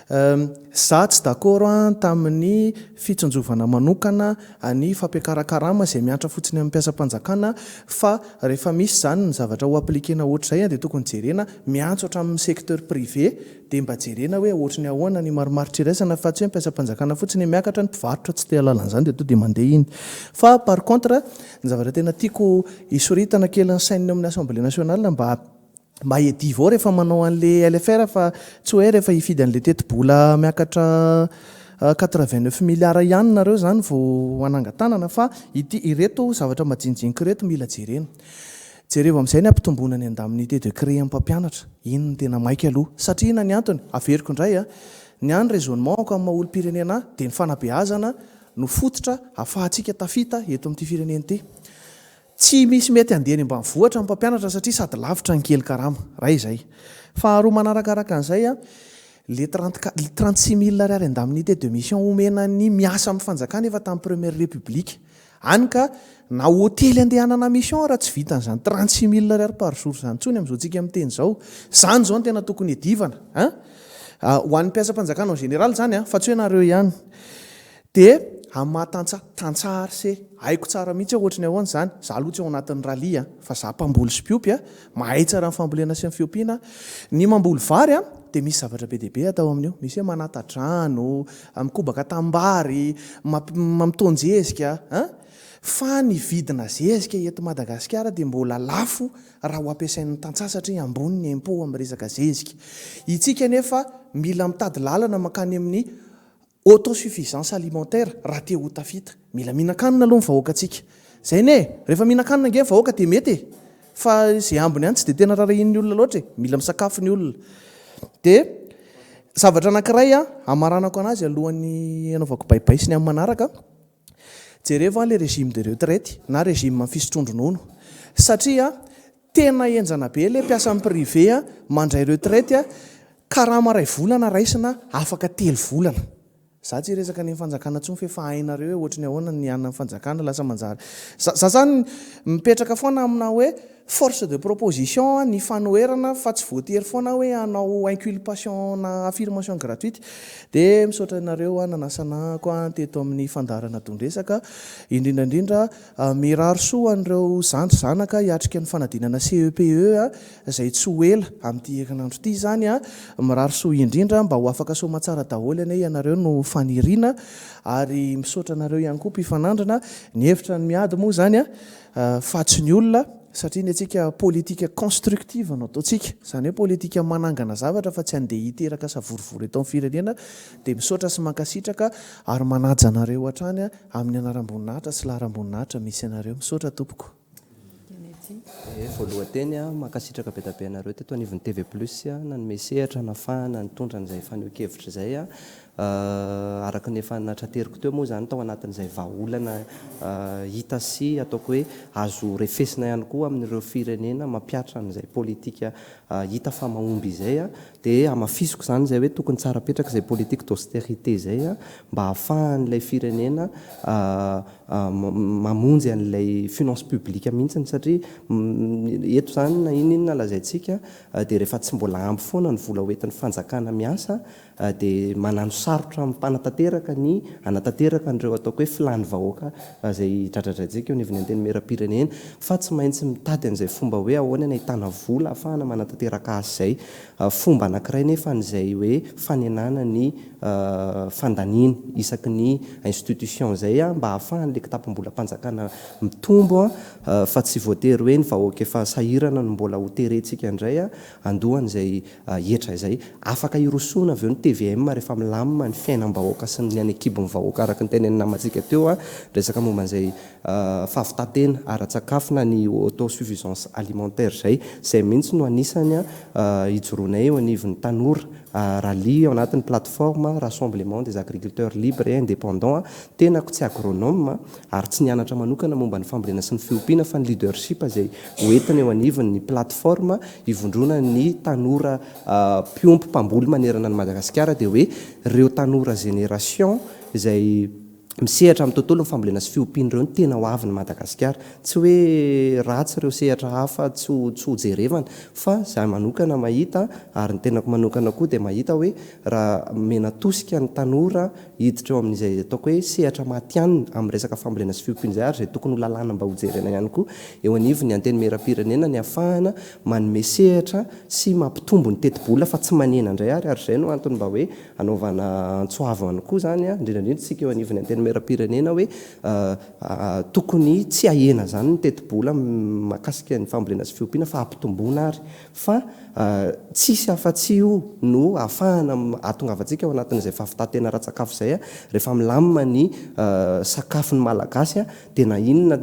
Za tsy d'accord an tamin'ny fitsinjovana manokana ny fampiakaran-karama izay miantra fotsiny amin'ny mpiasam-panjakana fa rehefa misy izany ny zavatra ho appliquer-na ohatr'izay dia tokony jerena miantso hatramin'ny secteur privé dia mba jerena hoe ohatry ny ahoana ny marimaritra iraisana fa tsy hoe mpiasam-panjakana fotsiny miakatra ny mpivarotra tsy te hahalala an'izany dia to dia mandeha iny fa par contre ny zavatra tena tiako hisoritana kely ny sain'ny ao amin'ny assemblée nationale mba Mba iadivo ao rehefa manao an'le LFR fa tsy hoe rehefa hifidy an'le tetibola miakatra 89 milliards ihany nareo zany vao hanangan-tanana fa ity ireto zavatra majinijinika ireto mila jerena. Jerevo amin'izay ny hampitomboana ny indemnité de cré amin'ny mpampianatra. Iny no tena maika aloha. Satria inona ny antony? Averiko indray a, ny ahy ny raisonnement-ko amin'ny maha olom-pirenena ahy dia ny fanabeazana no fototra ahafahantsika tafita eto amin'ity firenena ity. Tsy misy mety handeha any ambanivohitra ny mpampianatra satria sady lavitra ny kely karama. Iray izay. Faharoa manarakaraka an'izay, le 36 mille ariary indemnité de mission omena ny miasa amin'ny fanjakana efa tamin'ny première république. Any ka na hotely andehanana mission ara tsy vitan'izany 36 mille ariary par jour izany intsony amin'izao tsika miteny izao. Izany izao no tena tokony hiadivana an! Ho an'ny mpiasam-panjakana en général izany an, fa tsy hoe nareo ihany. Dia amin'ny maha tantsaha, tantsaha ary se, haiko tsara mihitsy hoe ohatry ny ahoana izany, za aloha tsy ao anatin'ny rallye an, fa za mpamboly sy mpiompy an, mahay tsara ny fambolena sy ny fiompiana aho. Ny mamboly vary an, dia misy zavatra be dia be atao amin'io, misy hoe manata-drano, mikobaka tanimbary, mamitaon-jezika an! Fa ny vidina zezika eto Madagasikara dia mbola lafo raha ho ampiasain'ny tantsaha satria ambony ny impôt amin'ny resaka zezika. Itsika anefa mila mitady lalana mankany amin'ny autosuffisance alimentaire raha te ho tafita. Mila mihinan-kanina aloha ny vahoakantsika. Zay anie e! Rehefa mihinan-kanina ange ny vahoaka dia mety e! Fa izay ambiny ihany tsy dia tena rarahian'ny olona loatra e! Mila misakafo ny olona. Dia zavatra anankiray hamaranako anazy alohan'ny hanaovako baibay sy ny amin'ny manaraka, jerevo ilay régime de retraite na régime fisotroan-dronono. Satria tena henjana be ilay mpiasa amin'ny privé mandray retraite, karama iray volana raisina afaka telo volana. Za tsy hiresaka ny fanjakana tsony f'efa hainareo hoe ohatry ny ahoana ny an'ny fanjakana lasa manjary za za zany mipetraka foana amina hoe force de proposition ny fanoherana fa tsy voatery foana hoe hanao inculpation na affirmation gratuite de misaotra anareo nanasanahako teto amin'ny fandaharana don-dresaka indrindra indrindra Mirary soa ho an'ireo zandry zanaka hiatrika ny fanadinana CEPE izay tsy ho ela amin'ity herinandro ity izany. Mirary soa indrindra mba ho afaka soamatsara daholo anie ianareo no faniriana ary misaotra anareo ihany koa mpifanandrina. Ny hevitra ny miady moa izany fa tsy ny olona satria ny antsika politique constructive no ataontsika, izany hoe politique manangana zavatra fa tsy handeha hiteraka savorovoro eto amin'ny firenena dia misaotra sy mankasitraka ary manaja anareo hatrany Amin'ny anaram-boninahitra sy laharam-boninahitra misy anareo. Misaotra tompoko. Ee, voalohan-teny, mankasitraka be dia be anareo teto anivon'ny TV Plus nanome sehatra nafahana nitondra an'izay fanehoan-kevitra izay. Araka ny efa natrateriko teo moa izany tao anatin'izay vahaolana hita sy ataoko hoe azo refesina ihany koa amin'ireo firenena mampihatra an'izay politika hita fa mahomby izay Dia hamafisiko izany izay hoe tokony tsara petraka izay politique d'austérité izay mba hahafahan'ilay firenena mamonjy an'ilay finance publique mihitsiny satria eto izany na inona inona lazaintsika dia rehefa tsy mbola ampy foana ny vola hoentin'ny fanjakana miasa dia manano sarotra amin'ny mpanatanteraka ny hanatanteraka an'ireo ataoko hoe filàn'ny vahoaka izay dradradraintsika eo anivon'ny Antenimierampirenena fa tsy maintsy mitady an'izay fomba hoe ahoana ny ahitana vola ahafahana manatanteraka asa izay. Fomba anankiray nefa an'izay hoe fanenana ny fandaniana isaky ny institution izay mba ahafahan'ilay kitapom-bolam-panjakana mitombo fa tsy voatery hoe ny vahoaka efa sahirana no mbola ho terentsika indray handoa an'izay hetra izay. Afaka hirosoana avy eo ny tvm rehefa milamina ny fiainam-bahoaka sy ny any an-kibon'ny vahoaka araka ny tenenin'ny namantsika teo, resaka momba an'izay fahavitan-tena ara-tsakafo na ny autosuffisance alimentaire izay. Izay mihitsy no anisany hijoroanay eo anivon'ny tanora Rally ao anatin'ny plateforme Rassemblement des agriculteurs libres et indépendants. Tenako tsy agronome ary tsy nianatra manokana momba ny fambolena sy ny fiompiana fa ny leadership izay ho entina eo anivon'ny plateforme ivondronan'ny tanora mpiompy mpamboly manerana an'i Madagasikara dia hoe ireo tanora génération izay misehatra amin'ny tontolon'ny fambolena sy fiompiana ireo no tena ho avin'i Madagasikara. Tsy hoe ratsy ireo sehatra hafa tsy ho tsy ho jerevana fa izaho manokana mahita ary ny tenako manokana koa dia mahita hoe raha omena tosika ny tanora hiditra eo amin'izay ataoko hoe sehatra matihanina amin'ny resaka fambolena sy fiompiana izay ary izay tokony ho lalàna mba hojerena ihany koa eo anivon'ny Antenimierampirenena ny hahafahana manome sehatra sy mampitombo ny tetibola fa tsy manena indray ary ary izay no antony mba hoe hanaovana antso avo ihany koa izany indrindra indrindra isika eo anivon'ny Antenimierampirenena hoe tokony tsy hahena izany ny tetibola mahakasika ny fambolena sy fiompiana fa hampitomboana ary fa tsisy afa-tsy io no ahafahana ahatongavantsika ao anatin'izay fahavitan-tena ara-tsakafo izay rehefa milamina ny sakafon'ny Malagasy dia na inona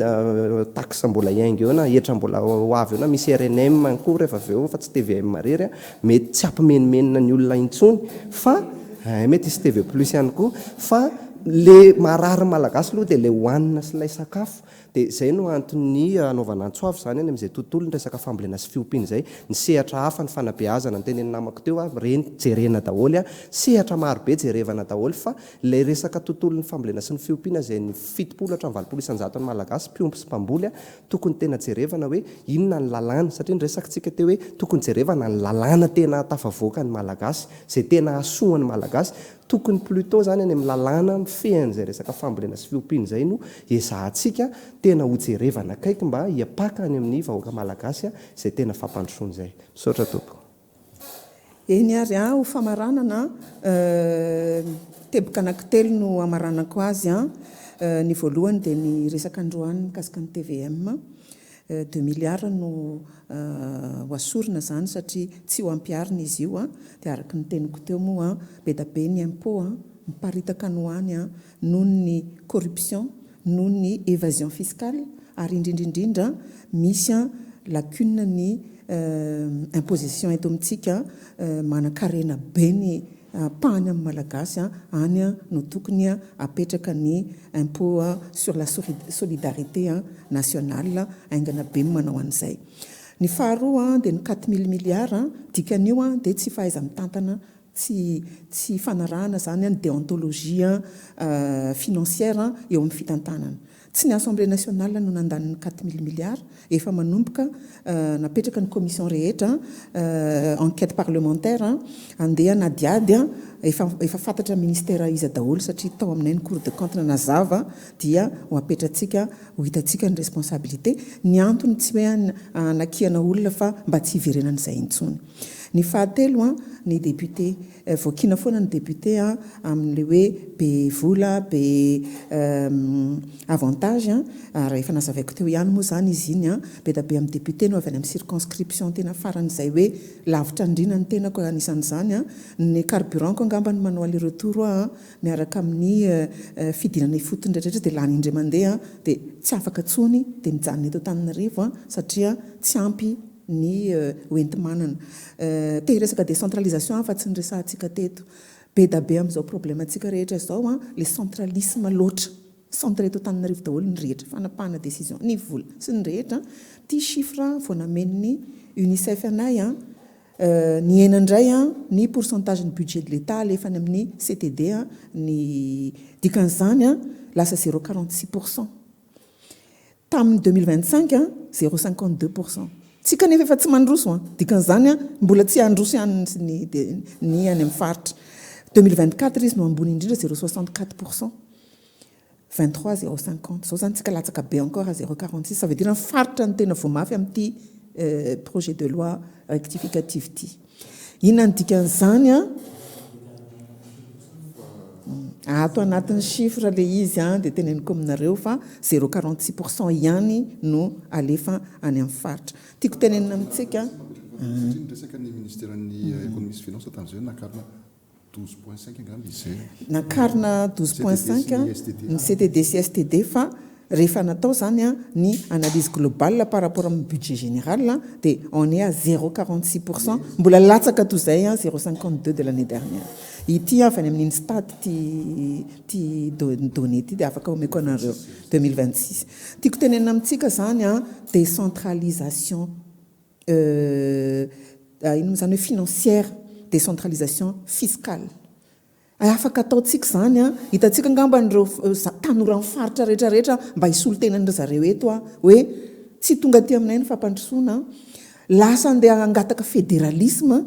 taxe mbola hiainga eo na hetra mbola ho avy eo na misy rnm ihany koa rehefa avy eo fa tsy tvm irery mety tsy hampimenomenona ny olona intsony fa mety hisy TV plus ihany koa fa. Le marary malagasy aloha dia ilay hohanina sy ilay sakafo. Dia izay no anton'ny anaovana antso avo izany any amin'izay tontolo ny resaka fambolena sy fiompiana izay. Ny sehatra hafa, ny fanabeazana notenenin'ny namako teo, ireny jerena daholo, sehatra maro be jerevana daholo fa ilay resaka tontolon'ny fambolena sy ny fiompiana izay ny 70 hatramin'ny 80 isan-jaton'ny Malagasy mpiompy sy mpamboly tokony tena jerevana hoe inona ny lalàna satria ny resakitsika teo hoe tokony jerevana ny lalàna tena hahatafavoaka ny Malagasy, izay tena hahasoa ny Malagasy. Tokony plutot zany any amin'ny lalàna mifehy an'izay resaka fambolena sy fiompiana izay no ezahantsika tena ho jerevana akaiky mba hiapaka any amin'ny vahoaka malagasy izay tena fampandrosoana izay. Misaotra tompoko. Eny ary an, ho famaranana an, teboka anankitelo no hamaranako azy an. Ny voalohany dia ny resaka androany mikasika ny tvm. Deux milliards no ho asorina izany satria tsy ho ampiharina izy io an, dia araka ny teniko teo moa an, be da be ny impôt an, miparitaka any ho any an, noho ny corruption, noho ny evasion fiscale ary indrindra indrindra misy an lacune ny imposition eto amintsika, manankarena be ny ampahany amin'ny Malagasy any no tokony apetraka ny impôt sur la solidarité nationale, haingana be ny manao an'izay. Ny faharoa dia ny 4000 milliards, dikan'io dia tsy fahaiza-mitantana, tsy tsy fanarahana izany ny déontologie financière eo amin'ny fitantanana. Tsy ny Assemblée nationale no nandany ny 4000 milliards, efa manomboka napetraka ny commission rehetra, enquête parlementaire, andeha hanadihady, efa efa fantatra ministère iza daholo satria tao aminay ny cour de compte nanazava dia ho apetratsika ho hitantsika ny responsabilité, ny antony tsy hoe hanakiana olona fa mba tsy hiverenan'izay intsony. Ny fahatelo, ny député. Voakiana foana ny député amin'ilay hoe be vola, be avantage ary efa nazavaiko teo ihany moa izany izy iny, be dia be amin'ny député no avy any amin'ny circonscription tena faran'izay hoe lavitra andriana ny tenako anisan'izany, ny carburant-ko angamba no manao aller retour aho miaraka amin'ny fidinana ifotony rehetra rehetra dia lany indray mandeha dia tsy afaka intsony dia mijanona eto Antananarivo satria tsy ampy ny hoenti-manana. Te hiresaka décentralisation aho fa tsy niresahantsika teto. Be da be amin'izao problème-ntsika rehetra izao an, le centralisme loatra. Centre eto Antananarivo daholo ny rehetra, fanapahana décision, ny vola sy ny rehetra. Ity chiffre vao namen'ny Unicef anay an, nihena indray ny pourcentage ny budget de l'Etat alefa any amin'ny CTD ny dikan'izany an, lasa zéro 46 pourcent. Tamin'ny 2025, 0,52 pour cent. Tsika anefa efa tsy mandroso an! Dikan'izany an, mbola tsy handroso ihany ny ny any amin'ny faritra. 2024 izy no ambony indrindra 0,64 pour cent. 23 0,50. Izao izany tsika latsaka be encore à 0,46. Ça veut dire ny faritra no tena voa mafy amin'ity projet de loi rectificative ity. Inona no dikan'izany an? Ato anatin'ny chiffre ilay izy an, dia teneniko aminareo fa zéro 46 pour cent ihany no alefa any amin'ny faritra. Tiako tenenina amintsika. Satria niresaka ny ministeran'ny économie sy finance tamin'izay hoe nakarina 12.5 angamba izy izay. Nakarina 12.5 ny CTD sy STD fa rehefa natao izany ny analyse globale par rapport amin'ny budget général dia on est à zéro 46 pour cent, mbola latsaka toy izay zéro 52 de l'année dernière. Ity avy any amin'ny INSTAT ity ity donnée ity dia afaka omeko anareo 2026. Tiako tenenina amintsika izany décentralisation inona moa izany hoe financière, décentralisation fiscale. Afaka ataontsika izany an! Hitantsika angamba ireo tanoran'ny faritra rehetra rehetra mba hisolo tena an-dry zareo eto aho hoe tsy tonga aty aminay ny fampandrosoana an! Lasa andeha hangataka fédéralisme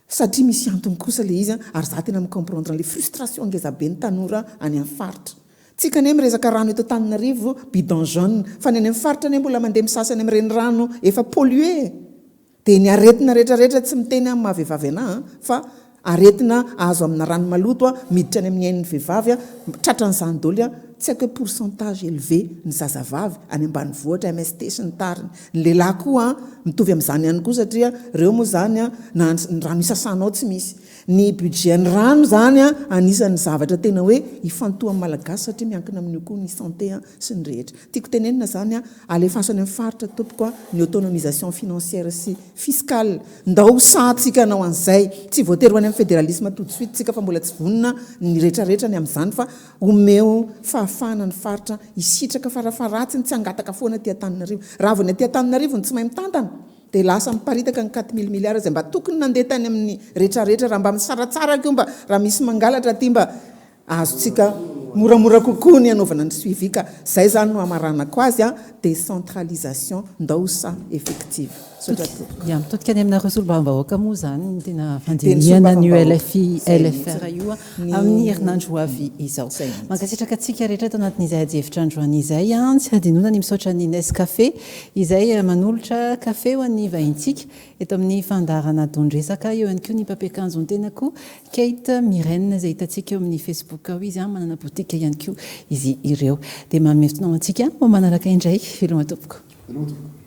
satria misy antony kosa ilay izy an! Ary za tena mi-comprendre an'ilay frustration ngeza be ny tanora any amin'ny faritra. Tsika anie miresaka rano eto Antananarivo bidon jaune fa ny any amin'ny faritra anie mbola mandeha misasa any amin'ny renirano efa pollué e! Dia ny aretina rehetra rehetra tsy miteny aho maha vehivavy anah an, fa aretina azo amina rano maloto an, miditra any amin'ny ain'ny vehivavy an, tratran'izany daholo an, tsy haiko hoe pourcentage élevé ny zazavavy any ambanivohitra, MST sy ny tariny. Ny lehilahy koa mitovy amin'izany ihany koa satria ireo moa izany na ny rano isasanao tsy misy. Ny budget ny rano izany anisan'ny zavatra tena hoe ifantohan'ny Malagasy satria miankina amin'io koa ny santé sy ny rehetra. Tiako tenenina izany, alefaso any amin'ny faritra tompoko ny autonomisation financière sy fiscale. Ndao ho sahantsika hanao an'izay. Tsy voatery ho any amin'ny fédéralisme tout de suite tsika fa mbola tsy vonona ny retraretra ny amin'izany fa omeo fahafahana ny faritra hisitraka farafaharatsiny tsy hangataka foana aty Antananarivo. Raha vao ny aty Antananarivo no tsy mahay mitantana dia lasa miparitaka ny quatre mille milliards izay mba tokony nandeha tany amin'ny retraretra raha mba misaratsaraka io mba raha misy mangalatra aty mba Azontsika moramora kokoa ny hanaovana ny suivi ka zay zany no hamaranako azy a, décentralisation ndao sa effective. Misaotra tompoko. Ya, mitodika any aminareo solombavambahoaka moa izany ny tena fandinihana an'io LFI LFR io amin'ny herinandro ho avy izao. Mankasitraka antsika rehetra tao anatin'izay adihevitra androany izay. Tsy hadinoina ny misaotra ny Nescafé izay manolotra kafe ho an'ny vahintsika Eto amin'ny fandaharana Don-dresaka, eo ihany koa ny mpampiakanjo ny tenako, Kate Mirène, izay hitantsika eo amin'ny Facebook ao izy, manana boutique ihany koa izy ireo. Dia manome fotoana ho antsika ho manaraka indray. Veloma tompoko. Veloma tompoko.